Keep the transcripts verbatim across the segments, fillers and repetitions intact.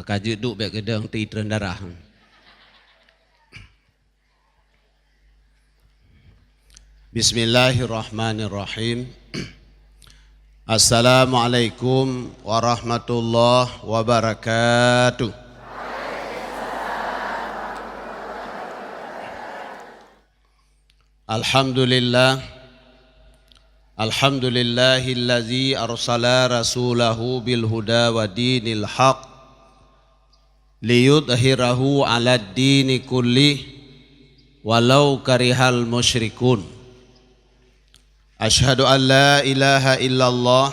Ka jeuet duek bék keudong teuitrön darah. Bismillahirrahmanirrahim. Assalamualaikum warahmatullahi wabarakatuh. Alhamdulillah. Alhamdulillahillazi arsala rasulahu bil huda wa dinil haq liyudhhirahu 'alad dini kullih walau karihal musyrikun. Asyhadu an la ilaha illallah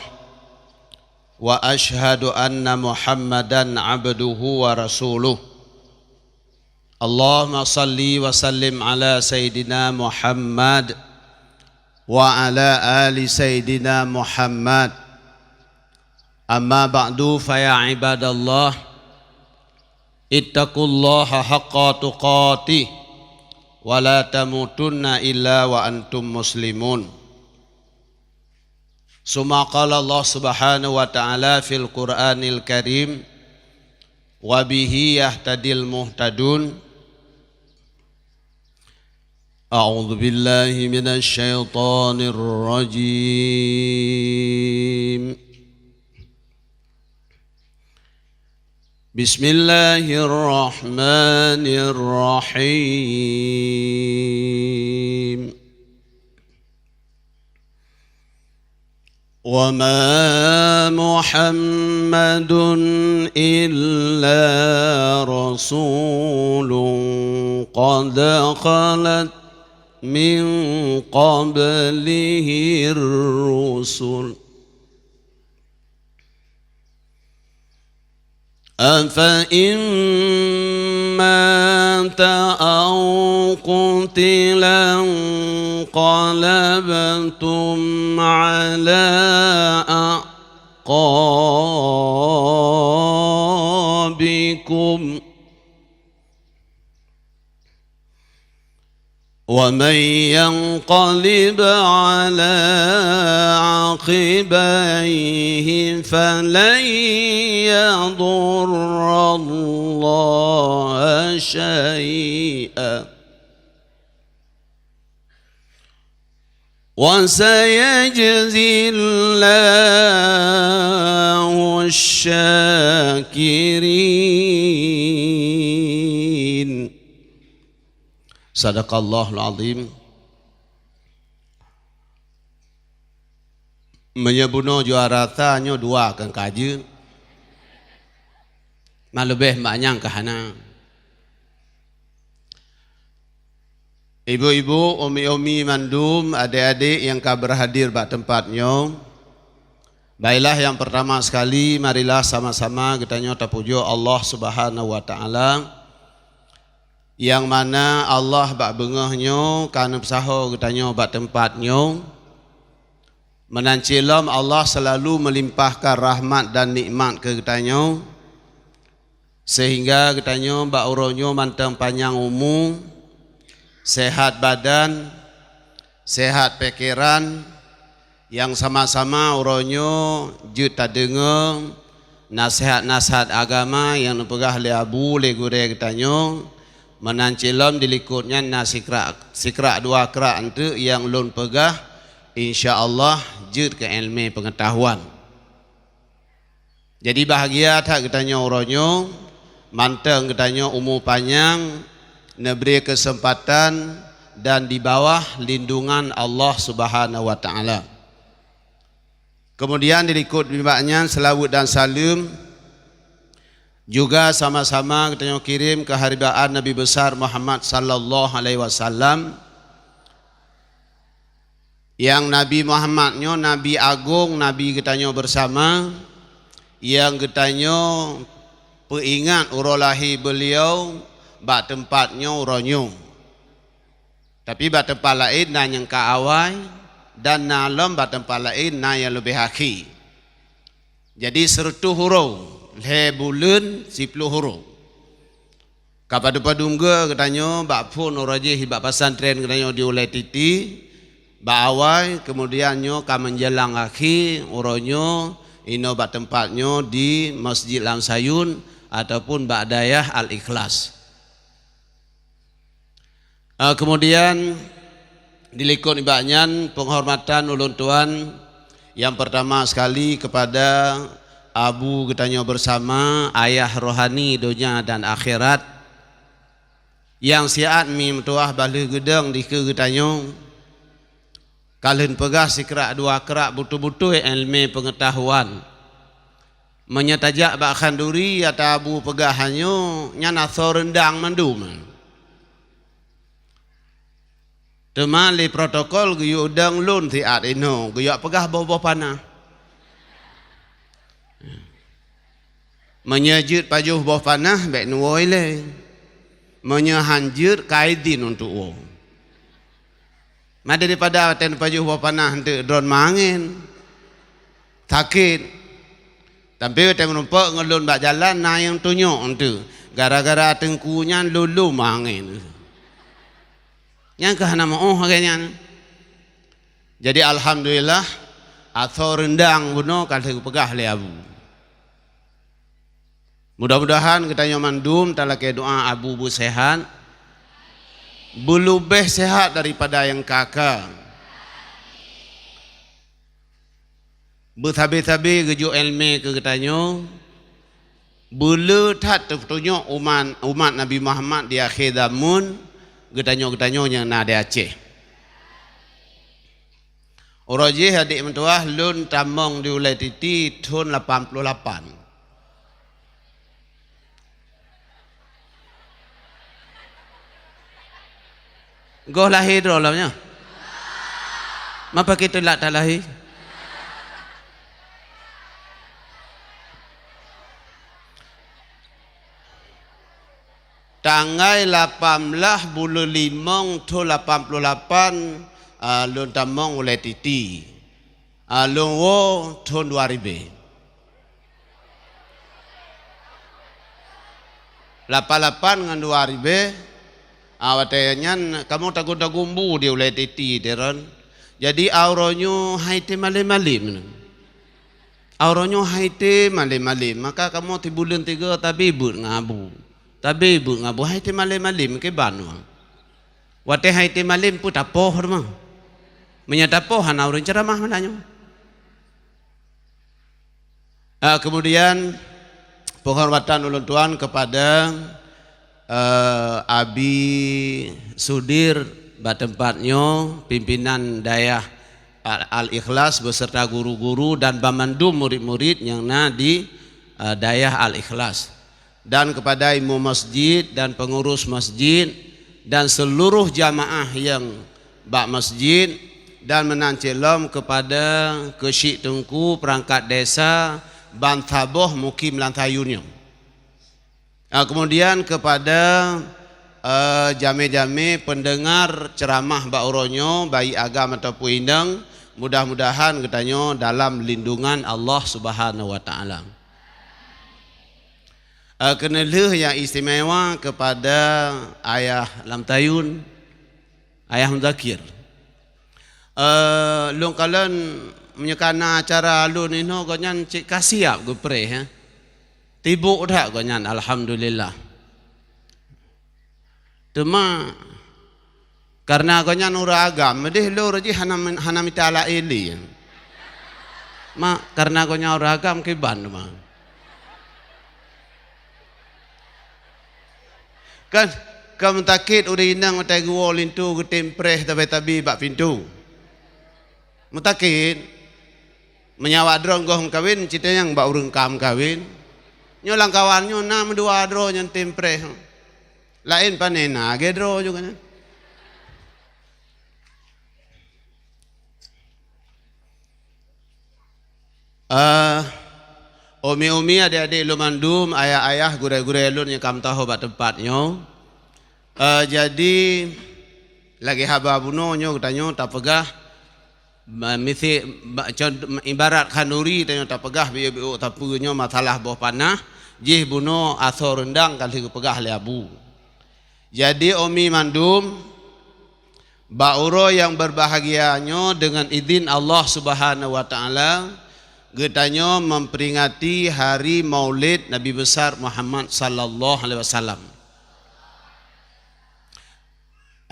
wa asyhadu anna Muhammadan abduhu wa rasuluh. Allahumma shalli wa sallim ala sayyidina Muhammad wa ala ali sayyidina Muhammad. Amma ba'du, fa ya ibadallah, ittaqullaha haqqa tuqatih wa la tamutunna illa wa antum muslimun. Summa qala Allah Subhanahu wa Ta'ala fil Qur'anil Karim, wa bihi yahtadil muhtadun. A'udzu billahi minasy syaithanir rajim. Bismillahirrahmanirrahim. وما محمد إلا رسول قد خلت من قبله الرسل، أفإن مات أو قتل انقلبتم على أعقابكم، ومن ينقلب على عقبيه فلن يضر الله شيئا، وسيجزي الله الشاكرين. Sadaqallahul azim. Meunyoe bunoe juara sa nyoe dua keu kajeue. Mah leubeh mak nyang ka hana. Ibu-ibu, umi-umi mandum, adék-adék nyang ka berhadir bak teumpat nyoe, baiklah, nyang pertama sekali, marilah sama-sama geutanyoe tapujoe Allah Subhanahu wa Ta'ala. Nyang mana Allah bak beungoh nyoe ka neupeusaho geutanyoe bak teumpat nyoe. Meunan cit lom Allah seulalu meulimpahkan rahmat dan nikmat keu geutanyoe, seuhingga geutanyoe bak uroe nyoe mantong panyang umu, seuhat badan, seuhat pikeran, nyang sama-sama uroe nyoe jeuet tadeungoe naseuhat-naseuhat agama nyang neupeugah lé abu, lé gurée geutanyoe. Meunan cit lom dilikot nyan na sikrak, sikrak dua krak eunteuk nyang lôn peugah, insya Allah jeuet keu iéleumé peungeutahuan. Jadi, bahgia that geutanyoe uroe nyoe, mantong geutanyoe umu panyang, neubri keuseumpatan dan di bawah lindungan Allah Subhanahu wa Ta'ala. Keumudian dilikot nibak nyan seulaweuet dan saleuem juga sama-sama geutanyoe kirém keu haribaan Nabi Besar Muhammad sallallahu alaihi wasallam. Nyang Nabi Muhammad nyoe Nabi agong, Nabi geutanyoe beusama, nyang geutanyoe peuingat uroe lahé beuliau bak teumpat nyoe uroe nyoe. Tapi bak teumpat laén na nyang ka awai, dan na lom bak teumpat laén na nyang leubeh akhé. Jadi, seureutôh uroe, lhée buleuen, siploh uroe. Ka padub-padub geutanyoe bak phon uroe jih bak pesantren geutanyoe di Ulée Titi, bak awai, keumudian nyoe ka meujalang akhé uroe nyoe inoe bak teumpat nyoe di Masjid Lam Sayun, ataupun bak dayah Al-Ikhlas. Eh, kemudian, di likot nibak nyan, penghormatan ulôn tuan yang pertama sekali kepada abu geutanyoe bersama, ayah rohani donya dan akhirat, nyang siat meutuah bah lheueh geudong dikeue geutanyoe, ka lheueh peugah sikrak dua krak beutôi-beutôi iéleumé peungeutahuan. Meunyoe tajak bak khanduri ata abu peugah nyoe, nyan asoe reundang mandum. Teuma lé protokol geuyue udang lôn siat inoe, geuyue peugah boh-boh panah. Meunyoe jeuet pajoh boh panah, bék neuwoe ilée. Meunyoe han jeuet, ka idhin untuk woe. Ma daripada watée neupajoh boh panah eunteuk droe mangén, sakét. Tapi watée meurumpok ngon lôn bak jalan na nyang tunyok eunteuk, gara-gara teungku nyan lôn lom mangén. Nyang ka hana meuoh lagée nyan. Jadi, alhamdulillah, asoe reundang bunoe ka lheueh geupeugah lé abu. Mudah-mudahan geutanyoe mandum talakée doa abu beuseuhat, beuleubeh seuhat daripada nyang ka-ka. Beusabe-sabe geujok iéleumé keu geutanyoe, beuleu that teutunyok umat, umat Nabi Muhammad di akhé zamon, geutanyoe-geutanyoe nyang na di Aceh. Uroe jih adék meutuah lôn tamong di Ulée Titi thon lapan ploh lapan. Goh lahé droe lom nyoe? Ma pakri teulat that lahé? Tanggai lapan blaih buleuen limong thon lapan ploh lapan, a, lôn tamong Ulée Titi. A, lôn woe thon dua ribée. Lapan lapan ngon dua ribée, a, watée nyan kamoe taguen-taguen bu di Ulée Titi, Teron. Jadi, uroe nyoe han item malem-malem. Uroe nyoe han item malem-malem. Maka kamoe sibuleuen tiga tabi beuet ngon abu. Tabi beuet ngon abu, han item malem-malem, kiban nyoe. Watée han item malem peue tapoh teuma. Meunyoe tapoh hana ureuëng ceuramah meunan nyoe. Ah, kemudian, penghormatan ulôn tuan kepada, eh, Abi Sudir bak teumpat nyoe, pimpinan Dayah Al-, Al-Ikhlas beserta guru-guru dan banmandum murid-murid nyang na di, eh, Dayah Al-Ikhlas. Dan kepada imum masjid dan pengurus masjid dan seluruh jamaah nyang bak masjid, dan meunan cit lom kepada keuchik teungku peurangkat desa ban saboh mukim lam sayun nyoe. Ah, kemudian kepada, eh, jamé-jamé pendengar ceuramah bak uroe nyoe, baik agam ataupun inong, mudah-mudahan geutanyoe dalam lindungan Allah Subhanahu wa Taala. Eh, keuneulheueh nyang istimewa kepada Ayah Lam Tayun, Ayah Muzakir. Eh, lôn kalon meunyoe ka na acara lôn inoe gobnyan cit ka siab geupreh, eh. Sibok that gobnyan, alhamdulillah. Teuma kareuna gobnyan ureuëng agam, meudeh lôn jih hana, hana mita laén lé. Ma, kareuna gobnyan ureuëng agam kiban teuma. Kan, ka meutakét ureuëng inong watée geuwoe linto geutem preh tabi-tabi bak pintoe. Meutakét. Meunyoe awak droe goh meukawen, cit nyang bak ureuëng ka meukawen. Nyoe lam kawan nyoe na meudua droe nyang tem preh. Laén pane na lagée droe juga nyan. Eh, umi-umi, adik-adik lôn mandum, ayah-ayah, gurée-gurée lôn nyang ka meutuho bak teumpat nyoe. Eh, jadi, lagée haba bunoe nyoe geutanyoe tapeugah, ba-, misi-, ba-, con-, ibarat khanduri tanyoe tapeugah biôk-biôk sapeue nyoe masalah boh panah, jih bunoe asoe reundang ka lheueh geupeugah lé Abu. Jadi, umi mandum, bak uroe nyang beubahgia nyoe, deungon idhin Allah Subhanahu wa Taala, Geutanyoe memperingati hari Maulid Nabi Besar Muhammad sallallahu alaihi wasallam.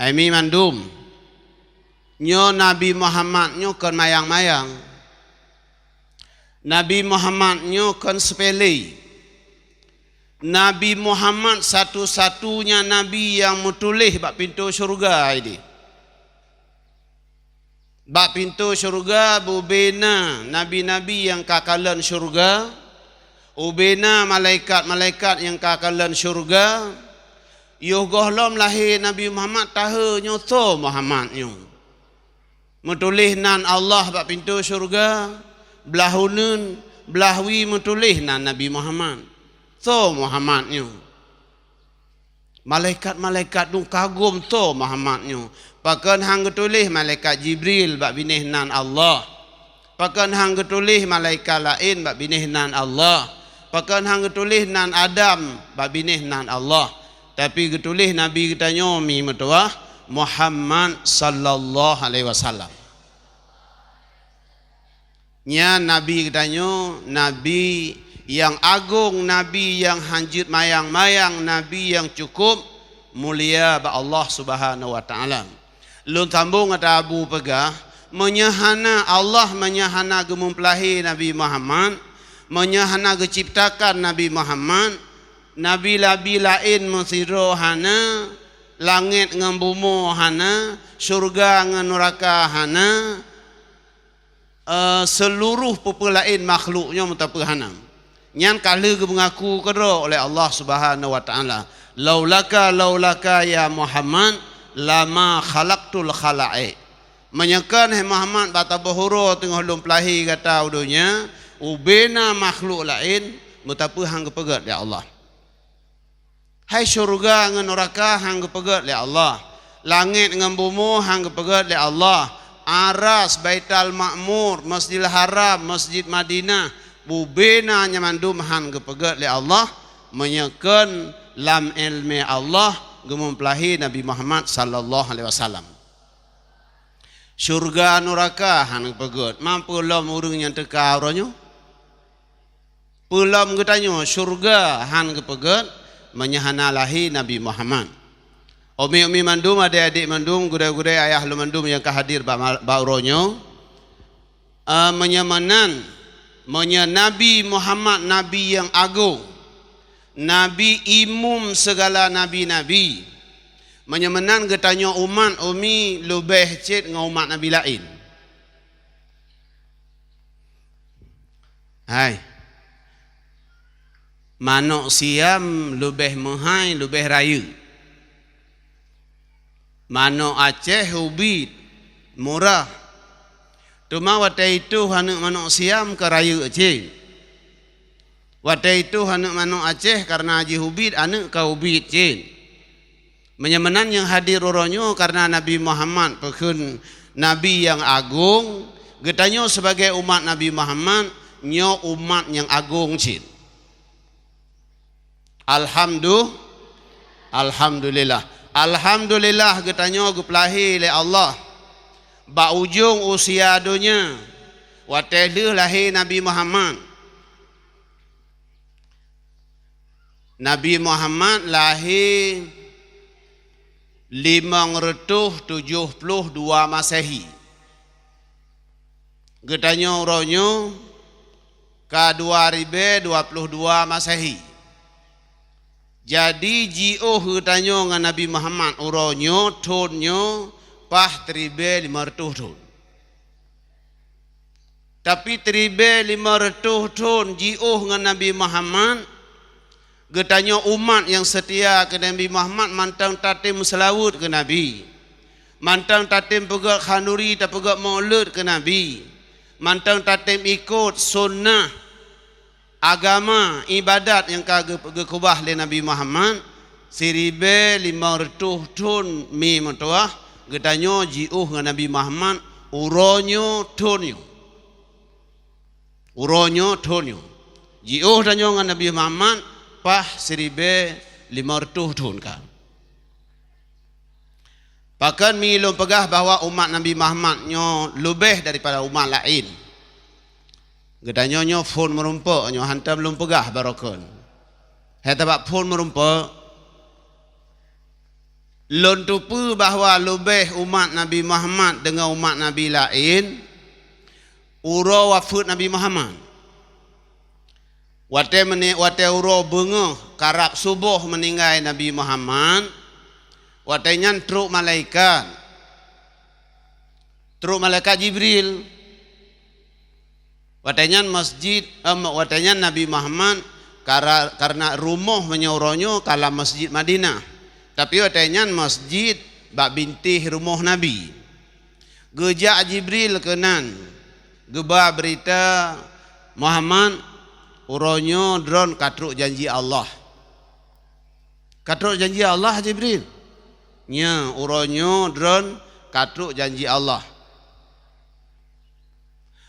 Hai mi mandum, nyoe Nabi Muhammad nyoe kon mayang-mayang. Nabi Muhammad nyoe kon sepele. Nabi Muhammad satu-satunya nabi nyang meutuléh bak pintoe syeuruga ideh. Bak pintoe syeuruga bubena nabi-nabi nyang ka kalon syeuruga, ubena malaikat-malaikat nyang ka kalon syeuruga. Yoh gohlom lahé Nabi Muhammad, tahe nyoe soe Muhammad nyoe. Meutuléh nan Allah bak pintoe syeuruga, blah uneuen, blah wie meutuléh nan Nabi Muhammad. Soe Muhammad nyoe? Malaikat-malaikat dum kagum soe Muhammad nyoe. Pakon han geutuléh malaikat Jibril bak binéh nan Allah? Pakon han geutuléh malaikat laén bak binéh nan Allah? Pakon han geutuléh nan Adam bak binéh nan Allah? Tapi geutuléh Nabi geutanyoe mi meutuwah Muhammad sallallahu alaihi wasallam. Nyan Nabi geutanyoe, Nabi nyang agong, Nabi nyang han jeuet mayang-mayang, Nabi nyang cukup mulia bak Allah Subhanahu wa Taala. Lôn sambong ata Abu peugah, meunyoe hana Allah, meunyoe hana geumeupeulahé Nabi Muhammad, meunyoe hana geuciptakan Nabi Muhammad, nabi-nabi laén meusidroe hana, langét ngon bumoe hana, syeuruga ngon nuraka hana, eh, seuluruh peue-peue laén makhluk nyoe meuteupeu hana. Nyan ka lheueh geumeungaku keudroe uleh Allah Subhanahu wa Taala, "Laulaka, laulaka ya Muhammad, lama khalaqtul khalaiq." Meunyoe kon, hai Muhammad, bak saboh uroe teungoh lôn peulahé gata u donya, ubena makhluk laén meuteupeu han geupeugét lé Allah. Hai syeuruga ngon nuraka han geupeugét lé Allah, langét ngon bumoe han geupeugét lé Allah, Aras, Baitul Makmur, Masjidil Haram, Masjid Madinah, bubena nyan mandum han geupeugét lé Allah, meunyoe kon lam iéleumé Allah geumeupeulahé Nabi Muhammad sallallahu alaihi wasallam. Syeuruga nuraka han geupeugét, ma peue lom ureuëng nyang teuka uroe nyoe? Peulom geutanyoe syeuruga han geupeugét meunyoe hana lahé Nabi Muhammad. Umi-umi mandum, adék-adék mandum, gurée-gurée, ayah lôn mandum nyang ka hadir bak ma-, bak uroe nyoe, eh, meunyoe meunan, meunyoe Nabi Muhammad Nabi nyang agong, Nabi imum sigala nabi-nabi, meunyoe meunan geutanyoe umat umi leubeh cit ngon umat nabi laén. Hai. Manök siam leubeh meuhai, leubeh rayeuk. Manök Aceh ubit, murah. Teuma watée itoh aneuëk manök siam ka rayeuk cit. Watée itoh aneuëk manök Aceh kareuna jih ubit, aneuëk ka ubit cit. Meunyoe meunan nyang hadir uroe nyoe kareuna Nabi Muhammad peukheun Nabi nyang agong, geutanyoe sibagoe umat Nabi Muhammad nyoe umat nyang agong cit. Alhamdu-, Alhamdulillah. Alhamdulillah geutanyoe geupeulahé lé Allah bak ujong usia donya, watée lheueh lahé Nabi Muhammad. Nabi Muhammad lahé limong reutôh tujoh ploh dua Masehi. Geutanyoe uroe nyoe ka dua ribée dua ploh dua Masehi. Jadi, jiôh geutanyoe ngon Nabi Muhammad uroe nyoe, thon nyoe, paih siribée limong reutôh thon. Tapi siribée limong reutôh thon jiôh ngon Nabi Muhammad, geutanyoe umat nyang seutia keu Nabi Muhammad mantong tatem meuseulaweuet keu Nabi, mantong tatem peugét khanduri, tapeugét mulod keu Nabi, mantong tatem ikot sunnah agama, iébadat nyang ka geu-, geukeubah lé Nabi Muhammad, siribée limong reutôh thon mi meutuwah, geutanyoe jiôh ngon Nabi Muhammad uroe nyoe thon nyoe. Uroe nyoe thon nyoe. Jiôh tanyoe ngon Nabi Muhammad paih siribée limong reutôh thon ka. Pakon mi lôn peugah bahwa umat Nabi Muhammad nyoe leubeh daripada umat laén? Geutanyoe nyoe phon meurumpok, nyoe hántom lôn peugah baroekon. Hai tabak phon meurumpok, lôn teupeue bahwa leubeh umat Nabi Muhammad deungon umat nabi laén uroe wafeuet Nabi Muhammad. Watée meuni-, watée uroe beungoh karab suboh meuninggai Nabi Muhammad, watée nyan trok malaikat. Trok malaikat Jibril. Watée nyan masjid, em, watée nyan Nabi Muhammad kara-, kareuna rumoh meunyoe uroe nyoe ka lam Masjid Madinah. Tapi watée nyan masjid bak bintéh rumoh Nabi. Geujak Jibril keunan, geuba beurita, "Muhammad, uroe nyoe droen ka trok janji Allah." "Ka trok janji Allah, Jibril?" "Nyo, uroe nyoe droen ka trok janji Allah."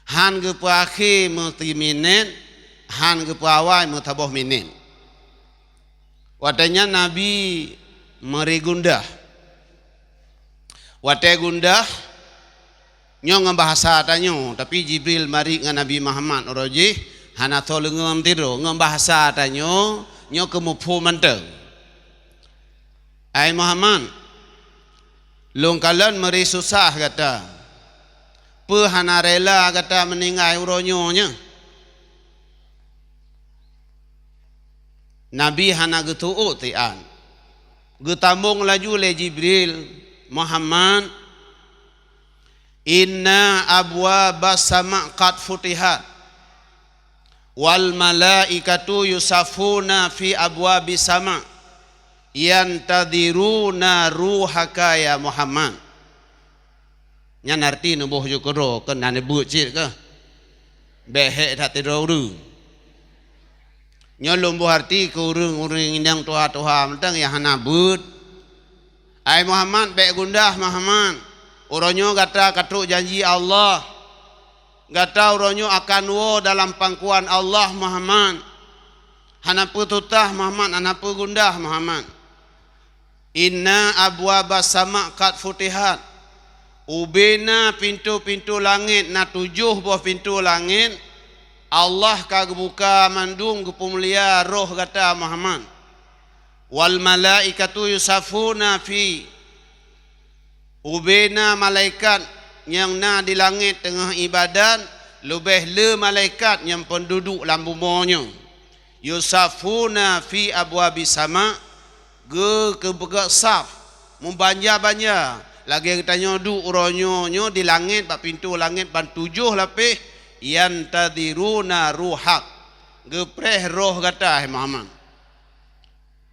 Hán geupeu akhé meusiminét, hán geupeu awai meusaboh minét. Watée nyan Nabi meuri gundah. Watée gundah, nyoe ngon bahasa tanyoe, tapi Jibril marit ngon Nabi Muhammad uroe jih hana soe leungom sidroe. Ngon bahasa tanyoe, nyoe keu muphom mantong. "Hai Muhammad, lôn kalon meuri susah gata. Peue hana rela gata meuninggai uroe nyoe nyoe?" Nabi hana geuseuôt siat. Geutamong laju lé Jibril, "Muhammad, inna abwabas sama' qad futihat, wal malaikatu yusaffuna fi abwabis sama', yantadhiruna ruhaka ya Muhammad." Nyan arti neuboh ju keudroe, keu na neubeuet cit keuh. Bék hék that sidroe ureuëng. Nyoe lôn boh arti keu ureuëng-ureuëng inong tuha-tuha mantong nyang hana beuet. "Hai Muhammad, bék gundah, Muhammad. Uroe nyoe gata ka trok janji Allah. Gata uroe nyoe akan woe dalam pangkuan Allah, Muhammad. Hana peue susah, Muhammad, hana peue gundah, Muhammad. Inna abwabas sama' qad futihat." Ubena pintoe-pintoe langét, na tujoh boh pintoe langét, Allah ka geubuka mandum geupeumulia roh gata, Muhammad. "Wal malaikatu yusaffuna fi." Ubena malaikat nyang na di langét teungoh iébadat, leubeh le malaikat nyang peududuek lam bumoe nyoe. "Yusaffuna fi abwabis sama'," geu-, geupeugét saf, meubanja-banja, lagée geutanyoe duek uroe nyoe nyoe di langét bak pintoe langét ban tujoh lapéh, "yantadhiruna ruhak," geupreh roh gata, hai Muhammad.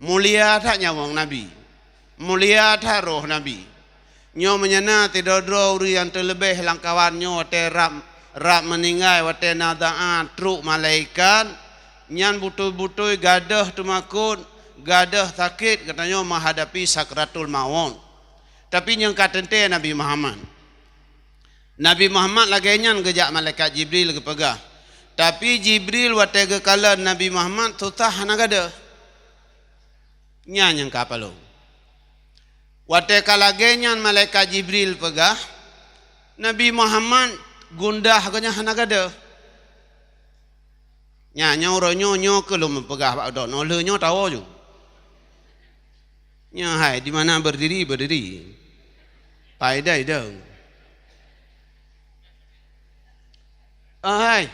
Mulia that nyawöng Nabi. Mulia that roh Nabi. Nyoe meunyoe na sidroe-droe ureuëng nyang teuleubeh lam kawan nyoe watée rab, rab meuninggai, watée na doá trok malaikat, nyan beutôi-beutôi gadôh teumakot, gadôh sakét geutanyoe meuhadapi sakratul maut. Tapi nyang ka teuntée Nabi Muhammad. Nabi Muhammad lagée nyan geujak malaikat Jibril geupeugah. Tapi Jibril watée geukalon Nabi Muhammad susah hana gadôh. Nyan nyang ka palong. Watée ka lagée nyan malaikat Jibril peugah, Nabi Muhammad gundah geuh nyan hana gadôh. Nyan, nyoe uroe nyoe, nyoe keuh lôn meupeugah bak droeneuh, lheueh nyoe tawoe ju. Nyan hai, di mana berdiri, berdiri. Pai dai dong. Hai,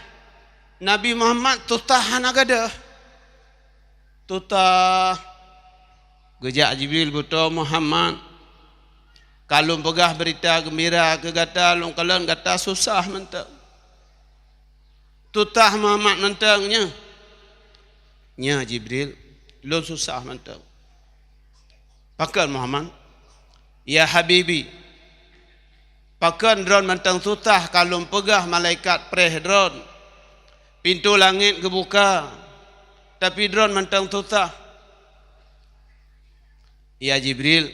Nabi Muhammad tutah hana gadôh. Tutah. Geujak Jibril beutoe Muhammad. Ka lôn peugah beurita geumbira keu gata, lôn kalon gata susah mantong. Tutah Muhammad mantong nyoe. Nyoe Jibril, lôn susah mantong. Pakon Muhammad? Ya Habibi, pakon droen mantong susah ka lôn peugah malaikat preh droen? Pintoe langét geubuka, tapi droen mantong susah. Ya Jibril,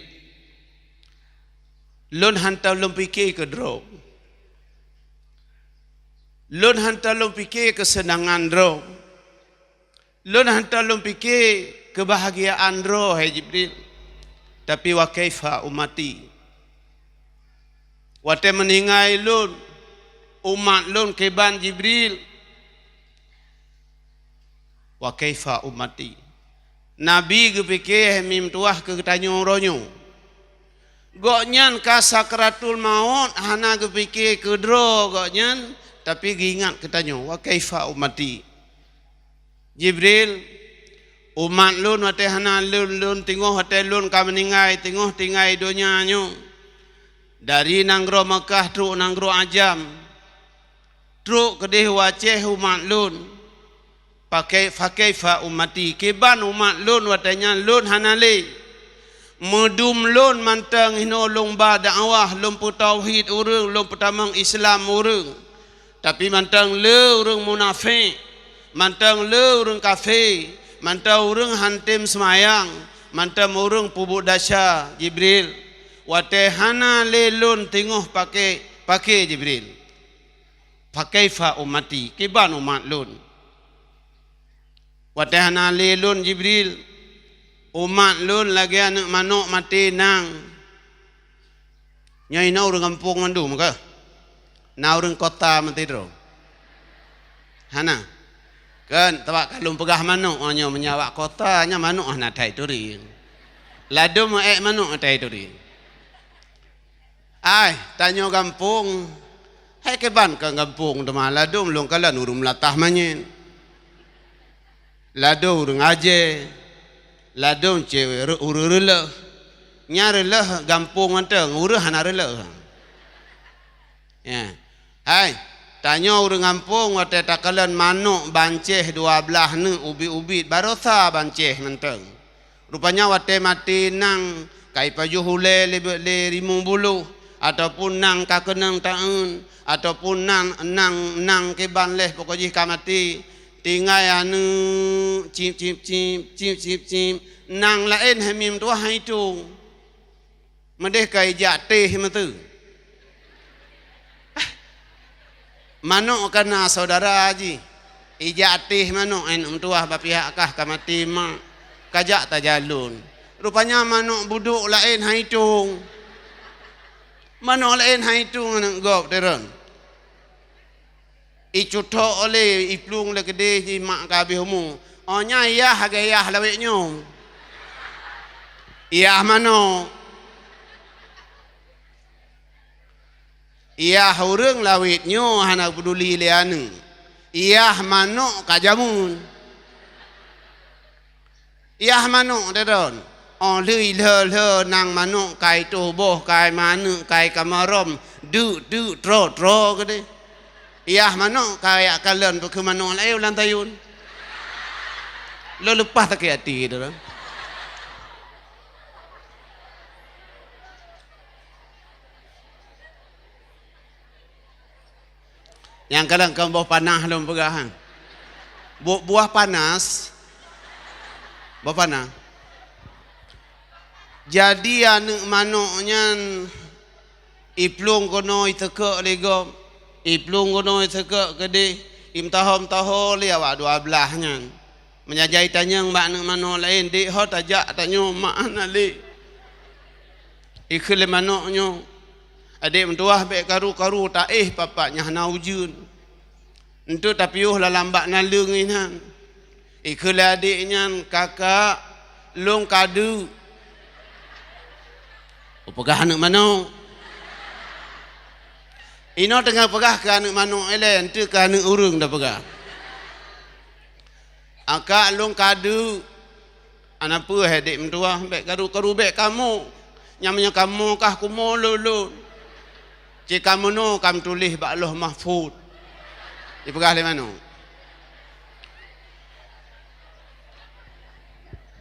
lôn hántom lôn pike keu droe. Lôn hántom lôn pike keuseunangan droe. Lôn hántom lôn pike keubahgiaan droe, hai Jibril. Tapi wa kaifa ummati? Watée meuninggai lôn, umat lôn kiban Jibril? "Wa kaifa ummati?" Nabi geupike, hai meutuah, keu geutanyoe uroe nyoe. Gobnyan ka sakratul maut, hana geupike keu droe gobnyan, tapi geuingat keu tanyoe, "Wa kaifa ummati?" "Jibril, umat lôn watée hana lôn, lôn teungoh watée lôn ka meuninggai, teungoh tinggai donya nyoe, dari nanggroe Meukah trok nanggroe Ajam, trok keudeh u Aceh umat lôn. Pakai, fa kaifa ummati, kiban umat lôn watée nyan lôn hana lé. Meudum lôn mantong inoe lôn ba dakwah, lôn peutauhid ureuëng, lôn peutamong Islam ureuëng. Tapi mantong le ureuëng munafék, mantong le ureuëng kafé, mantong ureuëng han tem seumayang, mantong ureuëng peubuet desya, Jibril. Watée hana lé lôn teungoh pakai, pakai Jibril. Fa kaifa ummati, kiban umat lôn?" "Watée hana lé lôn, Jibril, umat lôn lagée aneuëk manök maté nang." Nyoe inoe ureuëng gampông mandum kah? Na ureuëng kota maté droe? Hana. Kan, tabak ka lôn peugah manök, oh, nyoe meunyo awak kota, nyan manök hana that ituri. Ladôm ék manök that ituri. Ai, tanyoe gampông, hai kiban ka gampông teuma, ladôm lôn kalon ureuëng meulatah manyét. Ladôm ureuëng ajée, ladôm cit re-, ureuëng reuleuh. Nyang reuleuh gampông mantong, ureuëng hana reuleuh. Ya. Hai, tanyoe ureuëng gampông watée takalon manök bancéh dua blaih neuk ubit-ubit, barosa bancéh mantong. Rupanya watée maté nang ka ipajoh ulée lé, lé rimueng buloh, ataupun nang ka keunong taeun, ataupun nang, nang, nang kiban lé pokok jih ka maté, tinggai aneuëk cip, cip, cip, cip, cip, cip, nang laén hai meutuah han itong. Meudeh ka ijak téh meuteue. Manök ka na syedara jih. Ijak téh manök, hai meutuah, bak pihak kah ka maté mak. Ka jak tajalon. Rupanya manök budok laén han itong. Manök laén han itong aneuëk gob teurön. Icutok lé, iplueng lé keudeh jih mak ka habéh umu. Oh, nyan yah lagée yah lawét nyoe. Yah manök. Yah ureuëng lawét nyoe hana peuduli lé aneuëk. Yah manök ka jameun. Yah manök teudon. Oh, lheueh lheueh-lheueh nang manök kai tuboh, kai manök, kai kamarôm, deuk-deuk, troe-troe keudeh. Yah manök ka jak kalon peu kheueh manök laén u lam tayun. Lôn leupah sakét até teudon. Nyang kadang kon boh panah lôn peugah, ha. Bu-, buah panas. Boh panah. Jadi aneuëk manök nyan iplueng keunoe iteukok lé gob, iplueng keunoe iteukok keudeh, imeutoho-meutoho lé awak dua blaih nyan. Meunyo jai tanyong bak aneuëk manök laén, "Dek, ho tajak tanyoe mak hana lé?" Ikheun lé manök nyoe, "Adék meutuah, bék karu-karu taéh papat nyang hana ujeuen. Enteuk tapiôh lam bak naleueng inan." Ikheun lé adék nyan, "Kakak, lôn ka deuk." Peugah aneuëk manök. Inoe teungoh peugah keu aneuëk manök ilée, enteuk keu aneuëk ureuëng tapeugah. "Akak, lôn ka deuk." "Hana peue hai dék meutuah, bék karu-karu bék kamoe. Nyang meunyoe kamoe kah kumoe lôn-lôn. Cit kameunoe kameutuléh bak Lauh Mahfuz." Ipeugah lé manök.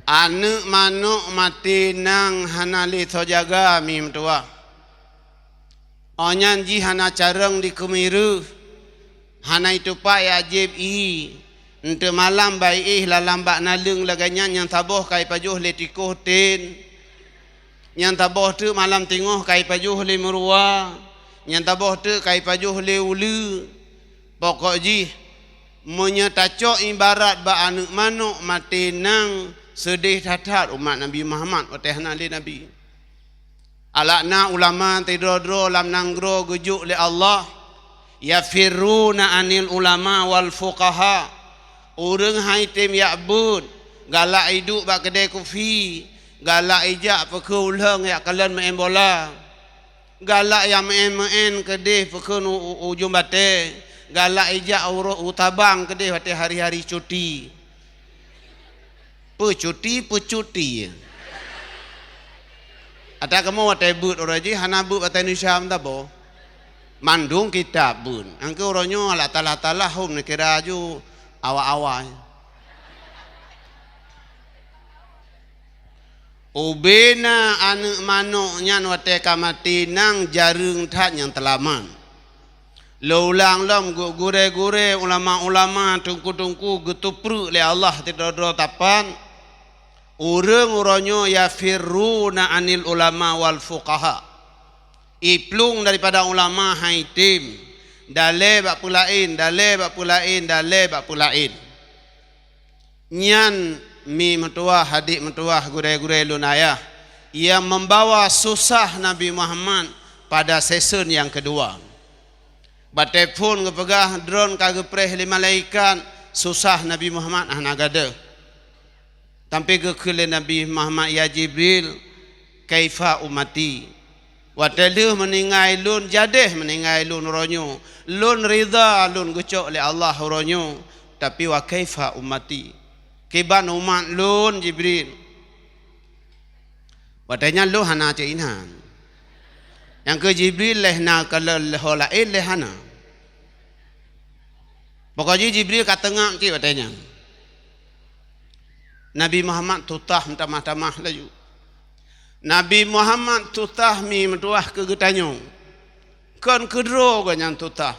Aneuëk manök maté nang hana lé soe jaga mi meutuah. Oh nyan jih hana carông dikeumireuh, hana itupat jak jieb ié. Enteuk malam bak iéh lam bak naleueng lagée nyan, nyang saboh ka ipajoh lé tikoh ten, nyang saboh teuk malam teungoh ka ipajoh lé meuruwa, nyang saboh teuk ka ipajoh lé uleue. Pokok jih, meunyoe tacok ibarat bak aneuëk manök maté nang, seudeh that-that umat Nabi Muhammad watée hana lé Nabi. Alakna ulama sidroe-droe lam nanggroe geujok lé Allah, "Yafirruna anil ulama wal fuqaha." Ureuëng hai tem jak beuet, galak iduek bak keudè kufi, galak ijak peukeu uleueng jak kalon meu'en bola, galak jak meu'en-meu'en keudeh peukeu u, u, ujong batée, galak ijak uroe u tabang keudeh watée hari-hari cuti. Peucuti, peucuti. Ata kamoe watée beuet uroe jih hana beuet watée Indonesia meutabô. Mandum kitab beuet. Angkeu uroe nyoe alah talah-talah hom neukira ju awai-awai. Ubena aneuëk manök nyan watée ka maté nang jareueng that nyang teulamat. Lôn ulang lom, gurée-gurée, ulama-ulama, teungku-teungku geuteupreuek lé Allah sidroe-droe tapat, ureuëng uroe nyoe yafirruna anil ulama wal fuqaha. Iplueng daripada ulama hai tem, dalée bak peulaén, dalée bak peulaén, dalée bak peulaén. Nyan mi meutuwah, adik meutuwah, gurée-gurée lôn ayah, nyang membawa susah Nabi Muhammad pada season nyang keudua. Bak telepon geupeugah droen ka geupreh lé malaikat, susah Nabi Muhammad hana gadôh. Tapi geukheun lé Nabi Muhammad, "Ya Jibril, kaifa ummati?" Watée lheueh meuninggai lôn, jadeh meuninggai lôn uroe nyoe, lôn ridha lôn geucok lé Allah uroe nyoe, tapi wa kaifa ummati? Kiban umat lôn, Jibril? Watée nyan lôn hana cit inan. Nyang keu Jibril lé na, kalau lé ho laén lé hana. Pokok jih Jibril ka teungab cit watée nyan. Nabi Muhammad tutah meutamah-tamah laju. Nabi Muhammad tutah mi meutuwah keu geutanyoe. Kon keudroe geuh nyan tutah.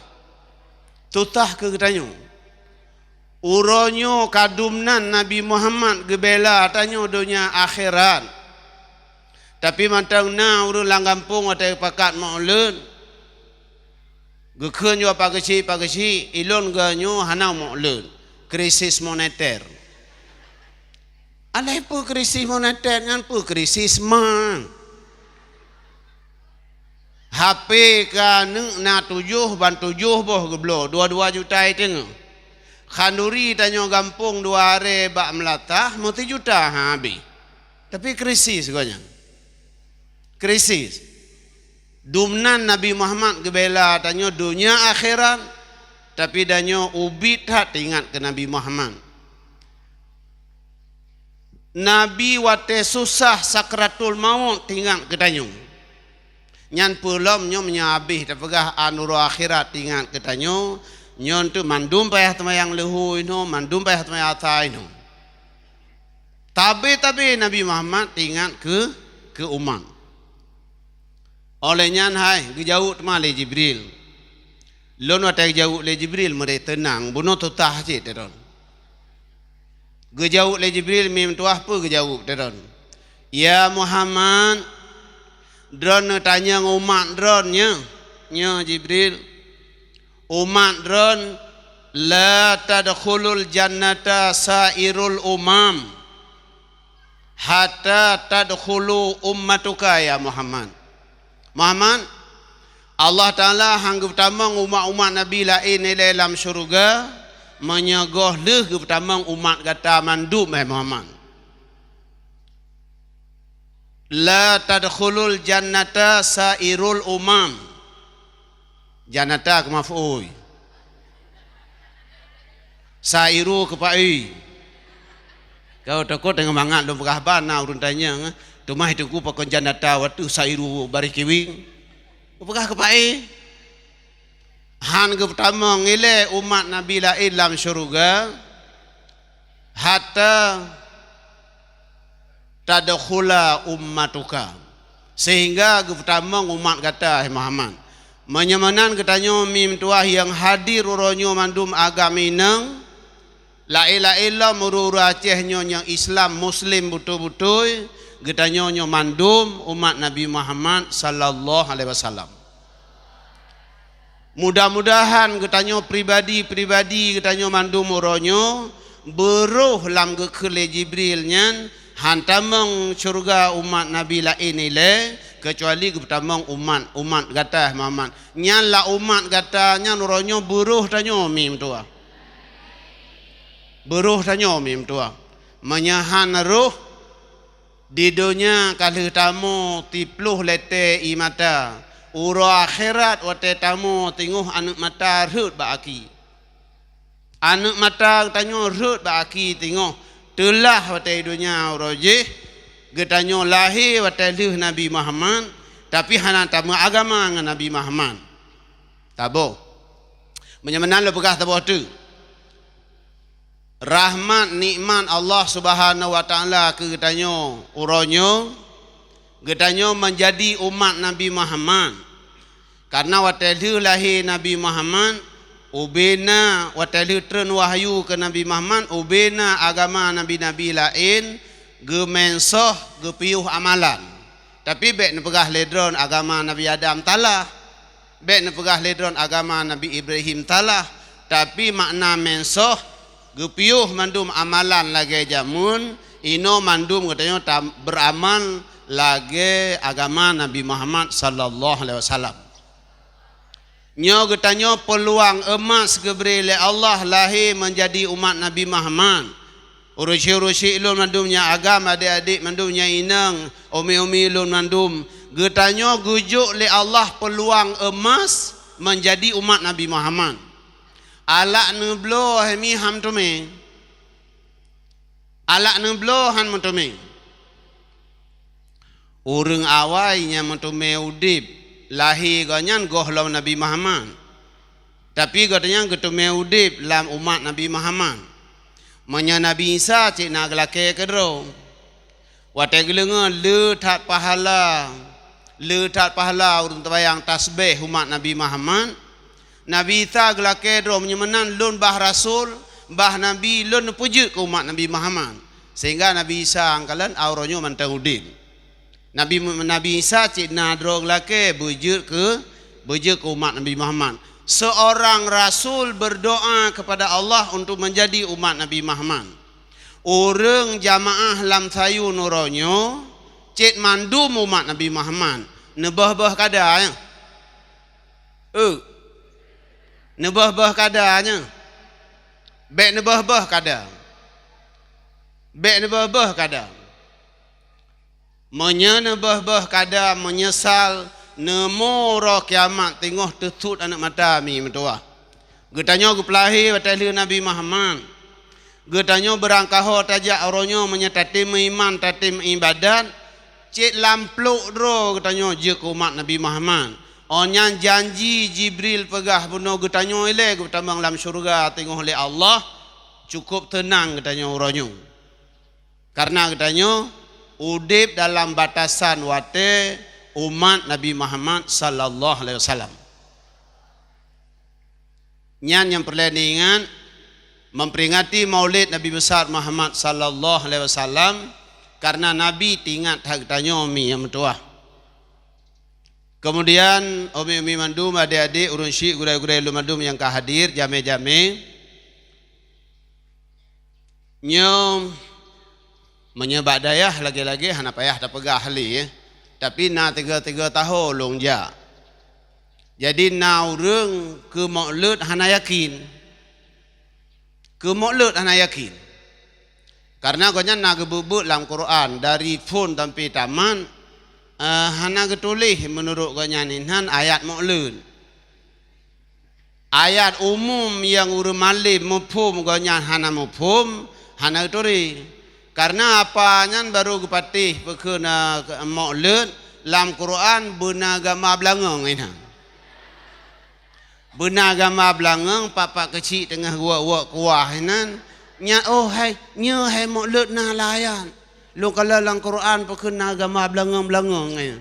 Tutah keu geutanyoe. Uroe nyoe ka dum nan Nabi Muhammad geubela tanyoe donya akhirat. Tapi mantong na ureuëng lam gampông watée pakat meu'uleuen. Geukheun jua pageusik-pageusik, ilôn geuh nyoe hana meu'uleuen. Krisis moneter. Alah peue krisis moneter nyan, peue krisis ma? H P keu aneuëk na tujoh ban tujoh boh geubloe, dua-dua juta teungoh. Khanduri tanyoe gampông dua aré bak meulatah, meusijuta ha abéh. Tapi krisis geuh nyan. Krisis. Dum nan Nabi Muhammad geubela tanyoe donya akhirat, tapi tanyoe ubit that teuingat keu Nabi Muhammad. Nabi watée susah sakratul maut teuingat keu tanyoe. Nyan peue lom nyoe meunyoe abéh tapeugah an uroe akhirat teuingat keu tanyoe, nyoe teuk mandum payah teumayang leuhô inoe, mandum payah teumayang asa inoe. Tabe-tabe Nabi Muhammad teuingat keu, keu umat. Óh lheueh nyan hai geujaweueb teuma lé Jibril. Lôn watée geujaweueb lé Jibril meuré teunang, bunoe tutah cit teudon. Geujaweueb lé Jibril mi meutuwah peue geujaweueb teudon. Ya Muhammad, droeneuh tanyong umat droeneuh, nyoe Jibril. Umat droeneuh, la tadkhulul jannata sa'irul umam hatta tadkhulu ummatuka ya Muhammad. Muhammad, Allah Taala han geupeutamong umat-umat nabi laén ilée lam syeuruga, meunyoe goh lheueh geupeutamong umat gata mandum, hai Muhammad. La tadkhulul jannata sa'irul umam. Jannata keu maf'ul. Sa'iru keu pa'i. Kau takot deungon mangat lôn peugah haba na ureuëng tanyong, teuma teungku pakon jannata watée sa'iru bareh kiwing. Peugah keu pa'i. Han geupeutamong ilée umat nabi laén lam syeuruga, hatta tadkhula ummatuka, sehingga geupeutamong umat gata, hai Muhammad. Meunyoe meunan geutanyoe mi meutuwah nyang hadir uroe nyoe mandum agam inong, laén-laén lom ureuëng-ureuëng Aceh nyoe nyang Islam Muslim beutôi-beutôi, geutanyoe nyoe mandum umat Nabi Muhammad sallallahu alaihi wasallam. Mudah-mudahan geutanyoe pribadi-pribadi geutanyoe mandum uroe nyoe beurôh lam geukheun lé Jibril nyan han tamong syeuruga umat nabi laén ilée, keucuali geupeutamong umat, umat gata Muhammad. Nyan lam umat gata nyan uroe nyoe beurôh tanyoe mi meutuwah. Beuroh tanyoe mi meutuah. Meunyoe han roh, di donya ka lheueh tamong siploh lhèe ié mata. Uroe akhirat watèe tamong teungoh aneuk mata rhot bak aki. Aneuk mata geutanyoe rhot bak aki teungoh teulah watèe donya uroe jih, geutanyoe lahé watèe lheueh Nabi Muhammad, tapi hana tameuagama ngon Nabi Muhammad. Saboh. Meunyoe meunan lôn peugah saboh teuk. Rahmat nikmat Allah Subhanahu wa Taala keu geutanyoe uroe nyoe, geutanyoe meunjadi umat Nabi Muhammad. Kareuna watèe lheueh lahé Nabi Muhammad, ubena watèe lheueh treun wahyu keu Nabi Muhammad, ubena agama nabi-nabi laén geumeunsoh, geupiôh amalan. Tapi bèk neupeugah lé droen agama Nabi Adam salah. Bèk neupeugah lé droen agama Nabi Ibrahim salah, tapi makna meunsoh geupiôh mandum amalan lagèe jameun, inoe mandum geutanyoe tam-, beuramal lagèe agama Nabi Muhammad sallallahu alaihi wasallam. Nyoe geutanyoe peuluang eumas geubri lé Allah lahé meunjadi umat Nabi Muhammad. Urusi-urusi lôn mandum nyang agam, adék-adék mandum nyang inong, umi-umi lôn mandum, geutanyoe geujok lé Allah peuluang eumas meunjadi umat Nabi Muhammad. Alak neubloe hai mi han meuteumé. Alak neubloe han meuteumé. Ureuëng awai nyang meuteumé udeb lahé gobnyan gohlom Nabi Muhammad. Tapi gobnyan geuteumé udeb lam umat Nabi Muhammad. Meunyoe Nabi Isa cit na geulakée keudroe. Watée geuleungoe le that pahala, le that pahala ureuëng teubayang tasbeh umat Nabi Muhammad, Nabi Isa geulakée droe, "Meunyoe meunan lôn bah rasul, bah nabi, lôn neupeujeuet keu umat Nabi Muhammad." Sehingga Nabi Isa angkalan uroe nyoe mantong udeb. Nabi, Nabi Isa cit na droe geulakée beujeuet keu, beujeuet keu umat Nabi Muhammad. Seorang rasul berdoa kepada Allah untuk menjadi umat Nabi Muhammad. Ureuëng jamaah lam Sayun uroe nyoe cit mandum umat Nabi Muhammad. Neubeuh-beuh kada, ya. Eu. Neubeuh-beuh kada nyan. Bék neubeuh-beuh kada. Bék neubeuh-beuh kada. Meunyoe neubeuh-beuh kada, meunyeusal, neumo uroe kiamat teungoh teusuet aneuëk mata mi meutuwah. Geutanyoe geupeulahé watée lheueh Nabi Muhammad. Geutanyoe beurangkaho tajak uroe nyoe meunyoe tatem meuiman, tatem meuibadat, cit lam plôk droe geutanyoe jeuet keu umat Nabi Muhammad. Óh nyan janji Jibril peugah bunoe geutanyoe ilée geutamong lam syeuruga teungoh lé Allah, cukup teunang geutanyoe uroe nyoe. Kareuna geutanyoe udeb dalam batasan watée umat Nabi Muhammad sallallahu alaihi wasallam. Nyan nyang peureulée neuingat, memperingati Maulid Nabi Besar Muhammad sallallahu alaihi wasallam, kareuna Nabi teuingat that geutanyoe mi nyang meutuwah. Kemudian, umi-umi mandum, adék-adék, ureuëng syik, gurée-gurée lôn mandum nyang ka hadir, jamé-jamé. Nyoe, meunyoe bak dayah lagée-lagée hana payah tapeugah lé, tapi na tiga-tiga tahun lôn jak. Jadi na ureuëng keu Maulud hana yakin. Keu Maulud hana yakin. Kareuna gobnyan na geubeuet-beuet lam Quran, dari phon sampai tamat, eh, hana geutuléh meunurot gobnyan inan ayat Maulud. Ayat umum nyang ureuëng malém muphom gobnyan hana muphom, hana geuturi. Kareuna apa nyan barô geupatéh peukheun, eh, Maulud lam Quran beuna gama beulangong inan. Beuna gama beulangong, pak-pak keuchik teungoh geuwok-wok kuah inan. Nyan, oh hai, nyoe hai Maulud na lam ayat. Lôn kalon lam Quran peukheun na gama beulangong-beulangong nyan.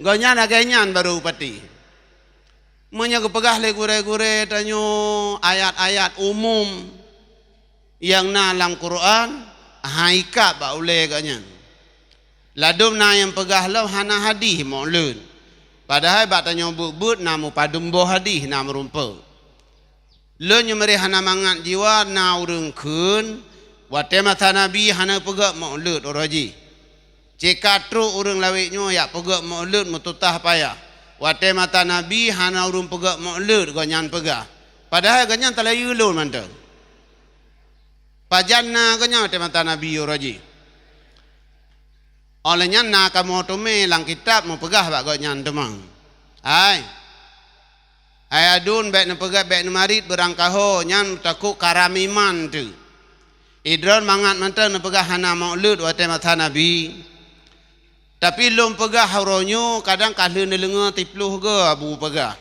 Gobnyan lagée nyan barô geupatéh. Meunyoe geupeugah lé gurée-gurée tanyoe ayat-ayat umum nyang na lam Quran, hai ka bak ulée gobnyan. Ladôm na nyang peugah lom hana hadih Maulud. Padahai bak tanyoe beuet-beuet na mupadum boh hadih na meurumpok. Lôn nyoe meureh hana mangat jiwa na ureuëng kheun, watée masa Nabi hana peugét Maulud uroe jih. Cit ka trok ureuëng lawét nyoe jak peugét Maulud meututoh payah. Watée masa Nabi hana ureuëng peugét Maulud gobnyan peugah. Padahai gobnyan talayeue lôn mantong. Pajan na geuh nyan watée masa Nabi uroe jih. Óh lheueh nyan na kamoe teumé lam kitab meupeugah bak gobnyan teuma, "Hai, hai aduen, bék neupeugah, bék neumarit beurangkaho, nyan takot karam iman teuh. Idroen mangat mantong neupeugah hana Maulud watée masa Nabi. Tapi lôn peugah uroe nyoe kadang ka lheueh neudeungoe siploh goe abu peugah."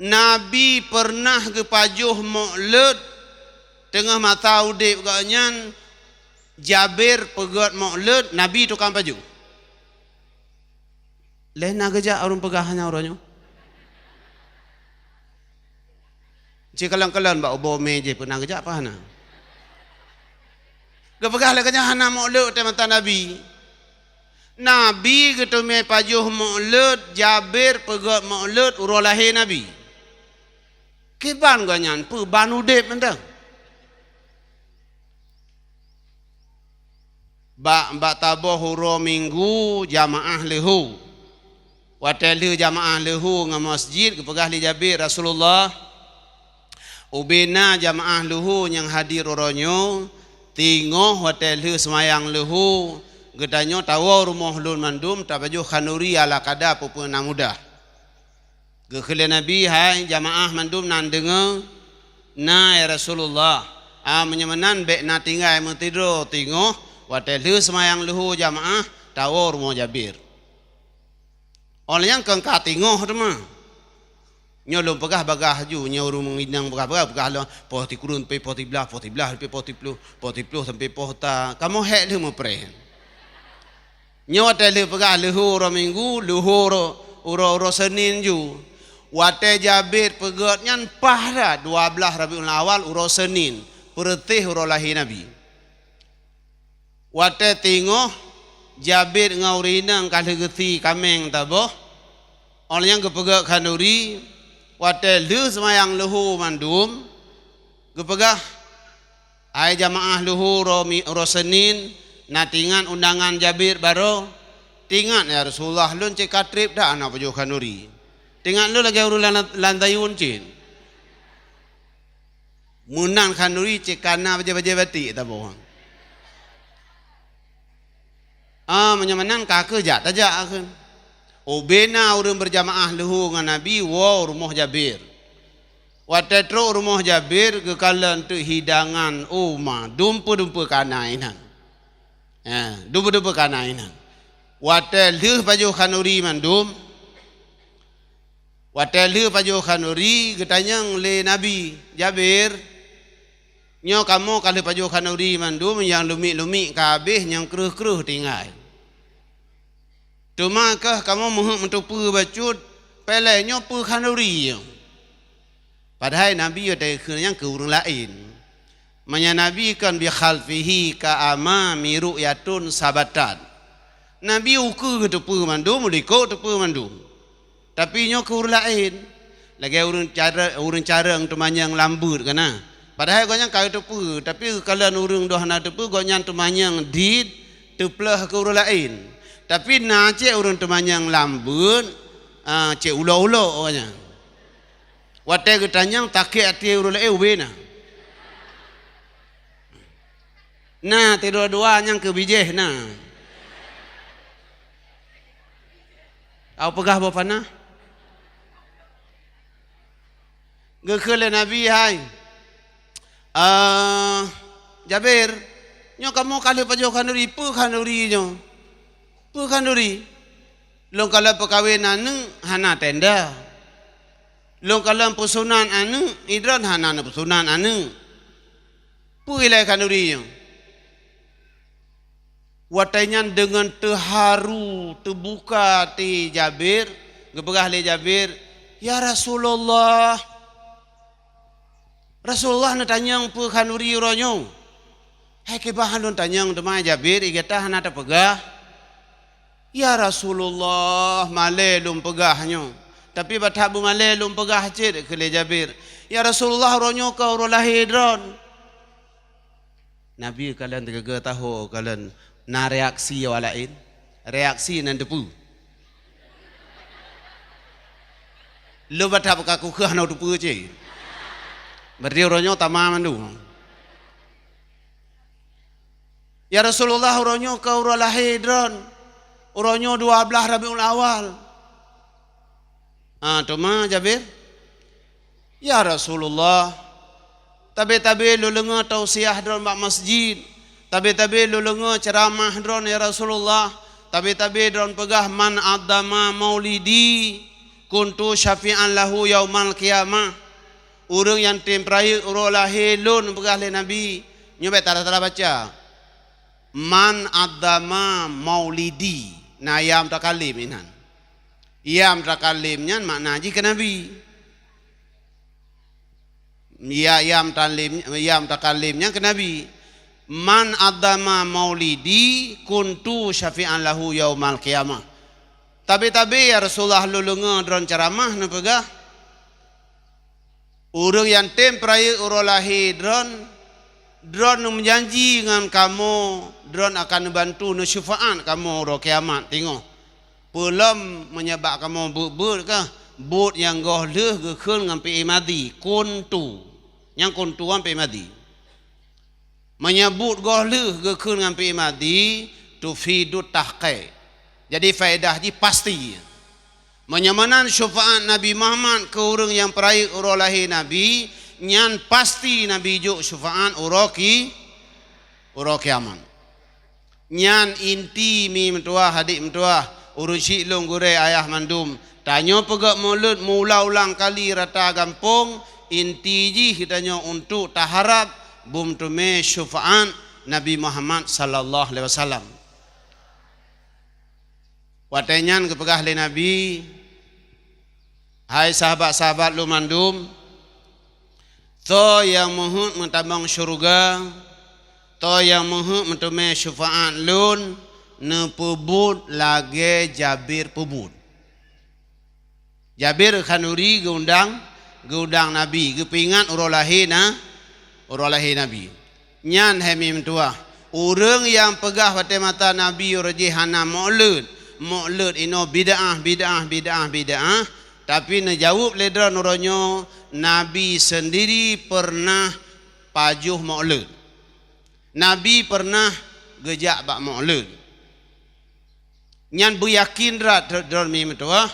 Nabi peureunah geupajoh Maulud teungoh masa udeb gobnyan, Jabir peugét Maulud, Nabi tukang pajoh. Lé na geujak ureuëng peugah hana uroe nyoe. Ci kalon-kalon bak ubo mé jih peue na geujak apa hana. Geupeugah lé geuhnyan hana Maulud watée masa Nabi. Nabi geuteumé pajoh Maulud, Jabir peugét Maulud uroe lahé Nabi. Kiban gobnyan peue ban udeb mantong. Bak, bak taboh uroe Minggu jamaah leuhô. Watée lheueh jamaah leuhô ngon masjid geupeugah lé Jabir, "Rasulullah, ubena jamaah leuhô nyang hadir uroe nyoe, teungoh watée lheueh seumayang leuhô, geutanyoe tawoe rumoh lôn mandum tapajoh khanuri ala kada peue-peue na mudah." Geukheun lé Nabi, "Hai jamaah mandum na neudeungoe?" "Na, ya Rasulullah." "Ah, meunyoe meunan bék na tinggai meusidroe teungoh watée lheueh seumayang leuhô jamaah tawoe rumoh Jabir." Óh lheueh nyan keu ka teungoh teuma. Nyoe lôn peugah bagaih ju, nyoe ureuëng inong peugah-peugah, peugah lom poh sikureueng sampai poh siblaih, poh siblaih sampai poh siploh, poh siploh sampai poh sa, kamoe hék lheueh meupreh. Nyoe watée lheueh peugah leuhô uroe Minggu, leuhô uroe, uroe, uroe Senin ju. Watée Jabir peugét nyan paih that dua blaih Rabiul Awal uroe Senin, peureuséh uroe lahé Nabi. Watée teungoh Jabir ngon ureuëng inong ka lheueh geusie kaméng taboh, óh lheueh nyan geupeugét khanuri, watée lheueh seumayang leuhô mandum, geupeugah, "Hai jamaah leuhô uroe mi-, uroe Senin, na teuingat undangan Jabir baroe?" "Teuingat, ya Rasulullah, lôn cit ka treb that hana pajoh khanuri. Teuingat lôn lagée ureuëng lam, lam dayun cit." Meunan khanuri cit ka na bajée-bajée batik taboh. Ah, meunyoe meunan ka kheueh jak tajak kheun. Ubena ureuëng beurjamaah leuhô ngon Nabi woe rumoh Jabir. Watée trok rumoh Jabir geukalon teuk hidangan uma dumpeue-dumpeue kana inan. Ha, dumpeue-dumpeue kana inan. Watée lheueh pajoh khanuri mandum, Watée lheueh pajoh khanuri, geutanyong lé Nabi, "Jabir, nyoe kamoe ka lheueh pajoh khanuri mandum nyang lumiek-lumiek ka habéh, nyang kreueh-kreueh tinggai. Teuma keuh kamoe meuheuét meuteupeue bacut, peulée nyoe peue khanuri nyoe?" Padahai Nabi watée kheun nyan keu ureuëng laén. Meunyoe Nabi kon bi khalfihi ka ama miru yatun sabatat. Nabi ukeue geuteupeue mandum, u likot teupeue mandum. Tapi nyoe keu ureuëng laén, lagée ureuëng care-, ureuëng carông teumanyong lam beuet kana. Padahai gobnyan ka geuteupeue, tapi geukalon ureuëng deuh hana teupeue, gobnyan teumanyong dit teupleuh keu ureuëng laén. Tapi na cit ureuëng teumanyong lam beuet, ah, cit ulok-ulok gobnyan. Watée geutanyong, sakét até ureuëng laén ubé na. Na, sidua-dua nyang keu bijéh na. Au peugah boh panah. Geukheun lé Nabi, "Hai, ah, Jabir, nyoe kamoe ka lheueh pajoh khanuri, peue khanuri nyoe? Peue khanuri? Lôn kalon peukawen aneuëk hana tenda. Lôn kalon peusunan aneuëk, idroen hana neupeusunan aneuëk. Peue ilée khanuri nyoe?" Watée nyan deungon teuharu teubuka até Jabir, geupeugah lé Jabir, "Ya Rasulullah, Rasulullah neutanyong peue khanuri uroe nyoe. Hai kiban lôn tanyong teuma Jabir, i gata hana tapeugah." "Ya Rasulullah, malée lôn peugah nyoe." Tapi bak that beumalée lôn peugah cit kheun lé Jabir, "Ya Rasulullah, uroe nyoe ka uroe lahé droen." Nabi kalon teugeugeu taho kalon na reaksi awak laén. Reaksi nan teupeue. Lôn bak that beukaku kheueh hana teupeue cit. Berarti uroe nyoe tamah mandum. "Ya Rasulullah, uroe nyoe ka uroe lahé droen, uroe nyoe dua blaih Rabiul Awal." Ah, teuma Jabir, "Ya Rasulullah, tabe-tabe lôn deungoe tausiah droen bak masjid, tabe-tabe lôn deungoe ceuramah droen, ya Rasulullah, tabe-tabe droen peugah, 'Man azzama maulidi kuntu syafi'an lahu yaumal qiyamah.'" Ureuëng nyang tem peurayeuk uroe lahé lôn, peugah lé Nabi. Nyoe bék tara-tara baca, "Man azzama maulidi." Na ya mutakalim inan. Ya mutakalim nyan makna jih keu Nabi. Ya, ya mutakalim, ya mutakalim nyan keu Nabi. "Man azzama maulidi kuntu syafi'an lahu yaumal qiyamah." Tabe-tabe, ya Rasulullah, lôn deungoe droen ceuramah neupeugah, "Ureuëng nyang tem peurayeuk uroe lahé droen, droen neumeujanji ngon kamoe, droen akan neubantu neusyeufaat kamoe uroe kiamat teungoh. Peulom meunyoe bak kamoe buet-buet kah, buet nyang goh lheueh geukheun ngon fi'il madhi, kuntu." Nyang kuntu nyan fi'il madhi. Meunyoe buet goh lheueh geukheun ngon fi'il madhi, tufidut tahqiq. Jadi, faedah jih pasti. Meunyoe meunan syeufaat Nabi Muhammad keu ureuëng nyang peurayeuk uroe lahé Nabi, nyan pasti Nabi jok syeufaat uroe ki-, uroe kiamat. Nyan inti mi meutuwah, adik meutuwah, ureuëng syiek lôn, gurée, ayah mandum. Tanyoe peugét mulod meuulang-ulang kali rata gampông, inti jih geutanyoe untuk taharab beumeuteumé syeufaat Nabi Muhammad sallallahu alaihi wasallam. Watée nyan geupeugah lé Nabi, "Hai sahabat-sahabat lôn mandum, soe nyang meuheuét meutamong syeuruga, soe nyang meuheuét meuteumé syeufaat lôn, neupeubuet lagée Jabir peubuet." Jabir Khanduri geuundang, geuundang Nabi, geupeuingat uroe lahé na, uroe lahé Nabi. Nyan hai mi meutuwah, ureuëng nyang peugah watée masa Nabi uroe jih hana mulod, mulod inoe bid'ah, bid'ah, bid'ah, bid'ah, tapi neujaweueb lé droen uroe nyoe, Nabi seundiri peureunah pajoh mulod. Nabi peureunah geujak bak mulod. Nyan beuyakén that droen mi meutuwah,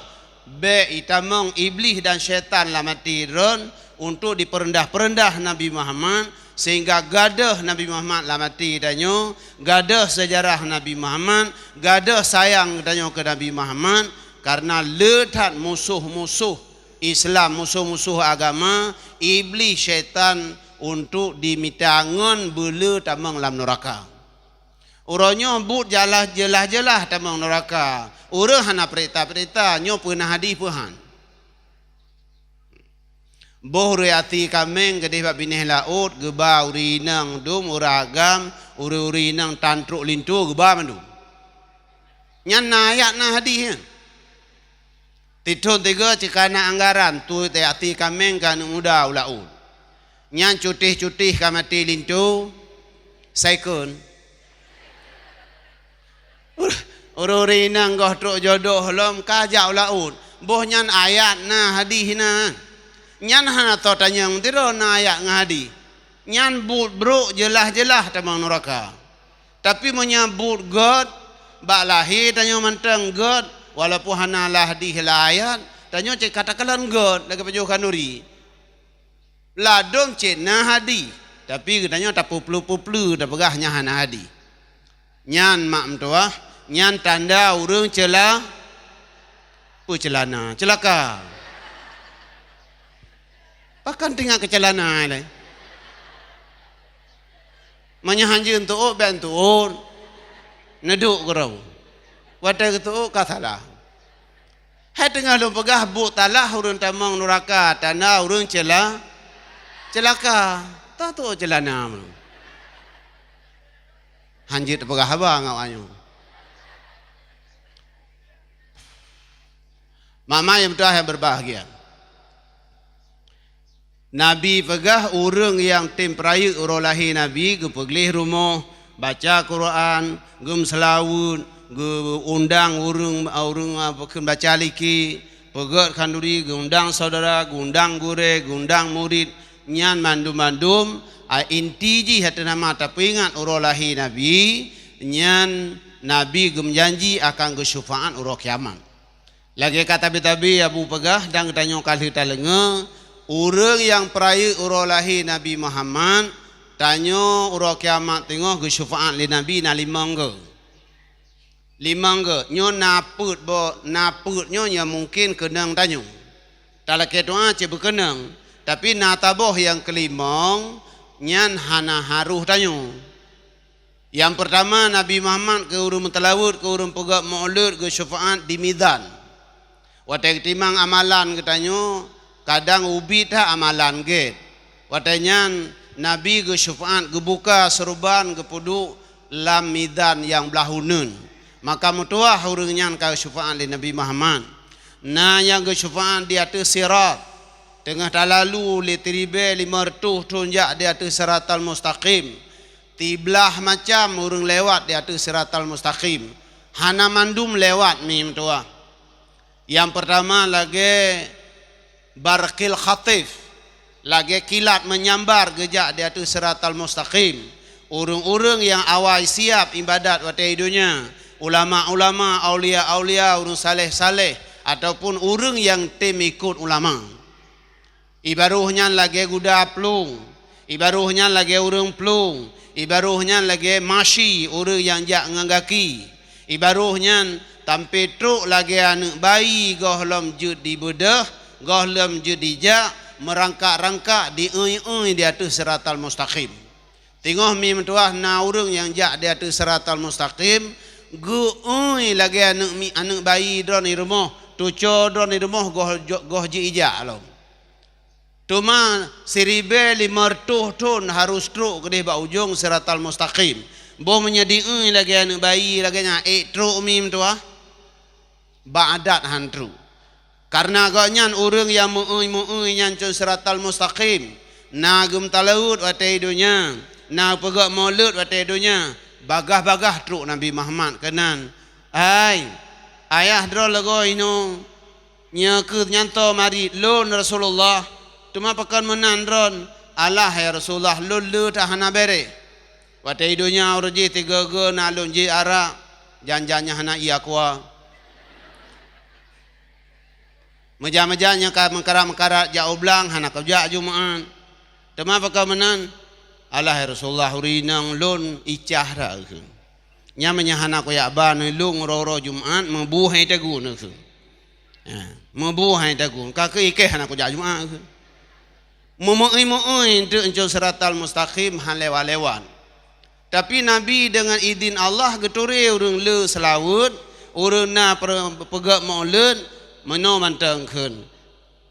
bék itamong Iblih dan syaitan lam até droen untuk dipeureundah-peureundah Nabi Muhammad, sehingga gadôh Nabi Muhammad lam até tanyoe, gadôh seujarah Nabi Muhammad, gadôh sayang tanyoe keu Nabi Muhammad, kareuna le that musoh-musoh Islam, musoh-musoh agama, Iblih, syaitan, untuk dimita ngon beule tamong lam nuraka. Uroe nyoe buet jeulaih-jeulaih tamong nuraka. Ureuëng hana peurita-peurita, nyoe peue na hadih peue han. Boh ureuëng até kaméng keudeh bak binéh laôt, geuba ureuëng inong dum, ureuëng agam, ureuëng-ureuëng inong tan trok linto, geuba mandum. Nyan na ayat na hadih nyan. Tithon tiga cit ka na anggaran, tu até kaméng ka aneuk muda u laôt. Nyan cutéh-cutéh ka maté linto, saikon. Ureuëng-ureuëng inong goh trok jodoh lom ka jak u laôt. Boh nyan ayat na hadih na. Nyan hana soe tanyong sidroe na ayat ngon hadih. Nyan buet brok jeulaih-jeulaih tamong nuraka. Tapi meunyoe buet gét, bak lahé tanyoe mantong gét, walaupun hana lam hadih lam ayat, tanyoe cit ka takalon gét lagée pajoh khanduri. Ladôm cit na hadih, tapi geutanyoe tapeuplu-peuplu tapeugah nyan hana hadih. Nyan mak meutuwah, nyan tanda ureuëng ceula-, peuceulana, ceulaka. Pakon teuingat keu ceulana lé? Meunyoe hanjeut teuôt, bék teuôt. Neuduek keudroe. Watée geuteuôt ka salah. Hai teungoh lôn peugah buet salah ureuëng tamong nuraka, tanda ureuëng ceula-, ceulaka. Teuôt ceulana meunyoe. Hanjeut teupeugah haba ngon awaknyoe. Mak-mak nyang meutuwah nyang beubahgia. Nabi peugah ureuëng nyang tem peurayeuk uroe lahé Nabi geupeugleh rumoh, baca Quran, geumeuseulaweuet, geuundang ureuëng, ureuëng, apa, kheun baca likée, peugét khanduri, geuundang syedara, geuundang gurée, geuundang murit, Nyan mandum-mandum, a, inti jih ateueh nama tapeuingat uroe lahé Nabi, nyan Nabi geumeujanji akan geusyeufaat uroe kiamat. Lagée ka tabi-tabi Abu peugah dan geutanyoe ka lheueh taleungoe, ureuëng nyang peurayeuk uroe lahé Nabi Muhammad, tanyoe uroe kiamat teungoh geusyeufaat lé Nabi na limong goe. Limong goe, nyoe na peuet boh, na peuet nyoe nyang mungken keunong tanyoe. Talakée tuha cit beukeunong, tapi na taboh nyang keulimong nyan hana harôh tanyoe. Nyang peurtama, Nabi Muhammad keu ureuëng meuteulaweuet, keu ureuëng peugét meu'uleut geusyeufaat di mizan. Watée geutimang amalan geutanyoe, kadang ubit that amalan gét. Watée nyan, Nabi geusyeufaat, geubuka seureuban, geupeuduek lam mizan nyang blaih uneuen. Maka meutuwah ureuëng nyan ka geusyeufaat lé Nabi Muhammad. Na nyang geusyeufaat di ateueh sirat, teungoh talalu lé siribée limong reutôh thon jak di ateueh siratal mustaqim. Siblaih macam ureuëng lewat di ateueh siratal mustaqim. Hana mandum lewat, mi meutuwah. Nyang peurtama lagée barqil khatif, lagée kilat meunyambar geujak di ateueh siratal mustaqim. Ureuëng-ureuëng nyang awai siab iébadat watée di donya, ulama-ulama, aulia-aulia, ureuëng saleh-saleh, ataupun ureuëng nyang tem ikot ulama. Ié barôh nyan lagée guda plueng, ié barôh nyan lagée ureuëng plueng, ié barôh nyan lagée masyi, ureuëng nyang jak ngon gaki. Ié barôh nyan tampé trok lagée aneuëk bayi gohlom jeuet dibeudôh, gohlom jeuet dijak, meurangkak-rangkak, dieueng-eueng di ateueh siratal mustaqim. Teungoh mi meutuwah na ureuëng nyang jak di ateueh siratal mustaqim, geu-eueng lagée aneuëk mi-, aneuëk bayi droe di rumoh, tuco droe di rumoh goh jo-, goh jeuet ijak lom. Teuma siribée limong reutôh thon harôh trok keudeh bak ujong siratal mustaqim. Boh meunyoe dieueng lagée aneuëk bayi lagée nyan, ék trok mi meutuwah? Bak adat han trok. Kareuna gobnyan ureuëng nyang meu-eueng-meu-eueng nyan cong siratal mustaqim, na geumeutalaweuet watée di donya, na peugét meu'uleut watée di donya, bagaih-bagaih trok Nabi Muhammad keunan, "Hai, ayah droe lagoe inoe, nyoe kheueh nyan toe marit lôn Rasulullah, teuma pakon meunan droen?" "Alah, ya Rasulullah, lôn le that hana béréh. Watée di donya uroe jih tiga-tiga na lôn jieb arak, jan-jan nyan hana ié aqua. Meujan-meujan nyan ka meukarat-meukarat jak u blang, hana kujak Jumat. Teuma pakon meunan?" "Alah, ya Rasulullah, ureuëng inong lôn icah that keuh. Nyan meunyoe hana kujak ba neulong uroe-uroe Jumat, meubuh hai tagun keuh. Ha, meubuh hai tagun. Ka keuh iké hana kujak Jumat keuh." Meu-eueng-meu-eueng teuk cong siratal mustaqim han lewat-lewat. Tapi Nabi deungon idhin Allah geuturée ureuëng le seulaweuet, ureuëng na per-, peugét meu'uleut, meunoe mantong kheun.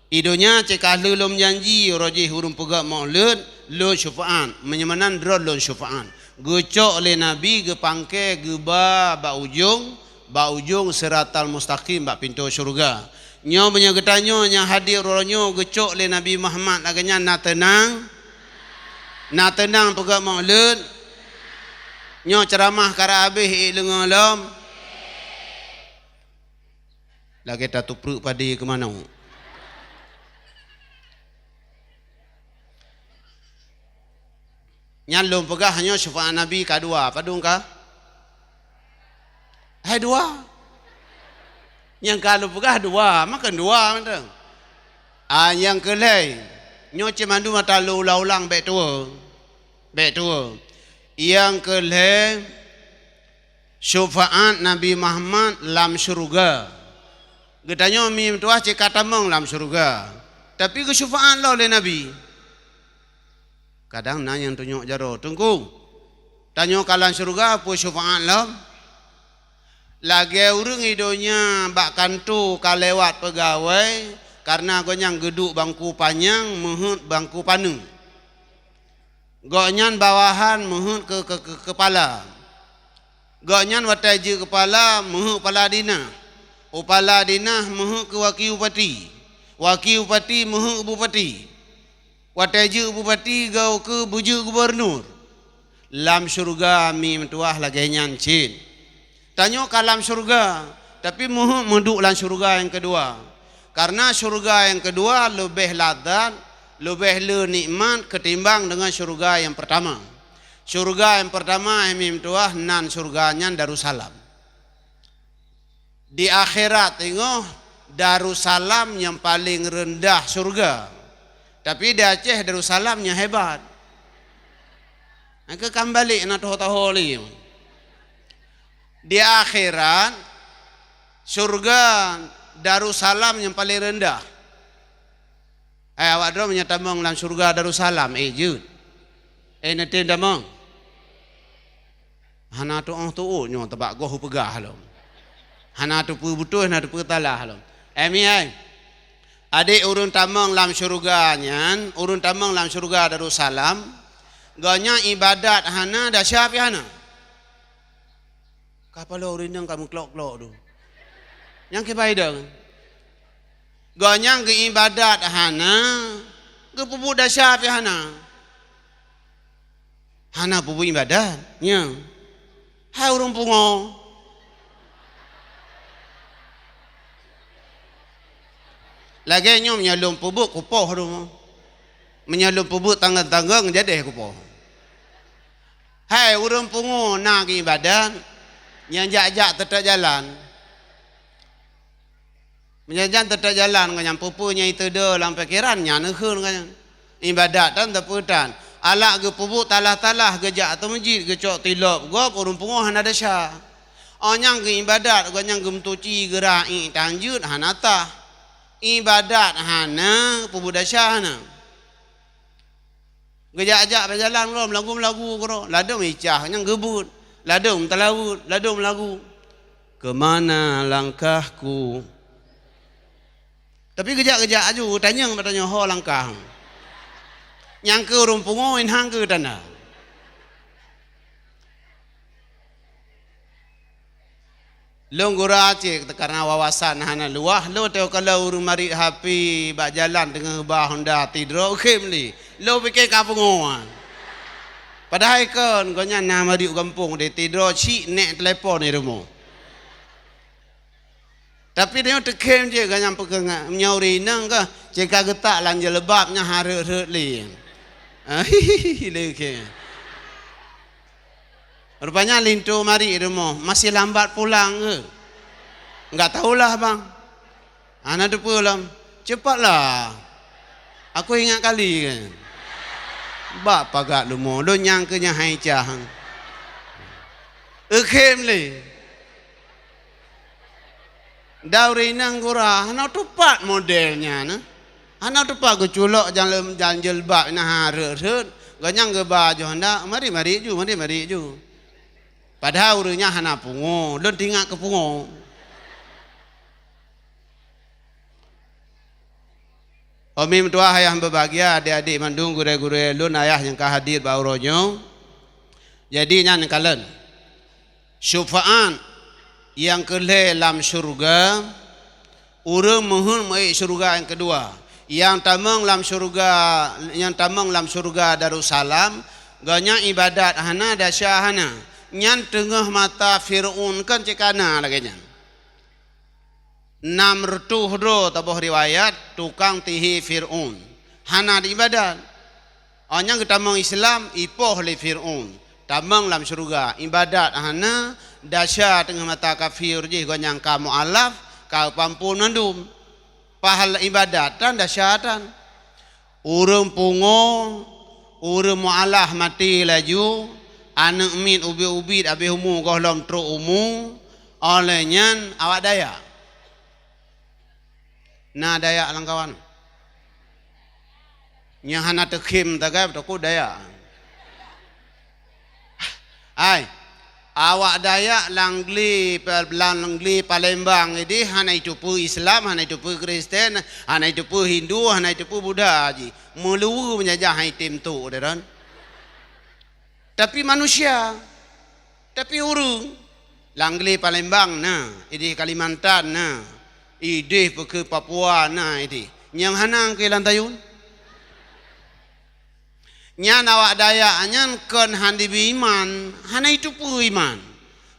"Di donya cit ka lheueh lôn janji uroe jih ureuëng peugét meu'uleut, lôn syeufaat, meunyoe meunan droe lôn syeufaat." Geucok lé Nabi geupangke geuba bak ujong, bak ujong siratal mustaqim bak pintoe syeuruga. Nyoe meunyoe geutanyoe nyang hadir uroe nyoe geucok lé Nabi Muhammad lagée nyan na teunang? Na teunang peugét meu'uleut? Nyoe ceuramah karab habéh ék leungoe lom? Lagée tateupreuek padé keu manok. Nyan lôn peugah nyoe syeufaat Nabi ka dua, padum ka? Hai dua. Nyang ka lôn peugah dua, makon dua mantong. Ah, nyang keu lhée, nyoe cit mandum ata lôn ulang-ulang bék tuwoe. Bék tuwoe. Nyang keu lhée, syeufaat Nabi Muhammad lam syeuruga. Geutanyoe mi meutuwah cit ka tamong lam syeuruga, tapi geusyeufaat lom lé Nabi. Kadang na nyang tunyok jaroe, "Teungku, tanyoe ka lam syeuruga peue syeufaat lom?" Lagée ureuëng di donya bak kantô ka lewat peugawée, kareuna gobnyan geuduek bangku panyang, meuheuet bangku paneuk. Gobnyan bawahan meuheuet keu, keu, keu keupala. Gobnyan watée jeuet keupala, meuheuet keupala dinah. U keupala dinah meuheuet keu wakil bupati. Wakil bupati meuheuet keu bupati. Watée jeuet bupati, goe keu beujeuet gubunur. Lam syeuruga mi meutuwah lagée nyan cit. Tanyoe ka lam syeuruga, tapi meuheuet meuduek lam syeuruga nyang keudua. Kareuna syeuruga nyang keudua leubeh lazat, leubeh le nikmat ketimbang dengan syurga nyang pertama. Syurga nyang pertama, hai meutuah, nan syurga nyan Darussalam. Di akhirat teungoh, Darussalam nyang paleng reundah syurga. Tapi di Aceh Darussalam nyang hebat. Nyang keu kan balek na toh-toh lé. Di akhirat, syurga Darussalam nyang paleng reundah. Eh, awak droe meunyoe tamong lam syurga Darussalam, eh, jeuet. Eh, neutem tamong. Hana tuoh-tuoh nyoe teubak goh peugah lom. Hana teupeue beutôi, hana teupeue talah lom. Eh, mi ai. Adik ureuëng tamong lam syurga nyan, ureuëng tamong lam syurga Darussalam, gobnyan ibadat hana, desya pih hana. Kapala ureuëng nyang ka meuklok-klok tu. Nyang kibai dong. Gobnyan geuibadat hana, geupeubuet desya pih hana. Hana peubuet ibadat, nya. Hai ureuëng pungo. Lagée nyoe meunyoe lôn peubuet kupoh rumoh. Meunyoe lôn peubuet tanggong-tanggong jadeh kupoh. Hai ureuëng pungo na geuibadat, nyang jak-jak teutap jalan. Meunyoe jan teutap jalan ngon nyang peue-peue nyang iteudo lam pikeran nyan neukheun ngon nyan. Ibadat tan teupeutan. Alak geupeubuet talah-talah geujak ateueh meujid geucok tilop gob ureuëng pungo hana desya. Oh nyang geuibadat gobnyan geumeutuci geura ié tanjeuet hana tah. Ibadat hana peubuet desya hana. Geujak-jak bak jalan keudroe, meulagu-meulagu keudroe. Ladôm icah nyang geubeuet, ladôm talaweuet, ladôm lagu. Keumana langkahku? Tapi geujak-geujak aju, tanyong bak tanyoe ho langkah. Nyang keu ureuëng pungo inhang keu tanda. Lôn gura cit karena wawasan hana luwah, lôn teuka lôn ureuëng marit hapi bak jalan teungoh ba honda tidroe khém lé. Lôn pike ka pungoan. Padahai kon gobnyan na marit gampông di tidroe cit nek telepon di rumoh. Tapi dia teukhém cit gobnyan peugah nyoe rinang kah cit ka geutak lam jilbab nyan hareuet-reuet lé. Lé khém. Rupanya linto marit rumoh, masih lambat pulang ke? Enggak tahulah bang. Hana teupeue lom. Cepatlah. Aku ingat kali kan. Bak pagat lumo, lôn nyang keu nyan hai cah. Eukhém lé. Dauri nang gura hana tupat model nyan. Hana tupat geuculok jan lem jan jilbab na hareuet-reuet. Gobnyan geuba joh handak mari-mari ju, mari-mari ju. Padahai ureuëng nyan hana pungo, lôn teuingat keu pungo. Umi meutuah ayah berbahagia, adik-adik mandum gurée-gurée lôn ayah nyang ka hadir bak uroe nyoe. Jadi nyan kalon. Syufaat nyang keu lhée lam syeuruga, ureuëng meuheuet meuék syeuruga nyang keudua. Nyang tamong lam syeuruga, nyang tamong lam syeuruga Darussalam, gobnyan ibadat hana, desya hana. Nyan teungoh mata Fir'aun kan cit kana lagée nyan. Nam reutôh droe taboh riwayat tukang tihi Fir'aun. Hana diibadat. Awak nyan geutamong Islam, ipoh lé Fir'aun. Tamong lam syeuruga, ibadat hana, desya teungoh mata kafé jih gobnyan ka mualaf, ka pampon mandum. Pahala ibadat tan desya tan. Ureuëng pungo, ureuëng mualaf maté laju, aneuëk miet ubit-ubit habéh umu gohlom trok umu, óh lheueh nyan awak daya. Na daya lam kawan. Nyang hana teukhém tagai beutôi daya. Hai, awak daya lam glé, lam glé Palembang idéh hana iteupeue Islam, hana iteupeue Kristen, hana iteupeue Hindu, hana iteupeue Buddha jih. Meuluweue meujajah hai tem tok deh ron. Tapi manusia, tapi ureuëng. Lam glé Palembang na, idéh Kalimantan na, idéh peue keu Papua na idéh. Nyang hana keu lam tayun. Nyan awak daya nyan kon han dibi iman, hana iteupeue iman.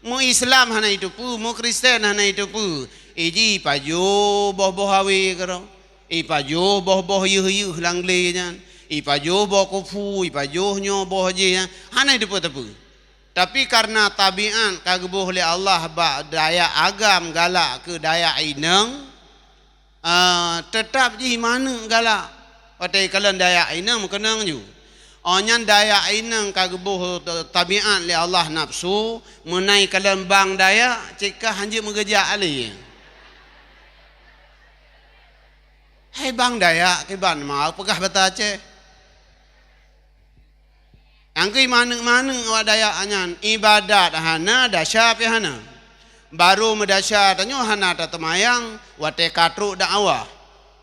Meu Islam hana iteupeue, meu Kristen hana iteupeue. Iji pajoh boh-boh awe keudroe. Ipajoh boh-boh yeuh-yeuh lam glé nyan, ipajoh boh kufu, ipajoh nyoe boh jéh nyan, hana jiteupeue-teupeue. Tapi kareuna tabiat ka geuboh lé Allah bak dayak agam galak keu dayak inong, ah, teutab jih maneuk galak. Watée kalon dayak inong meukeunong ju. Oh nyan dayak inong ka geuboh tabiat lé Allah nafsu, meunai kalon bang dayak, cit ka hanjeuet meugeujak lé. Hai bang dayak, kiban mau peugah bata Aceh. Nyang keu maneuk-maneuk awak dayak nyan, ibadat hana, desya pih hana. Barô meudesya tanyoe hana tateumayang watée ka trok dakwah.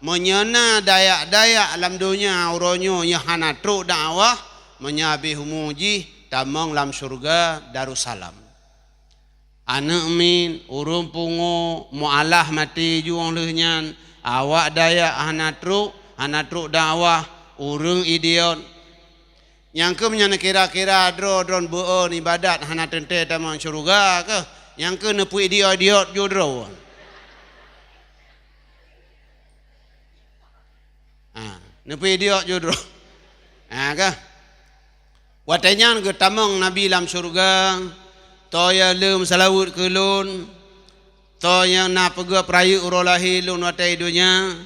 Meunyoe na dayak-dayak lam donya uroe nyoe nyang hana trok dakwah, meunyoe habéh umu jih tamong lam syeuruga Darussalam. Aneuëk miet, ureuëng pungo, mualah maté jueng lheueh nyan, awak dayak hana trok, hana trok dakwah, ureuëng idiot. Nyang keuh meunyan kira-kira droe droen beuon ibadat hana teuntée tamong syeuruga keuh, nyang keuh neupeu idiot-idiot ju droe. Ha, neupeu idiot ju droe. Ha kah? Watée nyan geutamong Nabi lam syeuruga, toh nyang leuem seulaweuet keu lôn, toh nyang na peugah peurayeuk uroe lahé lôn watée donya,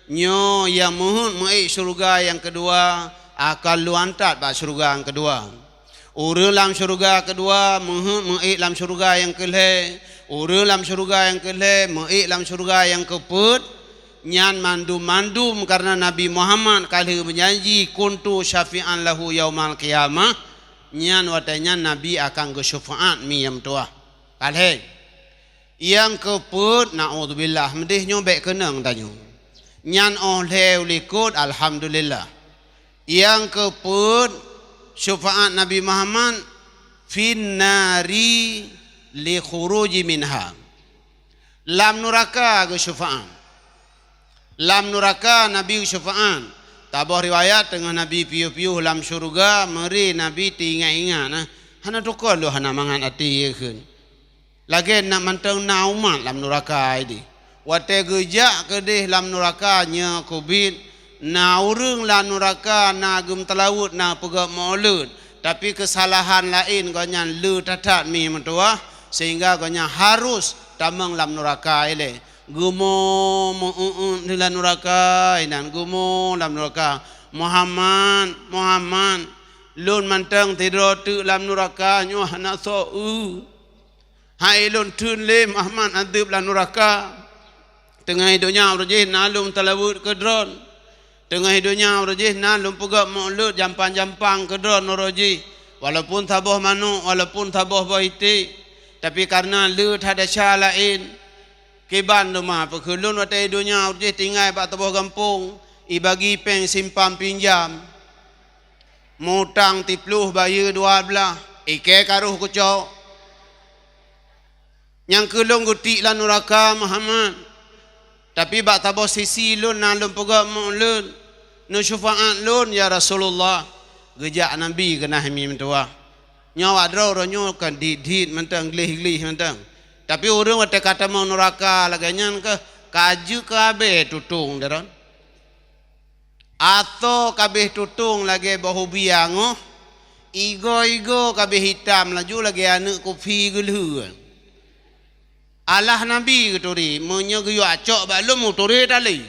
nyoe nyang meuheuet meuék syeuruga nyang keudua akan lôn antat bak syeuruga nyang keudua. Ureuëng lam syeuruga keudua meuheuet meuék lam syeuruga nyang keulhée, ureuëng lam syeuruga nyang keulhée meuék lam syeuruga nyang keupeuet. Nyan mandum-mandum kareuna Nabi Muhammad ka lheueh meujanji, "Kuntu syafi'an lahu yaumal qiyamah." Nyan watée nyan Nabi akan geusyufaat mi nyang meutuwah. Ka lhée. Nyang keupeuet, naudzubillah, meudeh nyoe bék keunong tanyoe. Nyan óh lhée u likot, alhamdulillah. Nyang keupeuet, syufaat Nabi Muhammad, "Fin nari li khuruji minha." Lam nuraka geusyufaat. Lam nuraka Nabi geusyufaat. Taboh riwayat teungoh Nabi piôh-piôh lam syeuruga, meuri Nabi teuingat-ingat, nah, hana tukon lôn hana mangat até kheun. Lagée na mantong na umat lam nuraka ideh. Watée geujak keudeh lam nuraka nyoe keubiet, na ureuëng lam nuraka na geumeuteulaweuet na peugét meu'uleut, tapi keusalahan laén gobnyan le that-that mi meutuwah, sehingga gobnyan harus tamong lam nuraka ilée. Geumo meu-uet-uet lam nuraka inan, geumo lam nuraka, "Muhammad, Muhammad, lôn mantong sidroe teuk lam nuraka nyoe hana soe eu." Hai lôn theun lé Muhammad azeub lam nuraka. Teungoh i donya uroe jih na lôn talaweuet keu droen. Teungoh i donya uroe jih na lôn peugét meu'uleut jampang-jampang keu droen uroe jih. Walaupun saboh manok, walaupun saboh boh iték, tapi kareuna le that desya laén. Kiban teuma peukheun lôn watée i donya uroe jih tinggai bak saboh gampông, ibagi péng simpan pinjam. Mutang siplôh bayeue dua blaih, ikée karoh kucok. Nyang keu lôn geutiek lam nuraka Muhammad. Tapi bak saboh sisi lôn na lôn peugét meu'uleut, neusyufaat lôn, ya Rasulullah. Geujak Nabi keunan mi meutuwah. Nyoe awak droe uroe nyoe kan dit-dit mantong, gleh-gleh mantong. Tapi ureuëng watée ka tamong nuraka lagée nyan keuh ka jeuet keu abée tutong droen. Asoe ka abéh tutong lagée boh ubi angoh, igoe-igoe ka abéh itam laju lagée aneuëk kupi geulheueh. Alah Nabi geuturi, meunyoe geuyue cok bak lôn meuturé tali.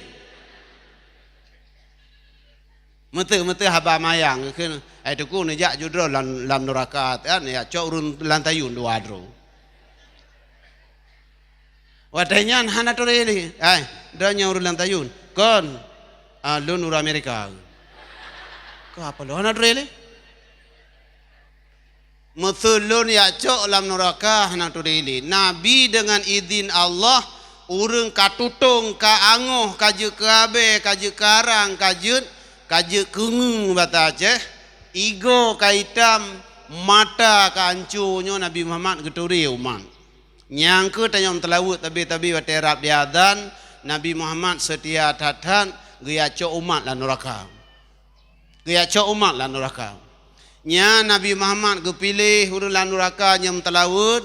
Meuteuh-meuteuh haba mayang geukheun, "Hai Teungku, neujak ju droe lam, lam nuraka, neujak cok ureuëng lam tayun dua droe." Watée nyan hana turé lé. "Hai, droeneuh ureuëng lam tayun." "Kon, ah, lôn ureuëng Amerika." "Keu apa lôn hana turé lé?" "Meuseu lôn jak cok lam nuraka hana turé lé." Nabi deungon idhin Allah, ureuëng ka tutong, ka angoh, ka jeuet keu abée, ka jeuet keu arang, ka jeuet, ka jeuet keu ngeue bata Aceh, igoe ka itam, mata ka anco, nyoe Nabi Muhammad geuturé umat. Nyang keuh tanyoe meuteulaweuet tabi-tabi watée rab di azan, Nabi Muhammad seutia that-that geujak cok umat lam nuraka. Geujak cok umat lam nuraka. Nyan Nabi Muhammad geupiléh ureuëng lam nuraka nyang meuteulaweuet.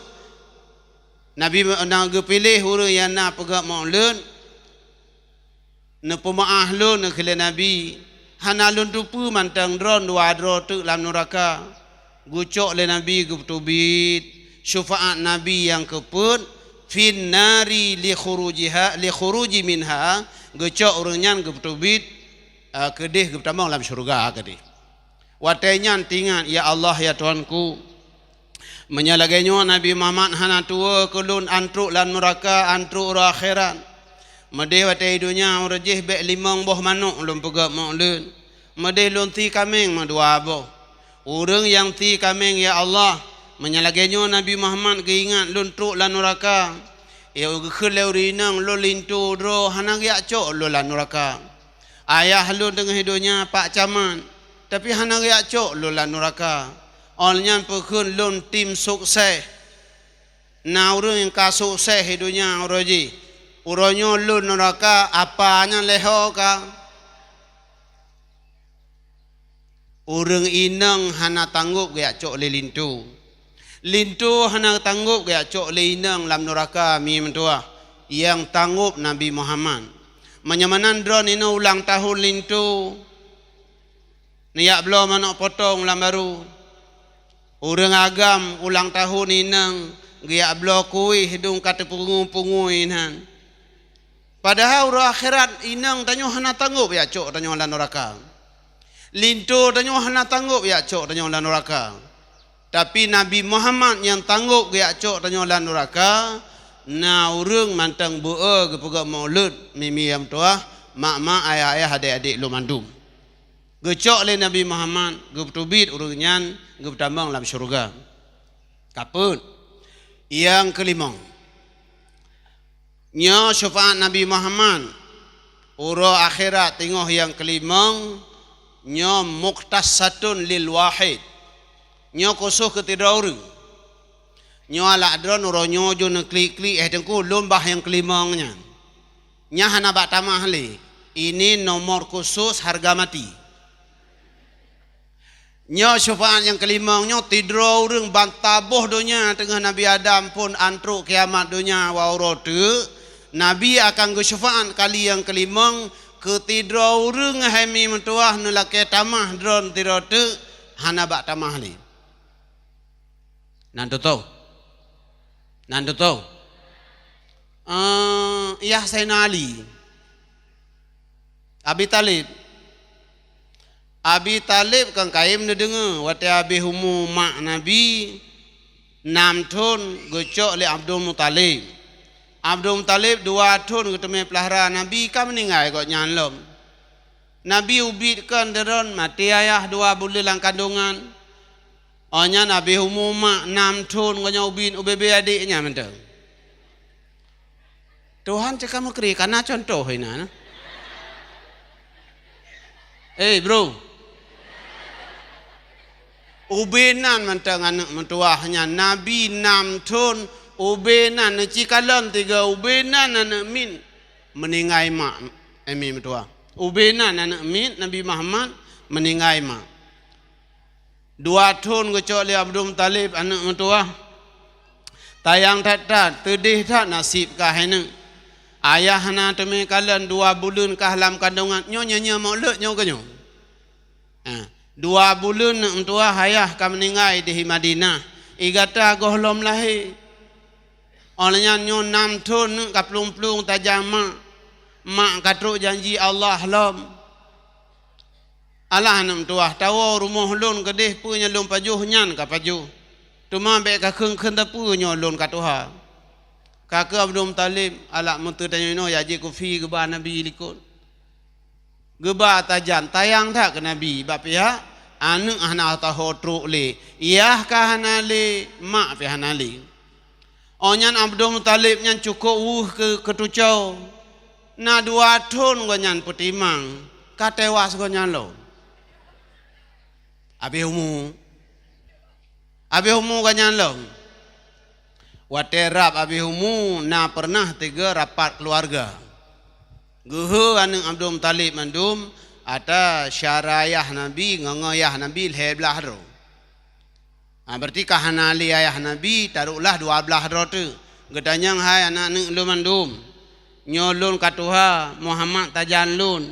Nabi na geupiléh ureuëng nyang na peugét meu'uleut. Neupeumeu'ah lôn," kheun lé Nabi, "hana lôn teupeue mantong droe dua droe teuk lam nuraka." Geucok lé Nabi, geupeutubiet syeufaat Nabi nyang keupeuet, "Fin nari li khurujiha, li khuruji minha," geucok ureuëng nyan geupeutubiet, eh, keudeh geupeutamong lam syeuruga keudeh. Watée nyan teuingat, "Ya Allah, ya Tuhanku, meunyoe lagée nyoe Nabi Muhammad hana tuwoe keu lôn antrok lam nuraka, antrok uroe akhirat. Meudeh watée donya uroe jih bék limong boh manok lôn peugét mok lôn. Meudeh lôn sie kaméng meudua boh. Ureuëng nyang sie kaméng, ya Allah, meunyoe lagée nyoe Nabi Muhammad geuingat lôn trok lam nuraka, ya geukheun lé ureuëng inong lôn linto droe hana geujak cok lôn lam nuraka. Ayah lôn teungoh donya Pak Camat, tapi hana geujak cok lôn lam nuraka. Óh lheueh nyan peukheun lôn tim sukses. Na ureuëng nyang ka sukses di donya uroe jih, uroe nyoe lôn nuraka, apa nyan lé ho ka?" Ureuëng inong hana tanggôp geujak cok lé linto. Linto hana tanggôp geujak cok lé inong lam nuraka, mi meutuwah, nyang tanggôp Nabi Muhammad. Meunyoe meunan droeneuh ulang tahun linto, neujak bloe manok potong lam barô. Ureuëng agam ulang tahun inong geujak bloe kueh dong ka teupeungui-peungui nan. Padahai uroe akhirat inong tanyoe hana tanggôp geujak cok tanyoe lam nuraka. Linto tanyoe hana tanggôp geujak cok tanyoe lam nuraka. Tapi Nabi Muhammad nyang tanggôp geujak cok tanyoe lam nuraka, na ureuëng mantong beu-e geupeugét mok lôn, mi-mi nyang meutuwah, mak-mak, ayah-ayah, adék-adék lôn mandum. Geucok lé Nabi Muhammad, geupeutubiet ureuëng nyan, geupeutamong lam syeuruga. Kapeuet. Nyang keulimong. Nyoe syeufaat Nabi Muhammad uroe akhirat teungoh nyang keulimong, nyoe mukhtassatun lil wahid. Nyoe khusos keu sidroe ureuëng. Nyoe alak droe uroe nyoe jeuet neuklik-klik, "Eh Teungku, lôn bah nyang keulimong nyan." Nyan hana bak tamah lé. Ini nomor khusus harga mati. Nyoe syeufaat nyang keulimong nyoe, sidroe ureuëng ban saboh donya teungoh Nabi Adam phon antrok kiamat donya, wa uroe teuk, Nabi akan geusyeufaat kali nyang keulimong keu sidroe ureuëng, hai mi meutuwah, neulakée tamah droe sidroe teuk, hana bak tamah lé. Nan tutoe. Nan tutoe. Eh, yah Saidina Ali. Abi Talib. Abi Talib kan kayém neudeungoe watée habéh umu mak Nabi nam thon geucok lé Abdul Muthalib. Abdul Muthalib dua thon geuteumé peulahra Nabi, ka meuninggai gobnyan lom. Nabi ubit kon deudon maté ayah dua buleuen lam kandongan. Óh nyan habéh umu mak nam thon gobnyan ubit ubé-bé adék nyan mantong. Tuhan cit ka meukri, kana contoh inan. Eh, bro. Ubé nan mantong aneuëk meutuwah nyan, Nabi nam thon, ubé nan neucikalon tiga, ubé nan aneuëk miet meuninggai mak, eh, mi meutuwah. Ubé nan aneuëk miet Nabi Muhammad meuninggai mak. Dua thon geucok lé Abdul Muthalib aneuëk meutuwah. Tayang that-that, teudeh that naseb kah hai neuëk. Ayah hana teumé kalon dua buleuen kah lam kandongan, nyoe nyoe nyoe mok leuek nyoe keu nyoe. Ha, dua buleuen neuëk meutuwah ayah ka meuninggai di Madinah. I gata gohlom lahé. Óh lheueh nyan nyoe nam thon neuëk ka plueng-plueng tajak mak. Mak ka trok janji Allah lom. Alah aneuëk meutuwah, tawoe rumoh lôn keudeh, peue nyang lôn pajoh nyan ka pajoh. Teuma bék ka kheun-kheun tapeue nyoe lôn ka tuha. Ka keuh Abdul Muthalib, alak meuteutanyoe inoe jak jép kufi geuba Nabi likot. Geuba tajan tayang that keu Nabi, bak pihak aneuëk hana taho trok lé, yah ka hana lé, mak pih hana lé. Óh nyan Abdul Muthalib nyan cukôp weueh keu, keu tucoe. Na dua thon gobnyan peutimang, ka teuwas gobnyan lom. Habéh umu. Habéh umu gobnyan lom. Watée rab habéh umu, na peureunah tiga rapat keuluwarga. Geuheu aneuëk Abdul Muthalib mandum, ata syara yah Nabi ngon, ngon yah Nabi lhée blaih droe. Ha, berarti ka hana lé ayah Nabi, taroklah dua blaih droe teuk. Geutanyong, "Hai aneuëk-aneuëk lôn mandum, Nyoe lôn ka tuha, Muhammad tajan lôn.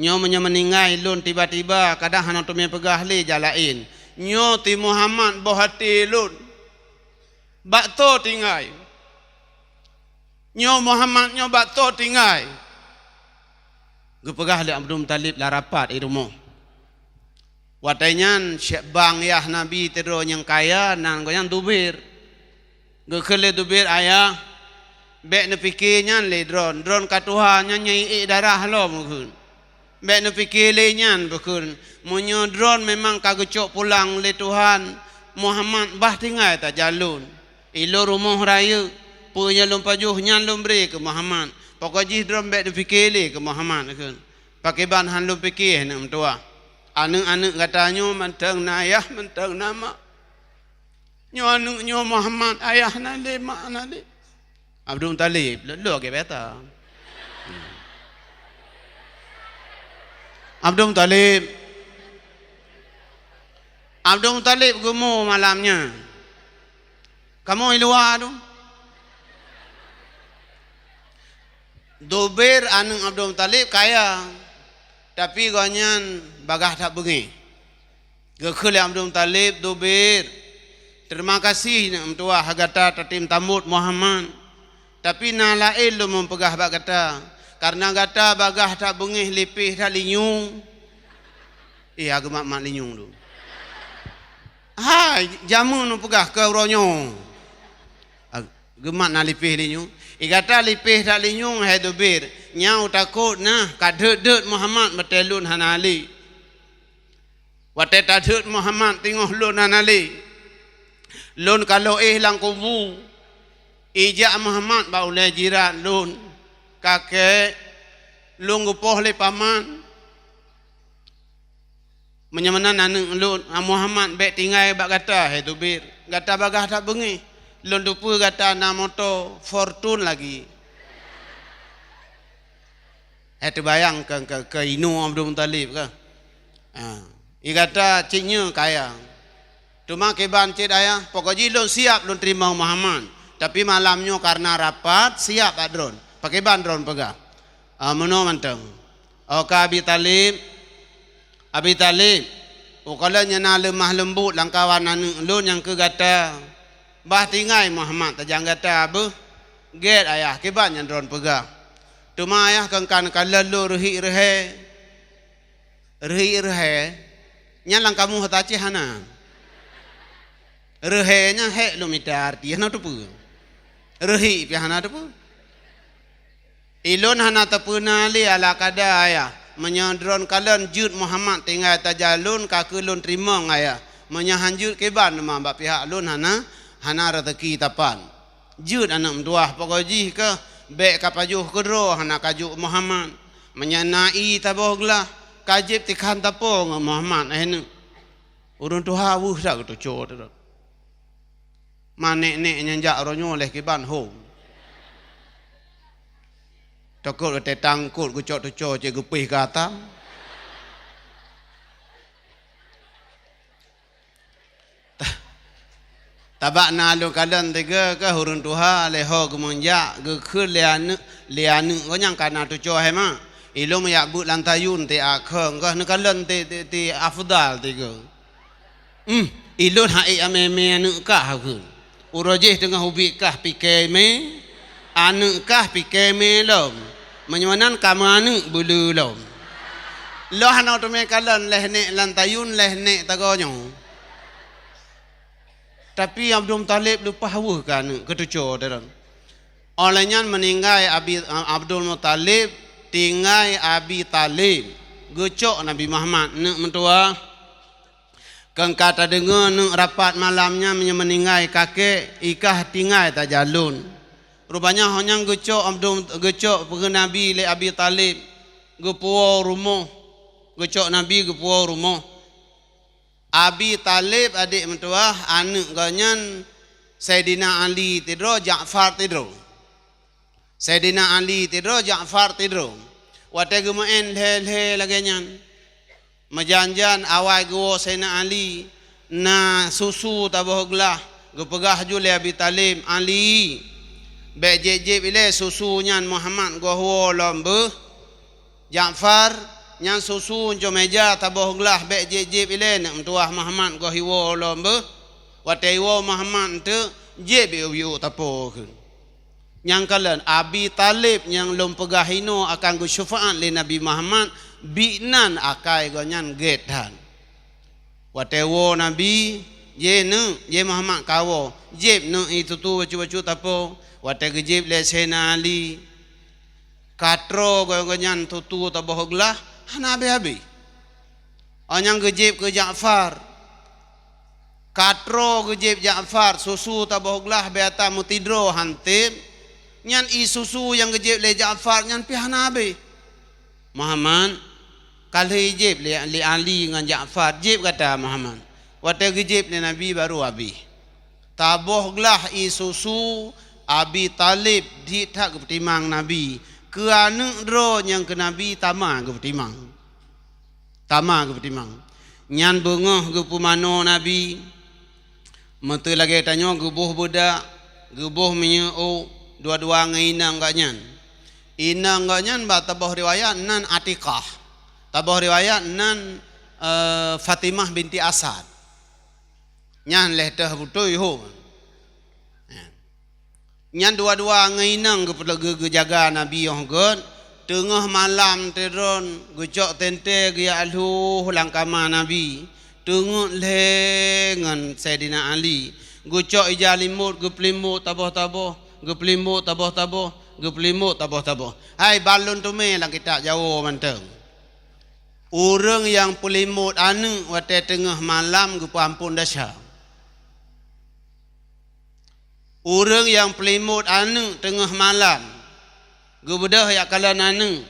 Nyoe meunyoe meuninggai lôn tiba-tiba, kadang hana teumé peugah lé jak laén. Nyoe ti Muhammad boh até lôn. Bak toh tinggai. Nyoe Muhammad nyoe bak toh tinggai. Geupeugah lé Abdul Muthalib lam rapat i rumoh. Watée nyan, syek bang yah Nabi teudroe nyang kaya nan gobnyan Zubair. Geukheun lé Zubair, "Ayah, bék neupike nyan lé droen. Droen ka tuha nyan nyang ék darah lom," geukheun. "Bék neupike lé nyan," geukheun. "Meunyoe droen memang ka geucok pulang lé Tuhan, Muhammad bah tinggai tajan lôn. Ilôn rumoh rayeuk, peue nyang lôn pajoh nyan lôn bri keu Muhammad. Pokok jih droen bék neupike lé keu Muhammad," geukheun. "Pakriban han lôn pike, aneuk meutuwah. Aneuk-aneuk gata nyoe mantong na ayah, mantong na mak. Nyoe aneuk nyoe Muhammad, ayah na lé, mak na lé." Abdul Muthalib, lôn lagée beta. Abdul Muthalib. Abdul Muthalib geumu malam nyan. Kamoe i luwa tu. Zubair aneuk Abdul Muthalib kaya, tapi gobnyan bagaih that beungéh. Geukheun lé Abdul Muthalib, "Zubair, terima kasih neuk meutuwah gata tatem tamot Muhammad. Tapi na laén lôn meupeugah bak gata, kareuna gata bagaih that beungéh lipéh that linyueng." Iya, geumat-mat linyueng tu. "Hai, jameun neupeugah keu uroe nyoe." Ah, geumat na lipéh linyueng. "I gata lipéh that linyueng, hai Zubair. Nyang takot na ka deuet-deuet Muhammad batée lôn hana lé. Watée tadeuet Muhammad teungoh lôn hana lé, lôn ka lo éh lam kubu. Ijak Muhammad bak ulée jirat lôn, kakée lôn geupoh lé paman. Meunyoe meunan aneuk lôn, Muhammad bék tinggai bak gata, hai Zubair. Gata bagaih that beungéh. Lôn teupeue gata na moto Fortune lagi." Hai teubayang keu, keu, keu inoe Abdul Muthalib ka. Ha, i gata cit nyoe kaya. Teuma kiban cit ayah, pokok jih lôn siab lôn teurimong Muhammad. Tapi malam nyoe kareuna rapat, siab bak droen. Pakriban droen peugah. Ah, meunoe mantong. Oh ka Abi Thalib, Abi Thalib, ukalon nyang na leumah leumbot lam kawan aneuk lôn nyang keu gata. Bah tinggai Muhammad tajan gata beuh. Gét ayah, kiban nyang droen peugah. Teuma ayah kon ka neukalon lôn reuhik reuhée. Reuhik reuhée, nyan lam kamus Aceh hana. Reuhée nyan hék lôn mita arti, hana teupeue. Reuhik pih hana teupeue. Ilôn hana teupeuna lé ala kada ayah. Meunyoe droen kalon jeuet Muhammad tinggai tajan lôn, ka keu lôn teurimong ayah. Meunyoe han jeuet kiban teuma bak pihak lôn hana, hana raseuki tapan. Jeuet aneuk meutuwah, pokok jih keuh bék ka pajoh keudroe hana ka jok Muhammad. Meunyoe na ié taboh glah, ka jieb tikhan tapo ngon Muhammad, eh, neuk. Ureuëng tuha weueh that geutuco teuh. Ma nék-nék nyang jak uroe nyoe lé kiban hom. Tokot geutétang kot geucok tuco cit geupéh gata. Ta-, tabak na lôn kalon tiga keuh ureuëng tuha lé ho geumeunjak geukheun lé aneuk, lé aneuk geuh nyang kana tuco hai mak. Ilôn jak beuet lam tayun ti akhong keuh neukalon ti, ti, ti afdal tiga. Hmm, ilôn hai amé-mé aneuk kah kheun. Uroe jih teungoh ubit kah pike mé, aneuk kah pike mé lom. Meunyoe nan ka meuaneuk beuleu lom. Lôn hana teumé kalon leh nék lam tayun leh nék tagoe nyoe. Tapi Abdul Muthalib leupah weueh keu aneuk keutuco teuh. Óh lheueh nyan meuninggai Abi, Abdul Muthalib, tinggai Abi Thalib, geucok Nabi Muhammad neuk meutuwah. Keu ka tadeungoe neuk rapat malam nyan meunyoe meuninggai kakek, i kah tinggai tajalon. Rupanya ho nyang geucok Abdul, geucok peue Nabi lé Abi Thalib, geupuwoe rumoh, geucok Nabi geupuwoe rumoh. Abi Thalib adék meutuwah, aneuk geuhnyan Saidina Ali tidroe, Ja'far tidroe. Saidina Ali tidroe, Ja'far tidroe. Watée geumeu'en lhée-lhée lagée nyan, meujan-jan awai geuwoe Saidina Ali, na susu taboh glah, geupeugah ju lé Abi Thalib, "Ali, Bék jieb-jieb ilée susu nyan Muhammad goh woe lom beuh. Ja'far, nyan susu cue meja taboh glah, bék jieb-jieb ilée neuk meutuwah Muhammad goh iwoe lom beuh. Watée iwoe Muhammad enteuk, jieb yue-yue tapoh kheun. Nyang kalon Abi Thalib nyang lôn peugah inoe akan geusyeufaat lé Nabi Muhammad, biet nan akai geuh nyan gét that. Watée woe Nabi, "Jih neuk, jih Muhammad kawoe, jieb neuk ie susu bacut-bacut tapoh." Watée geujieb lé Saidina Ali, ka troe geuh nyan susu taboh glah hana habéh-habéh. Óh nyang geujieb keu Ja'far, ka troe geujieb Ja'far, susu taboh glah biasa meutidroe han tem, nyan ie susu nyang geujieb lé Ja'far nyan pih hana habéh. "Muhammad, ka lheueh jieb lé, lé Ali ngon Ja'far, jieb gata Muhammad." Watée geujieb lé Nabi baru habéh. Taboh glah ie susu, Abi Thalib diet that geupeutimang Nabi. Keu aneuëk droe nyang keu Nabi tama geupeutimang. Tama geupeutimang. Nyan beungoh geupeumanoe Nabi. Meuteulagée tanyoe geuboh beudak, geuboh minyeuk ôk, dua-dua ngon inong geuh nyan. Inong geuh nyan bak taboh riwayat nan Atiqah. Taboh riwayat nan, eh, Fatimah binti Asad. Nyan lheueh teuh beutôi ho. Nyan dua-dua ngon inong geupeulagée geujaga Nabi óh gét. Teungoh malam teudron, geucok teuntée geujak lhôh lam kama Nabi. Teungeut lhée ngon Saidina Ali. Geucok ija limot, geupeulimot taboh-taboh, geupeulimot taboh-taboh, geupeulimot taboh-taboh. Hai ban lôn teumé lam kitab Jawoe mantong. Ureuëng nyang peulimot aneuëk watée teungoh malam geupeuamphon desya. Ureuëng nyang peulimot aneuëk teungoh malam, geubeudôh jak kalon aneuëk,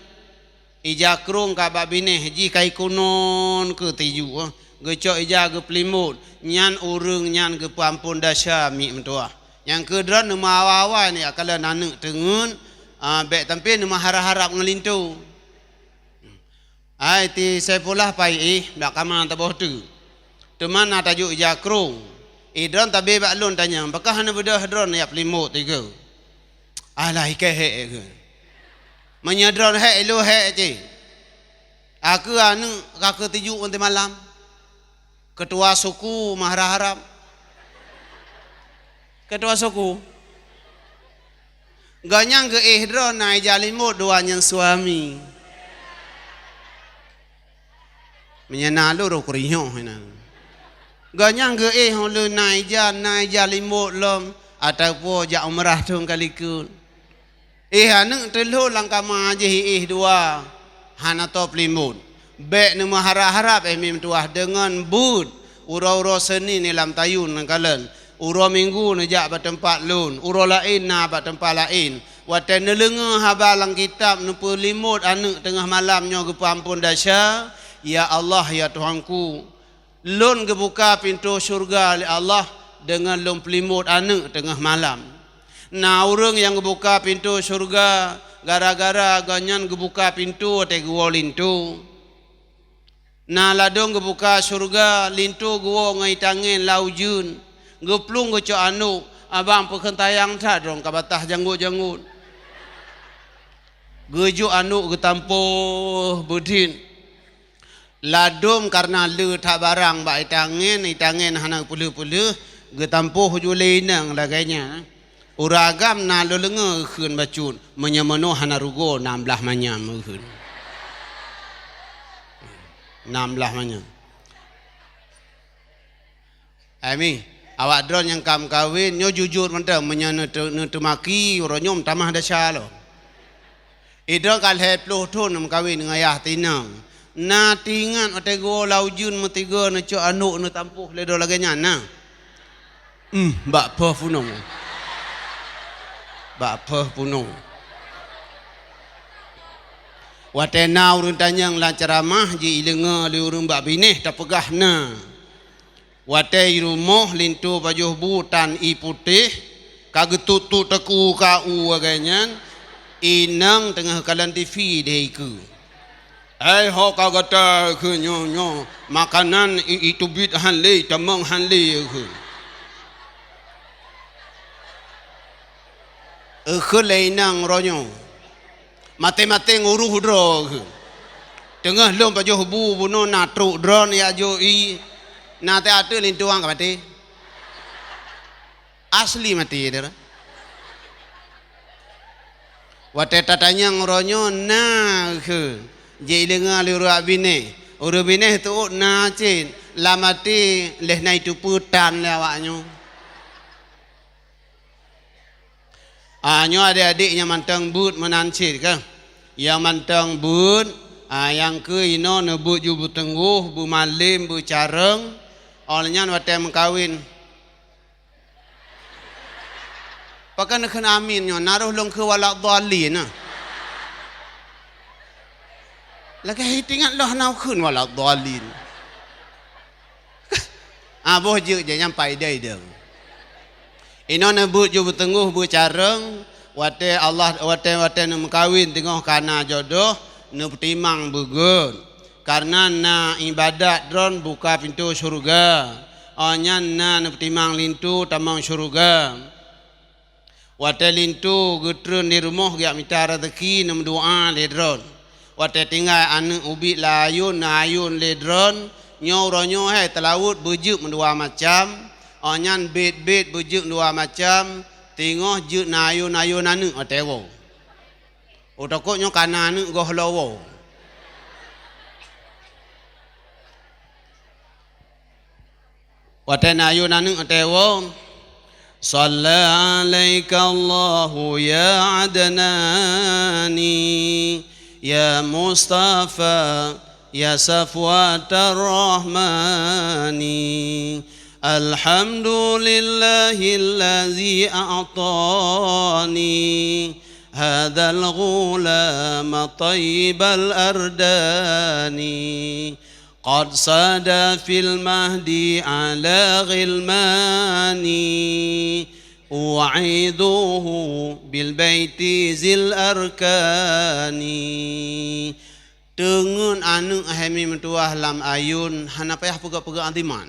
ija krông ka bak binéh jih ka ikunon keu tiju, geucok ija geupeulimot, nyan ureuëng nyan geupeuamphon desya miet meutuwah. Nyang keu droe neumeuawa-awa jak kalon aneuëk teungeut, ah, bék sampoe neumeuharab-harab ngon linto. Hai ti Saifullah pai éh bak kama taboh teuk. Teuma na tajok ija krông. Éh droe tabe bak lôn tanyong, "Pakon hana beudôh droe jak peulimot tiga?" "Alah, ikei hék," kheun. "Meunyoe droe hék, ilôn hék cit. Akeu aneuëk ka keu tiju ngon teumalam." Ketua suku meuharab-harab. Ketua suku. Gobnyan geuéh droe na ija limot dua nyan suami. Meunyoe na lôn roh keurinyueng inan. Gobnyan geuéh ulôn na ija, na ija limot lom, ataupun jak umrah thôn ka likot. Éh aneuëk teulhô lam kama jih éh dua, hana toe peulimot. Bék neumeuharab-harab éh miet meutuwah deungon buet uroe-uroe Senin lam tayue neukalon. Uroe Minggu neujak bak teumpat lôn, uroe laén na bak teumpat laén. Watée neuleungoe haba lam kitab neupeulimot aneuëk teungoh malam nyoe geupeuamphon desya, "Ya Allah, ya Tuhanku, lôn geubuka pintoe syeuruga lé Allah deungon lôn peulimot aneuëk teungoh malam." Na ureuëng nyang geubuka pintoe syeuruga gara-gara gobnyan geubuka pintoe watée geuwoe linto. Na ladôm geubuka syeuruga, linto geuwoe ngon itangén lam ujeuen, geuplueng geucok anok, abang peukeun tayang that droe ka bataih janggot-janggot. Geujok anok geutampôh beudit. Ladôm kareuna le that barang bak itangén, itangén hana peulheueh-peulheueh, geutampôh ju lé inong lagée nyan. Ureuëng agam na lôn leungoe geukheun bacut, meunyoe meunoe hana rugoe nam blaih manyam geukheun. Nam blaih manyam. Ami, awak droe nyang ka meukawen, nyoe jujur mantong, meunyoe neute-, neuteumaki, uroe nyoe meutamah desya lom. Idroe ka lhée ploh thon meukawen ngon yah tinong. Na teuingat watée geuwoe lam ujeuen meusigoe neucok anok neutampôh lé droe lagée nyan, na? Em, bak poh punong. Bak poh punong. Watée na ureuëng tanyong lam ceuramah, ji ileungoe lé ureuëng bak binéh tapeugah na. Watée i rumoh linto pajoh bu tan ie putéh, ka geutot-tot teukue ka u lagée nyan, inong teungoh kalon T V di ikeue. "Hai ho ka gata," kheun, "nyoe, nyoe makanan i-, iteubiet han lé, tamong han lé," kheun. Eukheun lé inong uroe nyoe, maté-maté nguruh droe kheun. Teungoh lôn pajoh bu bunoe na trok droeneuh jak jok ie, na teuateueh linto ka maté. Asli maté dia. Watée tatanyong uroe nyoe na kheun, jeuet ileunga lé ureuëng binéh. Ureuëng binéh teuôt na cit, lam até lheueh na iteupeue tan lé awaknyoe. Ah, nyoe adék-adék nyang mantong beuet meunan cit keuh. Nyang mantong beuet, ah, nyang keu inoe neubeuet ju beuteunggoh, beumalém, beucareueng, óh lheueh nyan watée meukawen. Pakon neukheun amin nyoe, na roh lôn kheun waladhdhallin na. Lagée hitingat loh na kheun waladhdhallin. Ah, boh jeuet jih nyang paidai deueng. Inoe neubeuet ju beuteunggoh beucareueng, watée Allah, watée, watée neumeukawen teungoh kana jodoh, neupeutimang beugét. Kareuna na iébadat droen buka pintoe syeuruga, óh nyan na neupeutimang linto tamong syeuruga. Watée linto geutreun di rumoh geujak mita raseuki neumeudoá lé droen. Watée tinggai aneuëk ubit lam ayôn na ayôn lé droen, nyoe uroe nyoe hai teulaweuet beujeuet meudua macam, óh nyan bét-bét beujeuet meudua macam, teungoh jeuet na ayôn-ayôn aneuëk watée woe. Utôkot nyoe kana aneuëk goh lom woe. Watée na ayôn aneuëk watée woe, "Shalla 'alaika Allahu ya Adnani, ya Mustafa, ya Safwatar Rahmani. Alhamdulillahilladzi a'tani hadzal ghulama thayyibal ardani." Qad sada fil mahdi ala ghilmani, u'idhuhu bil baiti zil arkani. Teungeut aneuëk hai mi meutuwah lam ayôn hana payah peugah-peugah azimat.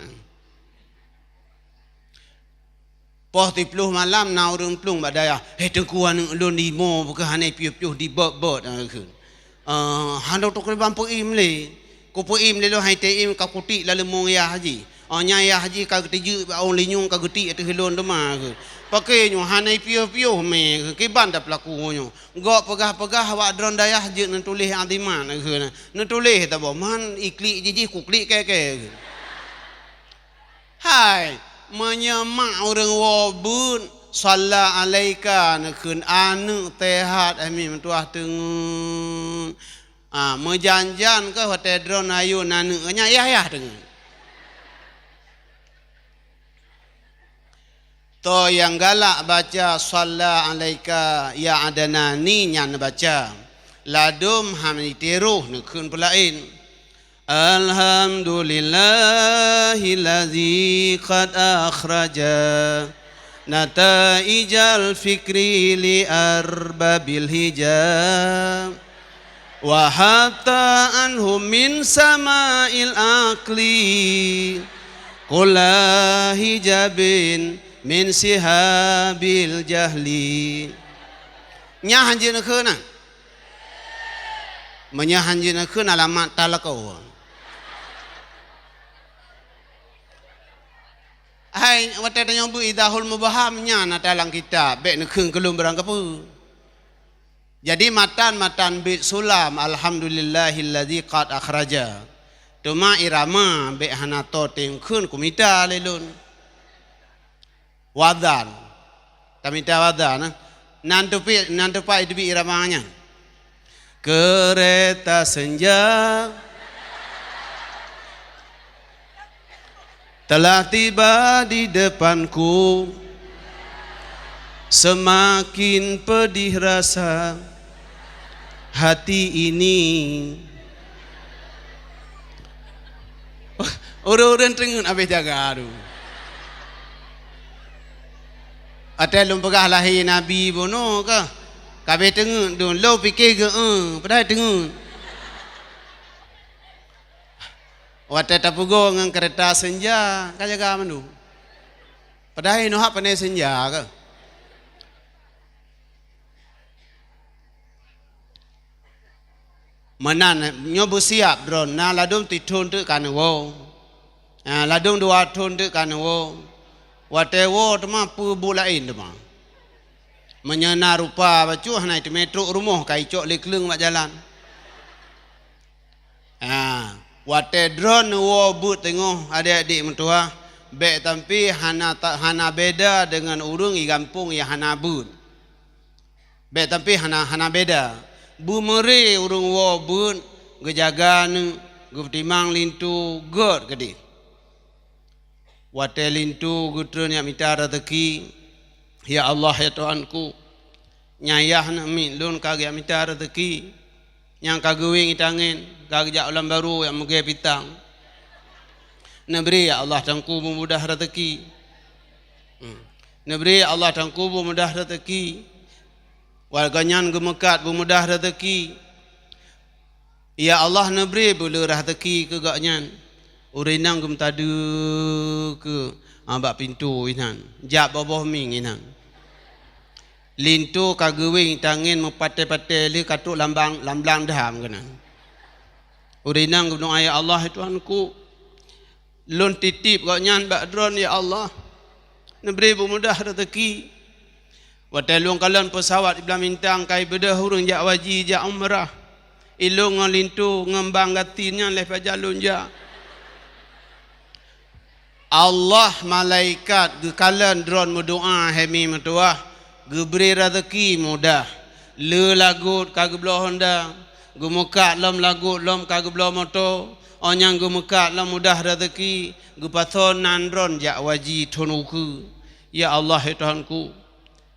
Poh siplôh malam na ureuëng plueng bak dayah, "Hei Teungku, aneuëk lôn limo bukon hana piôh-piôh dibot-bot," kheun. "Eh, hana teukeureubeuen peuim lé. Kupeuim lé lôn hai teuim ka kutiek lam leumong yah jih. Oh, nyan yah jih ka geuteujeuet bak ôn linyueng ka geutiek ateueh lôn teuma," kheun. "Pakè nyoe hana piôh-piôh mé," kheun, "kiban dak peulaku nyoe. Gob peugah-peugah awak droen dayah jeuet neutuléh azimat," kheun. "Neutuléh taboh man iklik jih, jih kuklik kèe-kèe," kheun. Hai, meunyoe mak ureuëng woe beuet, "Shalla 'alaika," neukheun aneuëk teuhat, eh, mi meutuwah teungeut. Ah, meujan-jan keuh watée droen ayôn aneuëk nyan yah-yah teungeut. Toh nyang galak baca, "Shalla 'alaika ya Adnani," nyan neubaca. Ladôm hana jitiroh neukheun peulaén. Alhamdulillahilladzi qad akhraja nataijal fikri li arbabil hija, wa hatta anhum min sama'il aqli kulla hijabin min sihabil jahli. Nyan hanjeut neukheun na. Meunyoe hanjeut neukheun alamat talakoe. Hai, watée tanyoe beuet idahul mubham nyan ata lam kitab, bék neukheun keu lôn barang kapeue. Jadi matan-matan bét sulam, "Alhamdulillahilladzi qad akhraja." Teuma irama bék hana toe teukheun kumita lé lôn. Wazan. Tamita wazan, eh. Nan teupi-, nan teupat iteubiet irama nyan. Kereta senja telah tiba di depanku, semakin pedih rasa hati ini. Ureuëng-ureuëng teungeut habéh jaga tu. Watée lôn peugah lahé Nabi bunoe kah, ka habéh teungeut dum, lôn pike geu-eu, padahai teungeut. Watée tapeugoe ngon keureta senja, ka jaga mandum. Padahai nyoe hak pane senja kah. Meunan nyoe beusiab droeneuh, na ladôm sithon teuk ka neuwoe. Ha, ladôm dua thon teuk ka neuwoe. Watée woe teuma peue buet laén teuma. Meunyoe na rupa bacut hana teumé trok rumoh ka icok lé kleueng bak jalan. Ha, watée droeneuh neuwoe beuet teungoh adik-adik meutuwah, bék tampi hana ta-, hana beda deungon ureuëng i gampông nyang hana beuet. Bék tampi hana, hana beda. Beumeuré ureuëng woe beuet, geujaga neuh, geupeutimang linto, gét keudeh. Watée linto geutreun jak mita raseuki, "Ya Allah, ya Tuhanku, nyan yah neuh miet lôn ka geujak mita raseuki, nyang ka geuwéng i tangén, ka geujak u lam barô jak meugée pitang. Neubri, ya Allah, Tuhanku, beumudah raseuki. Hmm. Neubri, ya Allah, Tuhanku, beumudah raseuki." Watée gobnyan geumeukat beumudah raseuki, "Ya Allah, neubri beuleu raseuki keu gobnyan." Ureuëng inong geumeutadeue keu, a, bak pintoe inan, jak boh-boh mieng inan. Linto ka geuwéng tangén meupatéh-patéh lé ka trok lam blang, lam blang dam keunan. Ureuëng inong geumeudoá, "Ya Allah, Tuhanku, lôn titip gobnyan bak droeneuh, ya Allah. Neubri beumudah raseuki. Watée lôn kalon peusawat i Blang Bintang ka ibeudôh ureuëng jak haji, jak umrah. Ilôn ngon linto ngon bang gasien nyan lhée pajan lôn jak." Allah malaikat geukalon droeneuh meudoá, hai miet meutuwah, geubri raseuki mudah. Le lagot ka geubloe honda, geumeukat lom lagot lom ka geubloe moto, óh nyang geumeukat lom mudah raseuki, geupasoe nan droeneuh jak haji thon ukeue. Ya Allah, ya Tuhanku,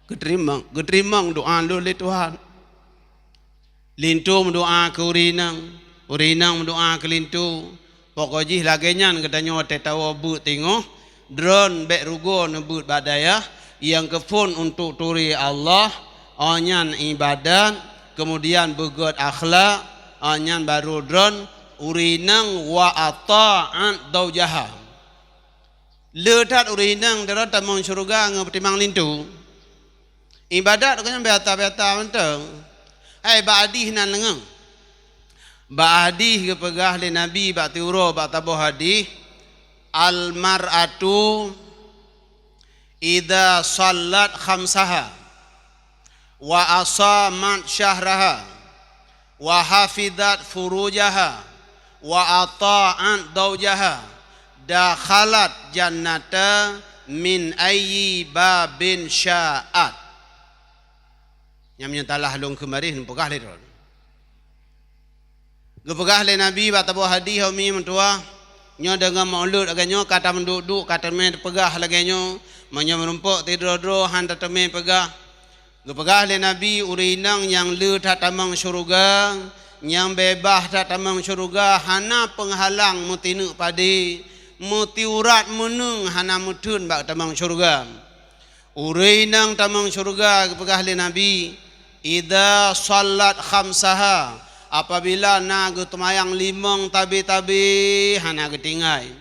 geuteurimong, geuteurimong doá lôn lé Tuhan. Linto meudoá keu ureuëng inong, ureuëng inong meudoá keu linto. Pokok jih lagée nyan geutanyoe watée tawoe beuet teungoh, droeneuh bék rugoe neubeuet bak dayah nyang geuphon untuk turi Allah, óh nyan iébadat, keumudian beugét akhlak, óh nyan barô droeneuh ureuëng inong wa ata'at zaujaha. Le that ureuëng inong droeneuh tamong syeuruga ngon peutimang linto. Iébadat gobnyan biasa-biasa mantong. Hai bak hadih nan leungeung. Bak hadih geupeugah lé Nabi bak siuroe bak saboh hadih, "Al-mar'atu idza shallat khamsaha, wa asamat syahraha, wa hafizat furujaha, wa ata'at zaujaha, dakhalat jannata min ayyi babin sya'at." Nyang meunyoe talah lôn keumaréh neupeugah lé droeneuh. Geupeugah lé Nabi bak saboh hadih, hai miet meutuwah, nyoe deungon meu'uleut lagée nyoe ka tameuduek-duek ka teumé teupeugah lagée nyoe, meunyoe meurumpok sidroe-droe hán tateumé peugah. Geupeugah lé Nabi, ureuëng inong nyang le that tamong syeuruga, nyang beubaih that tamong syeuruga hana peunghalang meutineuk padé, meuti urat meuneueng hana meutheun bak tamong syeuruga. Ureuëng inong tamong syeuruga geupeugah lé Nabi, "Idza shallat khamsaha," apabila na geuteumayang limong tabi-tabi hana geutinggai.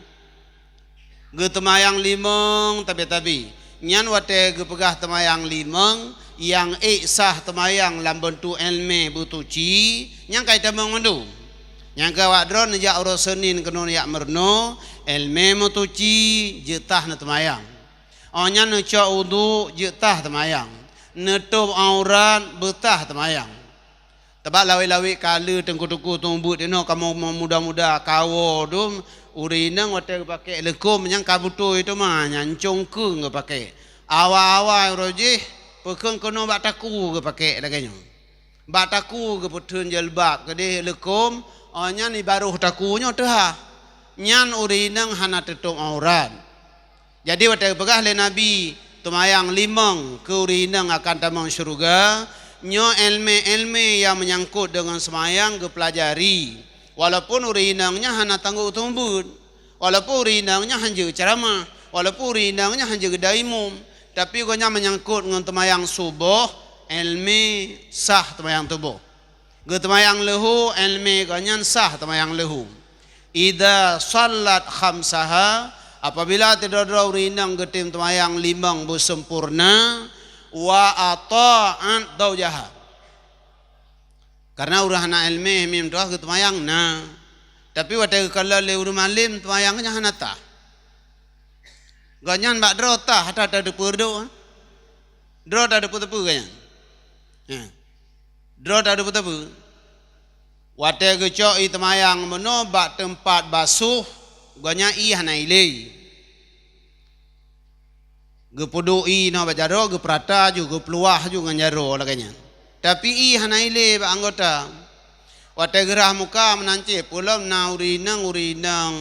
Geuteumayang limong tabi-tabi. Nyan watée geupeugah teumayang limong, nyang ék sah teumayang lam beuntuk éleumé beutuci, nyang ka itamong mandum. Nyang ka awak droeneuh jak uroe Seunin keunoe jak meurunoe, éleumé meutuci, jeuet tah neuteumayang. Óh nyan neucok uduk, jeuet tah teumayang. Neutôb aurat, beutah teumayang. Teubak lawét-lawét ka le teungku-teungku tueng beuet inoe kamoe muda-muda kawoe dum, ureuëng inong watée geupakék leukôm nyang ka beutôi teuma nyan congkeue geupakék. Awai-awai uroe jih peukheun keunoe bak taku geupakék lagée nyoe. Bak taku geupeutheun jilbab keudeh leukôm, óh nyan ibaroh taku nyoe teuhah. Nyan ureuëng inong hana teutôb aurat. Jadi watée geupeugah lé Nabi, teumayang limong keu ureuëng inong akan tamong syeuruga, nyoe éleumé-éleumé nyang meunyangkot deungon seumayang geupeulajari. Walaupun ureuëng inong nyan hana tanggong teumeubeuet, walaupun ureuëng inong nyan hana jeuet ceuramah, walaupun ureuëng inong nyan hana jeuet geuda imum, tapi gobnyan meunyangkot ngon teumayang suboh, éleumé sah teumayang suboh. Geuteumayang leuhô, éleumé gobnyan sah teumayang leuhô. Idza shallat khamsaha, apabila sidroe-droe ureuëng inong geutem teumayang limong beuseumpoereuna, wa ata'at zaujaha. Karena ureuëng hana iéleumé mim tuah geuteumayang na. Tapi watée geukalon lé ureuëng malém teumayang nyan hana tah. Gobnyan bak droe tah, ata teupeureudoe. Droe teupeue-teupeue gobnyan. Ya. Droe teupeue-teupeue. Watée geucok ié teumayang meunoe bak teumpat basoh, gobnyan ié hana ilé. Geupeuduek ié inoe bak jaroe, geupeurata ju, geupeuluwah ju ngon jaroe lagée nyan. Tapi ié hana ilé bak anggota. Watée geurhah muka meunan cit, peulom na ureuëng inong, ureuëng inong,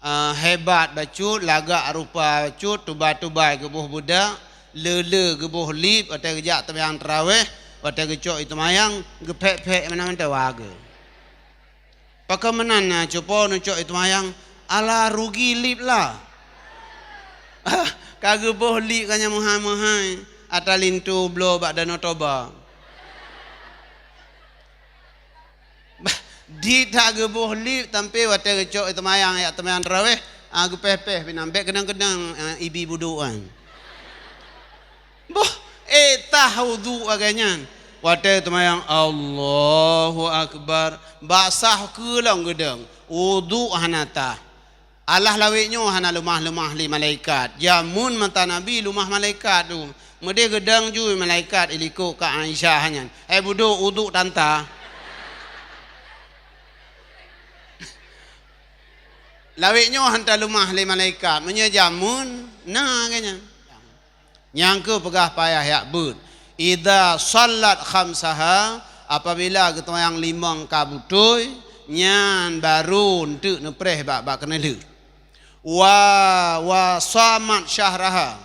eh, hebat bacut, lagak rupa bacut, tubai-tubai geuboh beudak, le-le geuboh lip, watée geujak teumayang taraweh, watée geucok ié teumayang, geuphek-phek meunan mantong wa geuh. Pakon meunan na cupo neucok ié teumayang, ala rugi lip la. Ka geuboh lip ka nyang meuhai-meuhai, ata linto bloe bak Danau Toba. Bah, di that geuboh lip sampai watée geucok ié teumayang, jak teumayang taraweh, ah, geupéh-péh pinang, bék keudang-keudang, ah, ibi budokan. Boh, eh, tah uduk lagée nyan. Watée teumayang, Allahu Akbar. Bak sah keulong geudong. Uduk hana tah. Allah lawét nyoe hana leumah-leumah lé malaikat. Jameun masa Nabi leumah malaikat tu. Meudeh geudong ju malaikat ilikot keu Aisyah nyan. Hai budok, uduk tanta. Lawét nyoe hana leumah lé malaikat. Meunyoe jameun, na lagée nyan. Nyang keu peugah payah jak beuet. Idza shallat khamsaha, apabila geuteumayang limong ka beutôi, nyan barô eunteuk neupreh bak, bak keuneulheueh. Wa, wa shamat syahraha.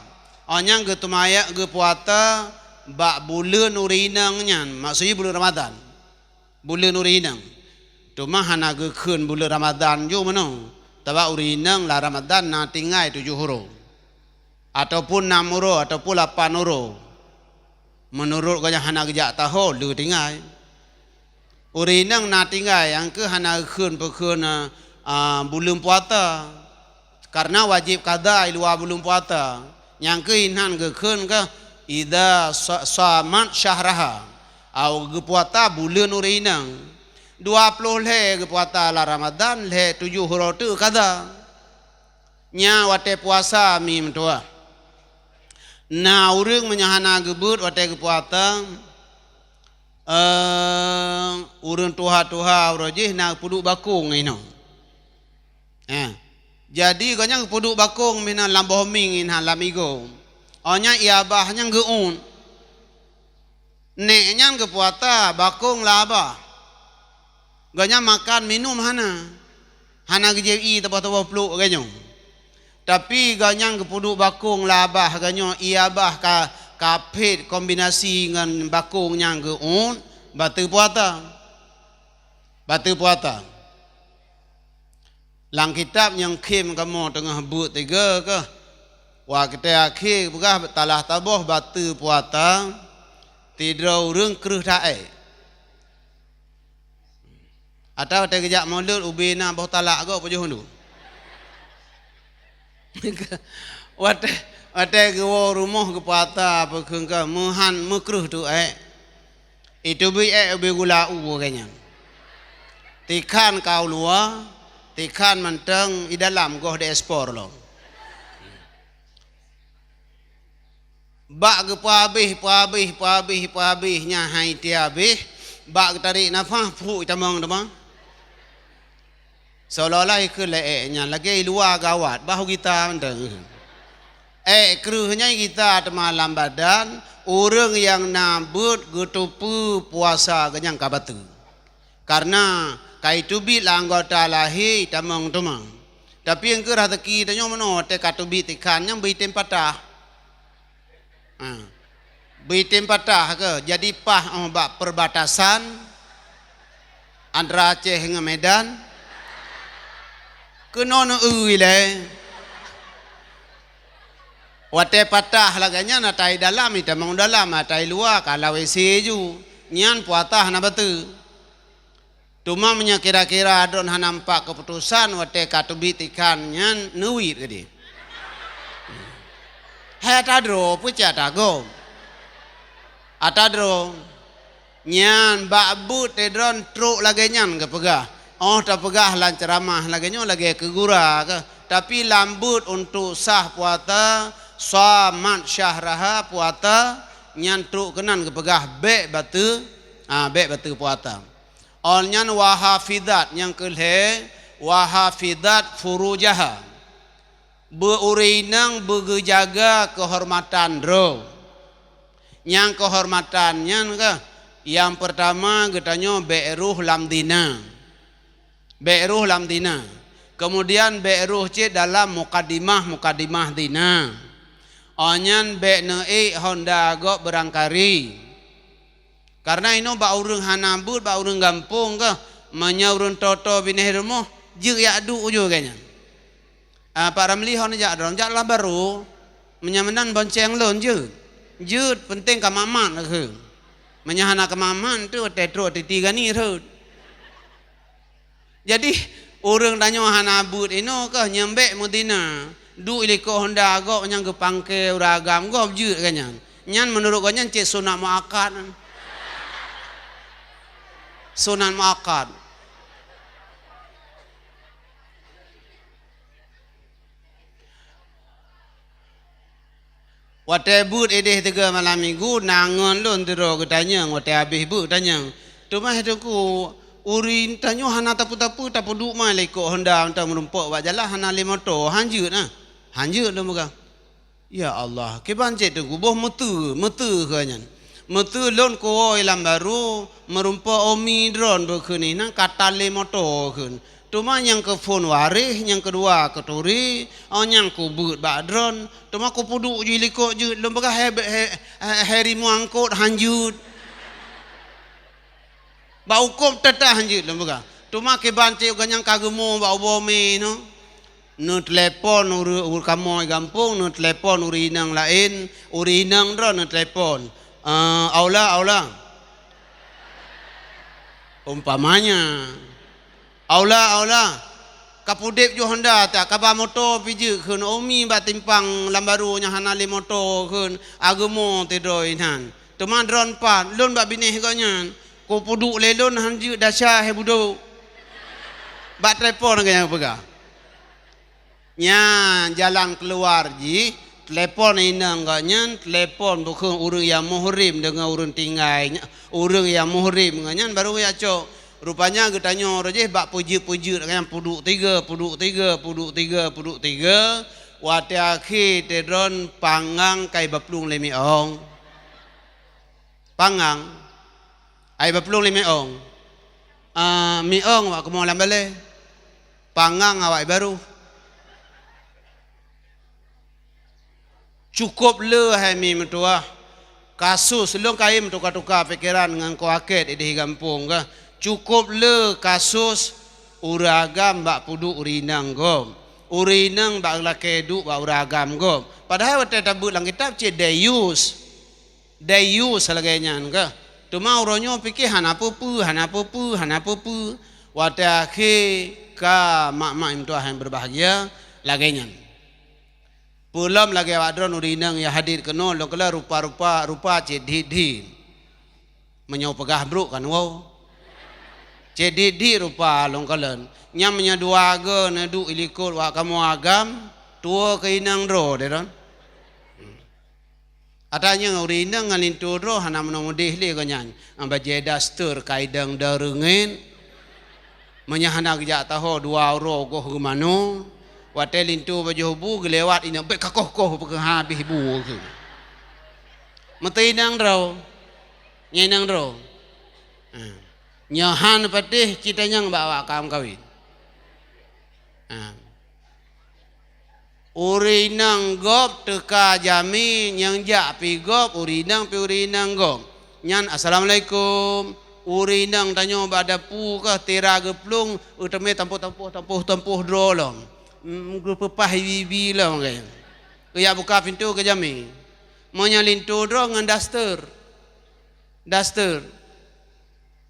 Oh, nyang geuteumayang geupuasa bak buleuen ureuëng inong nyan, maksudnya buleuen Ramadhan. Buleuen ureuëng inong. Teuma hana geukheun buleuen Ramadhan ju meunoe. Sabab ureuëng inong lam Ramadhan na tinggai tujoh uroe. Ataupun nam uroe, ataupun lapan uroe. Meunurot gobnyan hana geujak taho, le tinggai. Ureuëng inong na tinggai, nyang keu hana geukheun peukheun, a, buleuen puasa. Karena wajéb kada i luwa buleuen puasa. Nyang keu inan geukheun keu idza sa-, shamat syahraha. Au geupuasa buleuen ureuëng inong. Dua ploh lhée geupuasa lam Ramadhan, lhée tujoh uroe teuk kada. Nyan watée puasa mi meutuah. Na ureuëng meunyoe hana geubeuet watée geupuasa, eh, ureuëng tuha-tuha uroe jih na peuduek bakong inoe. Eh. Jadi gobnyan geupeuduek bakong meunan lam boh mieng inan lam igoe. Oh nyan ié abah nyan geuôt. Nék nyan geupuasa bakong lam abah. Gobnyan makan minum hana. Hana geujép ié teubah-teubah pluek geuh nyoe. Tapi gobnyan geupeuduek bakong lam abah geuh nyoe, ié abah ka, ka phét kombinasi ngon bakong nyang geuôt, bateue puasa. Bateue puasa. Lam kitab nyang khém kamoe teungoh beuet tiga keuh. Watée akhé peugah talah taboh bateue puasa, sidroe ureuëng kreueh taék. Atawa watée geujak mulod ubé na boh talak gob pajoh ndu. Watée, watée geuwoe rumoh geupuasa peukheun ka meuhan meukreueh tu ék. Iteubiet ék ubé gula u geuh nyan. Tikhan ka u luwa, tikhan mantong i dalam goh di ekspor lom. Bak geupeuhabéh, peuhabéh, peuhabéh, peuhabéh nyan hai tié habéh, bak geutarek nafah phuek itamong teuma. Seolah-olah ikheun lé ék nyan lagée i luwa gawat, bah u gita mantong. Ék kreueh nyan i gita teuma lam badan, ureuëng nyang na beuet geuteupeue puasa geuh nyan ka bateue. Karena ka iteubiet lam anggota lahé itamong teuma. Tapi nyang keu raseuki tanyoe meunoe watée ka teubiet tikhan nyan beuitem patah. Ha. Beuitem patah keuh, jadi paih óh bak perbatasan antara Aceh ngon Medan. Keunoe neueu ilée. Watée patah lagée nyan ata i dalam, itamong dalam, ata i luwa ka lam W C ju. Nyan puasa hana bateue. Teuma meunyoe kira-kira droen hana nampak keuputosan watée ka teubiet tikhan nyan neuwiet keudeh. Hai ata droe, peue cit ata gob? Ata droe. Nyan bak beuet teudroe trok lagée nyan geupeugah. Oh, tapeugah lam ceuramah lagée nyoe lagée keu gura keuh. Tapi lam beuet untuk sah puasa, shamat syahraha, puasa, nyan trok keunan geupeugah bék bateue, ha, bék bateue puasa. Óh nyan wa hafizat nyang keu lhée, wa hafizat furujaha. Beu ureuëng inong beugeujaga keuhormatan droe. Nyang keuhormatan nyan keuh, nyang peurtama geutanyoe bék rôh lam zina. Bék rôh lam zina. Keumudian bék rôh cit dalam mukadimah-mukadimah zina. Óh nyan bék neuék honda gob beurangkari. Kareuna inoe bak ureuëng hana beuet, bak ureuëng gampông keuh, meunyoe ureuëng toe-toe binéh rumoh, jeuet jak duek ujoe geuh nyan. Ah, Pak Ramli hon jak droen, jak lam barô, meunyoe meunan bonceng lôn jeuet. Jeuet, peunteng ka mat-mat keuh. Meunyoe hana ka mat-mat, tu watée trok titi gani rhot. Jadi, ureuëng tanyoe hana beuet inoe keuh nyang bék meuzina. Duek likot honda gob nyang geupangke ureuëng agam gob jeuet geuh nyan. Nyan meunurot geuh nyan cit sunat muakkad. Sunat muakkad. Watée beuet idéh tiga malam minggu, na ngon lôn sidroe geutanyong watée habéh beuet tanyong, "Teuma hai Teungku, ureuëng tanyoe hana tapeue-tapeue tapeuduek mai likot honda mantong meurumpok bak jalan hana lé moto, hanjeuet na?" "Hanjeuet," lôn peugah. Ya Allah, kiban cit Teungku, boh meuteue, meuteue keuh nyan. Meuteue lôn kuwoe lam barô, meurumpok umi droen beukheun inan ka tan lé moto kheun. Teuma nyang keuphon waréh, nyang keudua keuturi, oh nyang kubeuet bak droen. Teuma kupeuduek jih likot jeuet, lôn peugah hai, hai, hai, hai rimueng angkot hanjeuet. Bak ukôb teutah jeuet lôn peugah. Teuma kiban cit geuh nyang ka geumo bak uboe mé nyoe. Neutelepon ureuëng, ureuëng kamoe gampông, neutelepon ureuëng inong laén, ureuëng inong droe neutelepon. "Eh, Aula, Aula." Umpamanya, "Aula, Aula, ka pudeb ju honda ta, ka ba moto pih jeuet kheun, umi bak timpang lam barô nyang hana lé moto kheun, ageumo teudroe inan." Teuma droen pat, lôn bak binéh gobnyan, kupeuduek lé lôn hanjeuet desya hai budok. Bak telepon gobnyan peugah. Nyan jalan keuluwa jih, telepon inong gobnyan, telepon bukon ureuëng nyang muhrim deungon ureuëng tinggai, ureuëng nyang muhrim gobnyan barô jak cok. Rupanya geutanyoe roh jih bak peujeuet-peujeuet gobnyan peuduek tiga, peuduek tiga, peuduek tiga, peuduek tiga. Watée akhé teudroen pangang kai baplueng lé miong. Pangang, ai baplueng lé miong. Ah, miong awak keumoe lam balée. Pangang awak barô. Cukôp le hai mi meutuwah. Kasus lôn kayém tuka-tuka pikeran ngon ko akét idéh gampông gah. Cukôp le kasus ureuëng agam bak peuduek ureuëng inong gob. Ureuëng inong bak lakée duek bak ureuëng agam gob. Padahai watée tabeuet lam kitab cit dayus. Dayus lagée nyan keuh. Teuma uroe nyoe pike hana peue-peue, hana peue-peue, hana peue-peue. Watée akhé ka mak-mak meutuwah nyang beubahgia lagée nyan. Peulom lagée awak droen ureuëng inong nyang hadir keunoe lôn kalon rupa-rupa, rupa cit dhit-dhit. Meunyoe peugah brok kan woe. Cit dhit-dhit rupa lôn kalon. Nyang meunyoe dua goe neuduek ilikot wak kamoe agam, tuwoe keu inong droe deh droen. Ata nyang ureuëng inong ngon linto droe hana meunoe meudeh lé gobnyan. Bajée daster ka idong deureungét. Meunyoe hana geujak taho dua uroe goh geumanoe, watée linto bajôh bu geulewat inong bék kakoh-koh peue habéh bu keuh. Meuteunang droe. Nyan inong droe. Ha. Nyoe han patéh cit tanyong bak awak kam kawin. Ha. Ureuëng inong gob teuka jamé nyang jak pi gob, ureuëng inong pi ureuëng inong gob. Nyan, "Assalamualaikum." Ureuëng inong tanyoe bak dapu kah tira geuplueng, euteumé tampoh-tampoh, tampoh-tampoh droe lom. Mm, geupeupah ibi-ibi lom, kan. Geujak buka pintoe keu jamé. Meunyoe linto droe ngon daster. Daster.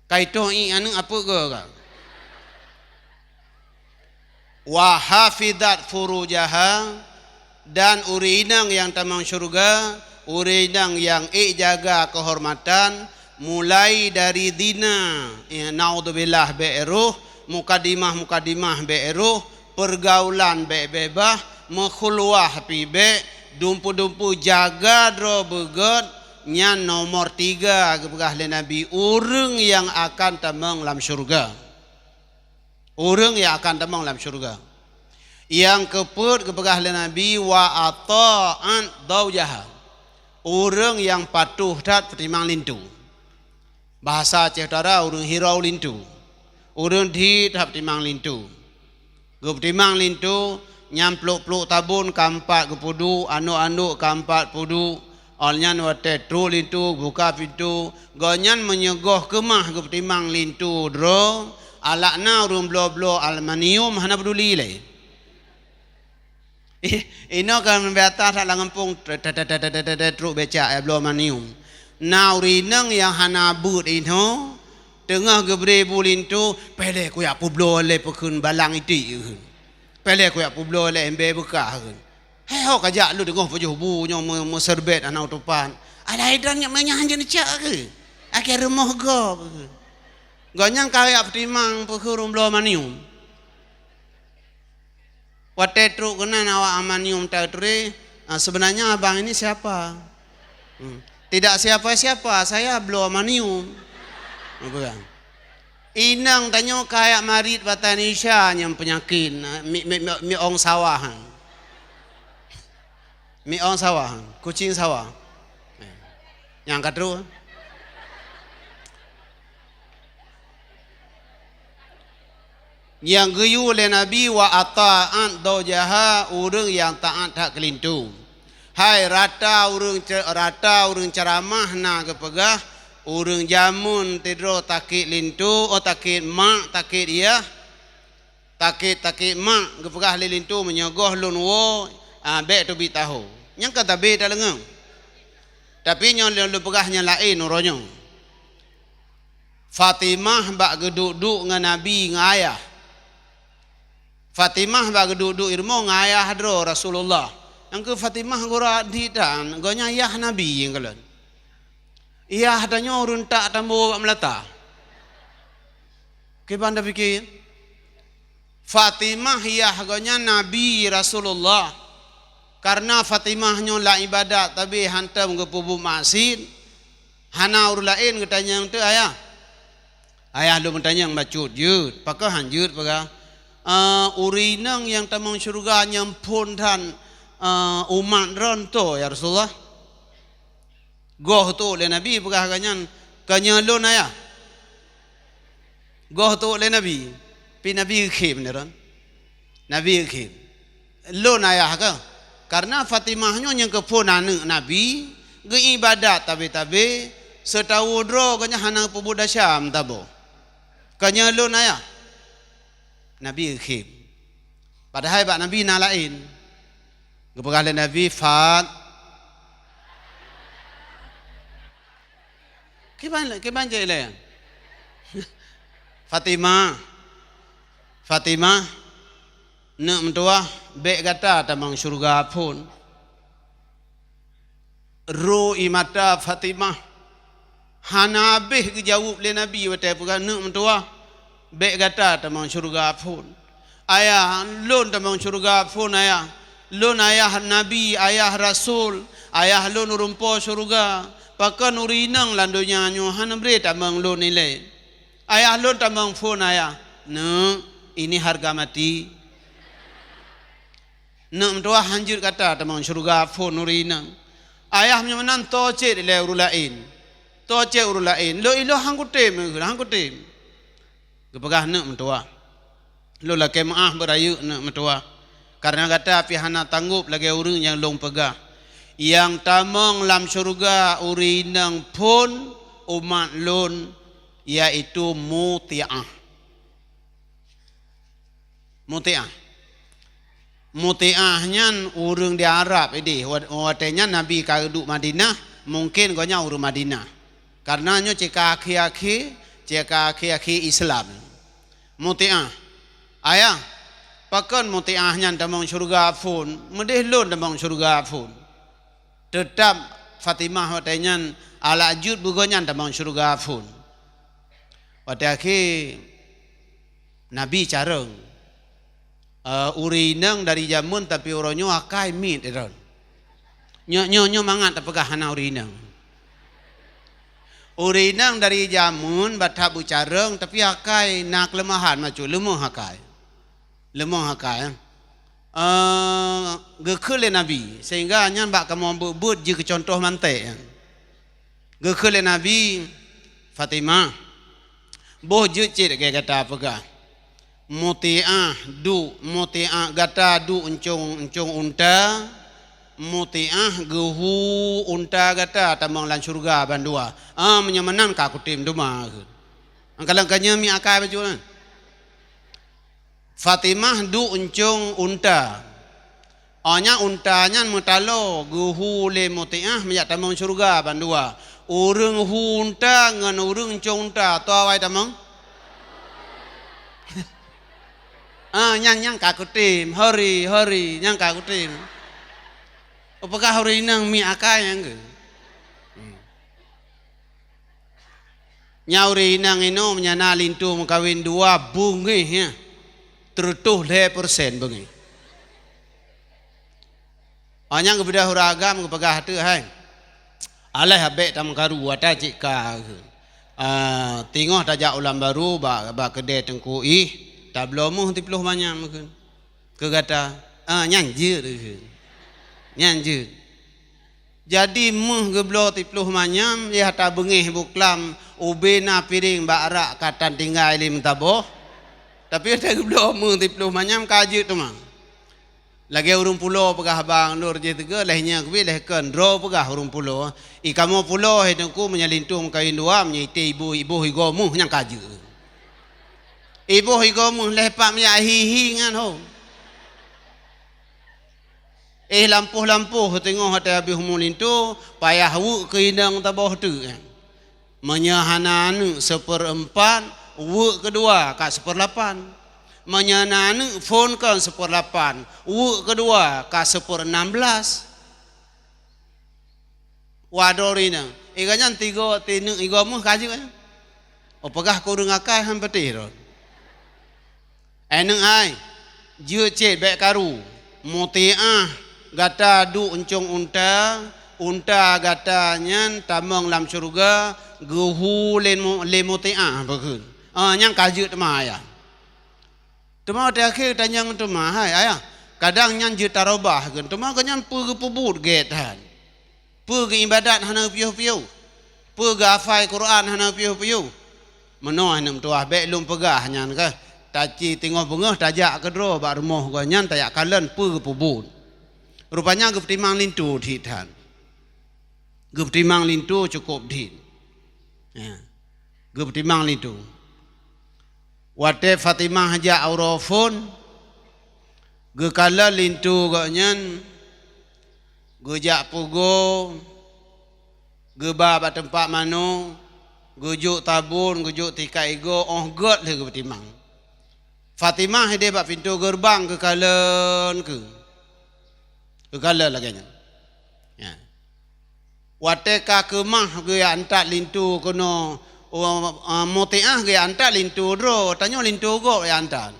Kai toh ié aneuëk apui goe ka. "Wa hafizat furujaha," dan ureuëng inong nyang tamong syeuruga, ureuëng inong nyang ék jaga keuhormatan, Mulai dari zina, eh, naudzubillah, bék rôh, mukadimah-mukadimah bék rôh, peurgaulan bék beubaih, meukhulwah pih bék, dumpeue-dumpeue jaga droe beugét, nyan nomor tiga geupeugah lé Nabi, ureuëng nyang akan tamong lam syeuruga. Ureuëng nyang akan tamong lam syeuruga. Nyang keupeuet geupeugah lé Nabi, "Wa atha'at zaujaha." Ureuëng nyang patuh that peutimang linto. Bahasa Aceh Utara, ureuëng hirau linto. Ureuëng dhi that peutimang linto. Geupeutimang linto, nyan plôk-plôk tabon ka empat geupeuduek, anôk-anôk ka empat peuduek. Awaknyan watée trok linto, buka pintoe, gobnyan meunyoe goh keumah geupeutimang linto droe, alak na ureuëng bloe-bloe aluminium hana peuduli lé. Ih, inoe ka meubiasa that lam gampông, trok becak, eh, bloe aluminium. Na ureuëng inong nyang hana beuet inoe, teungoh geubri bu linto, "Peureulée kuyak peubloe lé peukheun balang iték," kheun. "Peureulée kuyak peubloe lé embée beukah," kheun. "Hei, ho kajak lôn teungoh pajoh bu nyoe meu-, meuserbet hana utupan." Alah, dan nyak meunyan hanjeuet neucak keu? Akhé rumoh gob keu. Gobnyan ka jak peutimang peukheun ureuëng bloe aluminium. Watée trok keunan awak aluminium taturi, "Ah, sebenarnya abang ini siapa?" Hmm. "Tidak siapa-siapa, saya bloe aluminium." Apa? Inong tanyoe kajak marit bak Indonesia nyang peunyakét, mi, mi, mi, miong sawah. Miong sawah, kucing sawah. Nyang ka trok. Nyang geuyue lé Nabi, "Wa atha'at zaujaha," ureuëng nyang taát that keu linto. Hai rata ureuëng ce-, rata ureuëng ceuramah na geupeugah, ureuëng jameun sidroe takét linto, oh, takét mak, takét yah, takét-takét mak, geupeugah lé linto, "Meunyoe goh lôn woe, ah, bék teubiet taho." Nyang ka tabé taleungeung. Tapi nyoe lôn, lôn peugah nyang laén uroe nyoe. Fatimah bak geuduek-duek ngon Nabi ngon ayah. Fatimah bak geuduek-duek i rumoh ngon ayah droe Rasulullah. Nyang keu Fatimah gura dhi tan, gobnyan yah Nabi nyang kalon. Yah tanyoe ureuëng tak tambo bak meulata. Kiban tapike? Fatimah yah gobnyan Nabi Rasulullah. Karena Fatimah nyoe lam ibadat, tapi hantom geupeubuet maksiet, hana ureuëng laén geutanyong teuh ayah. Ayah lôn meutanyong bacut jeuet, pakon han jeuet peugah, "Eh, ureuëng inong nyang tamong syeuruga nyang phon that, eh, umat droe toh, ya Rasulullah?" Goh teuh lé Nabi peugah gobnyan, "Keu nyoe lôn ayah." Goh teuh lé Nabi, pi Nabi geukheun nyan. Nabi geukheun, "Lôn ayah keuh." Karena Fatimah nyoe nyang keuphon aneuëk Nabi, geuibadat tabe-tabe, seutawö droe gobnyan hana peubuet desya meutabô. "Keu nyoe lôn ayah." Nabi geukheun. Padahai bak Nabi na laén. Geupeugah lé Nabi, "Fat-," kiban, kiban cit ilée. "Fatimah, Fatimah, neuk meutuwah, bék gata tamong syeuruga phon." Ro ie mata Fatimah hana habéh geujaweueb lé Nabi watée peugah, "Neuk meutuwah, bék gata tamong syeuruga phon." "Ayah, lôn tamong syeuruga phon, ayah. Lôn ayah Nabi, ayah Rasul, ayah lôn ureuëng po syeuruga. Pakon ureuëng inong lam donya nyoe hana bri tamong lôn ilée? Ayah lôn tamong phon, ayah." "Neuk, ini harga mati." "Neuk meutuwah, han jeuet gata tamong syeuruga phon ureuëng inong. Ayah meunyoe meunan, toe cit ilée ureuëng laén. Toe cit ureuëng laén. Lôn ilôn han kutem, han kutem." Geupeugah, "Neuk meutuwah. Lôn lakée meuáh beurayeuk, neuk meutuwah. Karena gata pih hana tanggôp lagée ureuëng nyang lôn peugah. Nyang tamong lam syeuruga ureuëng inong phon umat lôn, yaitu mutiah." Mutiah. Mutiah nyan ureuëng di Arab ideh. Wa-, watée nyan Nabi ka duek Madinah, mungken gobnyan ureuëng Madinah. Karena nyoe cit ka akhé-akhé, cit ka akhé-akhé Islam. Mutiah. "Ayah, pakon Mutiah nyan tamong syeuruga phon, meudeh lôn tamong syeuruga phon?" Teutab Fatimah watée nyan Alah jeuet beugoe nyan tamong syeuruga phon. Watée akhé Nabi carông. Eh, ureuëng inong dari jameun, tapi uroe nyoe akai miet droe. Nyoe, nyoe, nyoe mangat tapeugah hana ureuëng inong. Ureuëng inong dari jameun bak that beucarông, tapi akai na keuleumahan macam leumoh akai. Leumoh akai, eh, geukheun lé Nabi, sehingga nyan bak kamoe beuet-beuet jeuet keu cuntoh mantek. Geukheun lé Nabi, "Fatimah, boh jeuet cit lagée gata peugah. Mutiah duek, mutiah gata duek euncong-euncong unta, mutiah geuhu unta gata tamong lam syeuruga bandua. Ah, meunyoe meunan ka kutem teuma," kheun. Angkalang ka nyoe mi akai bacut nyan. Fatimah duek euncong unta. Óh nyan unta nyan meutaloe geuhu lé Mutiah meujak tamong syeuruga bandua. Ureuëng hu unta ngon ureuëng euncong unta, toh awai tamong? Ah, nyan, nyan ka kutem, hori, hori, nyan ka kutem. Peugah ureuëng inong mi akai nyang geu. Hmm. Nyan ureuëng inong inoe meunyo na linto meukawen dua beungéh nyan, teureutôh lhée persen beungéh. Óh nyan geubeudôh ureuëng agam geupeugah teuk hai, "Alah abék tameukaru ata cit ka," kheun. Ah, teungoh tajak u Lambaru bak, bak keudée Teungku Ih, tabloe méuh siploh manyam kheun. Keu gata, ah, nyan jeuet kheun. Nyan jeuet. Jadi méuh geubloe siploh manyam, yah tabeungéh buklam, ubé na piréng bak rak ka tan tinggai lé meusaboh. Tapi watée geubloe méuh siploh manyam ka jeuet teuma. Lagée ureuëng pulo peugah bang lur jih teuga, lheueh nyan keubiet lheueh kon droe peugah ureuëng pulo. I kamoe pulo hai Teungku meunyo linto meukawen dua, meunyo ité iboh, iboh igoe méuh nyan ka jeuet. Iboh igoe méuh lheueh pat meujak hi-hi nyan ho. Eh, lampôh-lampôh teungoh watée habéh umu linto, payah weuek keu inong taboh teuk. Meunyo hana aneuëk seperempat, weuek keudua ka seperlapan. Meunyo na aneuëk phon kon seperlapan, weuek keudua ka seperenam belas. Wadoe rinang. Iga nyan tigo, tineuk igoe méuh ka jeuet nyan. Oh, peugah keu ureuëng akai han peutéh rot. Aneuëk hai, jeuet cit bék karu. Mutiah gata duek euncong unta, unta gata nyan tamong lam syeuruga geuhu lé mu-, lé Mutiah beukheun. Ah, nyang ka jeuet teuma ayah. Teuma watée akhé tanyong teuma, "Hai ayah, kadang nyan jeuet tarobah kheun, teuma geuh nyan peue geupeubuet gét that? Peue geuibadat hana piôh-piôh? Peue geuhafai Quran hana piôh-piôh?" "Meunoe aneuëk meutuwah, bék lôn peugah nyan kah. Taci teungoh beungoh tajak keudroe bak rumoh geuh nyan tajak kalon peue geupeubuet." Rupanya geupeutimang linto that. Geupeutimang linto cukôp that. Ya. Geupeutimang linto. Watée Fatimah jak uroe phon, geukalon linto gobnyan, geujak pugoe, geuba bak teumpat manoe, geujok tabon, geujok tikat igoe, óh gét lheueh geupeutimang. Fatimah ideh bak pintoe geureubang geukalon keu. Geukalon lagée nyan. Ya. Watée ka keumah geujak antat linto keunoe, oh, ah, Mutiah geujak antat linto droe, tanyoe linto gob jak antat.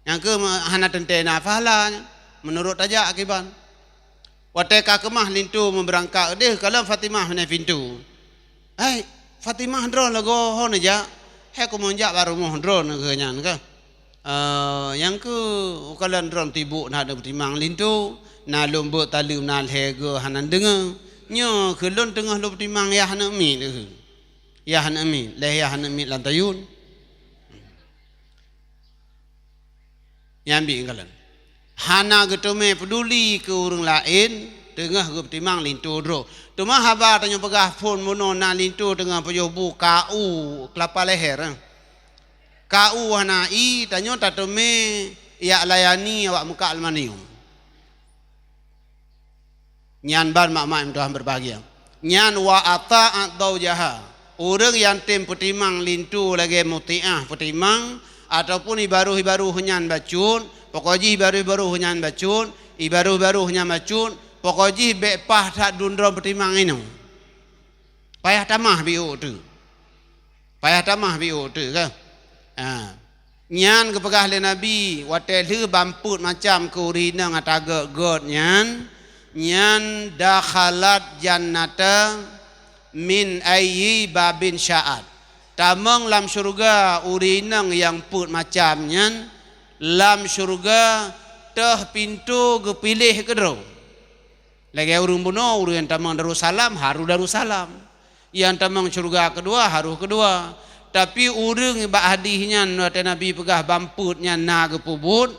Nyang keu hana teuntée na pahala nyan, meunurot tajak akiban. Watée ka keumah linto meubeurangkat deh, kalon Fatimah meunan pintoe. "Hai, Fatimah, droeneuh lagoe ho neujak?" "Hai, kumeung jak bak rumoh droeneuh geuh nyan kah." "Eh, nyang keu ukalon droeneuh tibuk na neupeutimang linto, na lôn beuet taleuem na lhée goe hana deungoe. Nyoe keu lôn teungoh lôn peutimang yah aneuëk miet keuh. Yah aneuëk miet, lhée yah aneuëk miet lam tayun." Nyan bit kalon. Hana geuteumé peuduli keu ureuëng laén, teungoh geupeutimang linto droe. Teuma haba tanyoe peugah phon bunoe na linto teungoh peuyoh bu ka u keulapa leher, eh. Ka u hana ie, tanyoe tateumé jak layani awak meukat aluminium. Nyan ban mak-mak nyang tuha berbahagia. Nyan wa ata'at zaujaha. Ureuëng nyang tem peutimang linto lagée Mutiah peutimang, ataupun ibaroh-ibaroh nyan bacut, pokok jih ibaroh-ibaroh nyan bacut, ibaroh-ibaroh nyan bacut, pokok jih bék paih that dundrom peutimang inoe. Payah tamah biôk teuk. Payah tamah biôk teuk ka. Ha. Nyan geupeugah lé Nabi, watée lheueh ban peuet macam keu ureuëng inong ata gét-gét nyan, nyan dakhalat jannata min ayyi babin sya'at. Tamong lam syeuruga ureuëng inong nyang peuet macam nyan, lam syeuruga teuh pintoe geupiléh keudroe. Lagée ureuëng bunoe, ureuëng nyang tamong Darussalam, harôh Darussalam. Nyang tamong syeuruga keudua, harôh keudua. Tapi ureuëng bak hadih nyan, watée Nabi peugah ban peuet nyan na geupeubuet,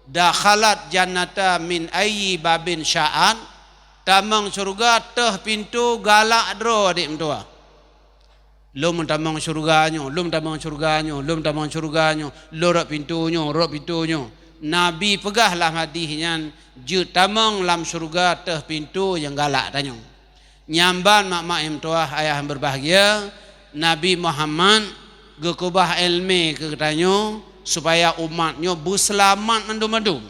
dakhalat jannata min ayyi babin sya'at, tamong syeuruga teuh pintoe galak droe, adik meutuah. Lom tamong syeuruga nyoe, lom tamong syeuruga nyoe, lom tamong syeuruga nyoe, lom rot pintoe nyoe, rot pintoe nyoe. Nabi peugah lam hadih nyan, jeuet tamong lam syeuruga teuh pintoe nyang galak tanyoe. Nyan ban mak-mak nyang meutuah, ayah nyang berbahagia, Nabi Muhammad geukeubah iéleumé keu geutanyoe supaya umat nyoe beuseulamat mandum-mandum.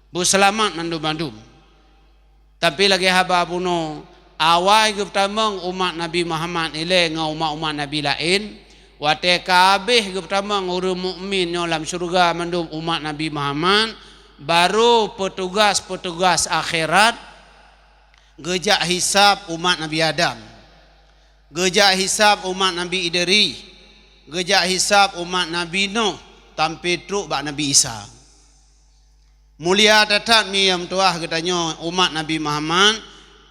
Beuseulamat mandum-mandum. Tapi lagée haba bunoe, awai geupeutamong umat Nabi Muhammad ilée ngon umat-umat Nabi laén, watée ka habéh geupeutamong ureuëng mukmin nyoe lam syeuruga mandum umat Nabi Muhammad, barô peutugas-peutugas akhirat geujak hisab umat Nabi Adam, geujak hisab umat Nabi Idris, geujak hisab umat Nabi Nuh, sampai trok bak Nabi Isa. Mulia that-that mi nyang meutuah geutanyoe umat Nabi Muhammad,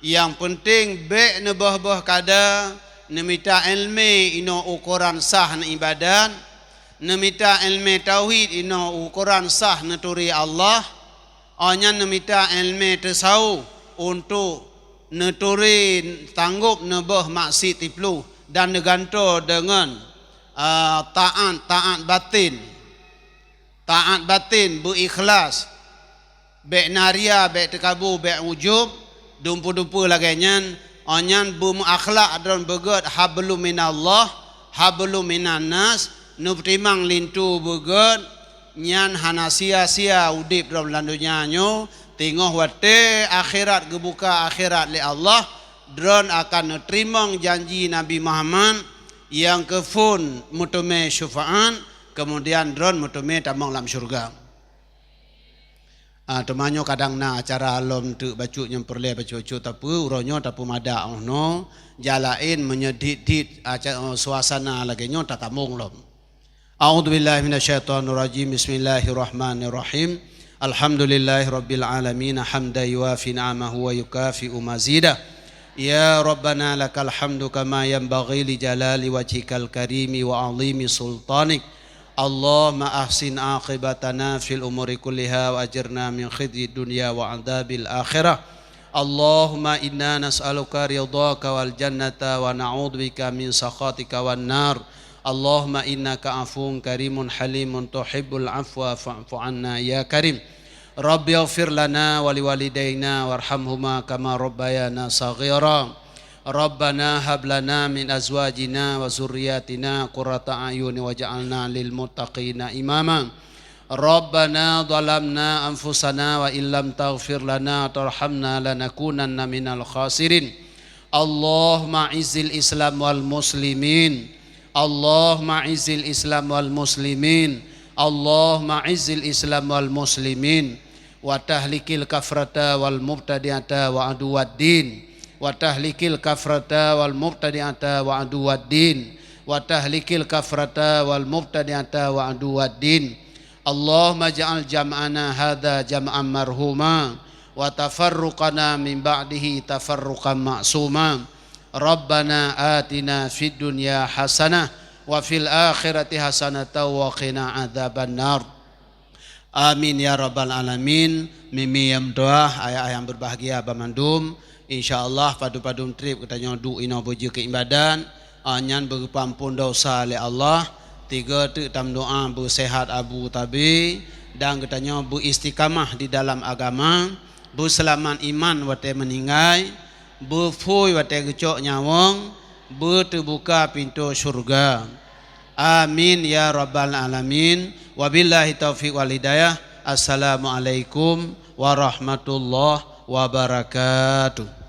nyang peunteng bék neuboh-boh kada, neumita iéleumé inoe ukoran sah neuibadat, neumita iéleumé tauhid inoe ukoran sah neuturi Allah, oh nyan neumita iéleumé teusawuf untuk neuturi tanggôb neuboh maksiet siploh dan neugantoe deungon, ah, taát, taát batin. Taát batin beu ikhlas, bék na ria, bék teukabu, bék ujub, dumpeue-dumpeue lagée nyan, oh nyan beumeuakhlak droe beugét hablum minallah, hablum minannas, neupeutimang linto beugét, nyan hana sia-sia udeb droe lam donya nyoe, teungoh watée akhirat geubuka akhirat lé Allah, droe akan neuteurimong janji Nabi Muhammad nyang keuphon meuteumé syeufaát, keumudian droe meuteumé tamong lam syeuruga. Ah, teuma nyoe kadang na acara lom teuk bacut nyang peureulée bacut-bacut, tapi uroe nyoe tapeumada óh noe, jak laén meunyoe dit-dit aca-, suasana lagée nyoe tatamong lom. A'udzubillahi minasyaitonirrajim. Bismillahirrahmanirrahim. Alhamdulillahirabbil alamin, hamdan yuwafi ni'amahu wa yukafi'u mazidah. Ya Rabbana lakal hamdu kama yanbaghi li jalali wajhikal karimi wa 'azimi sultanik. Allahumma ahsin aqibatana fil umuri kulliha wa ajirna min khizyid dunya wa adzabil akhirah. Allahumma inna nas'aluka ridhaka wal jannata wa na'udzubika min sakhatika wan nar. Allahumma innaka 'afuwun karimun halimun tuhibbul 'afwa fa'fu 'anna ya karim. Rabbighfir lana wa liwalidaina warhamhuma kama rabbayana shaghira. Rabbana hab lana min azwajina wa dzurriyyatina qurrata a'yun waj'alna lil muttaqina imama. Rabbana zalamna anfusana wa illam taghfir lana tarhamna lanakunanna minal khasirin. Allahumma izzil Islam wal muslimin. Allahumma izzil Islam wal muslimin. Allahumma izzil Islam wal muslimin. Wa tahlikil kafrata wal mubtadi'ata wa aduwaddin. Wa tahlikil kafrata wal mubtadi'ata wa aduwaddin. Wa tahlikil kafrata wal mubtadi'ata wa aduwaddin. Allahumma ja'al jam'ana hadza jam'an marhuma, wa tafarruqana min ba'dihi tafarruqan ma'suma. Rabbana atina fid dunya hasanah, wa fil akhirati hasanatan wa qina adzabannar. Amin ya rabbal alamin. Mimi nyang meutuah, ayah-ayah nyang berbahagia banmandum. Insya Allah padum-padum trip geutanyoe duek inoe beujeuet keu iébadat, ah, nyan beugeupampon dosa lé Allah. Tiga teuk tameudoa beuseuhat Abu Tabi dan geutanyoe beuistiqamah di dalam agama, beuseulamat iman watée meuninggai, beufôi watée geucok nyawöng, beuteubuka pintoe syeuruga. Amin ya rabbal alamin. Wabillahi taufiq wal hidayah. Assalamualaikum warahmatullahi wabarakatuh.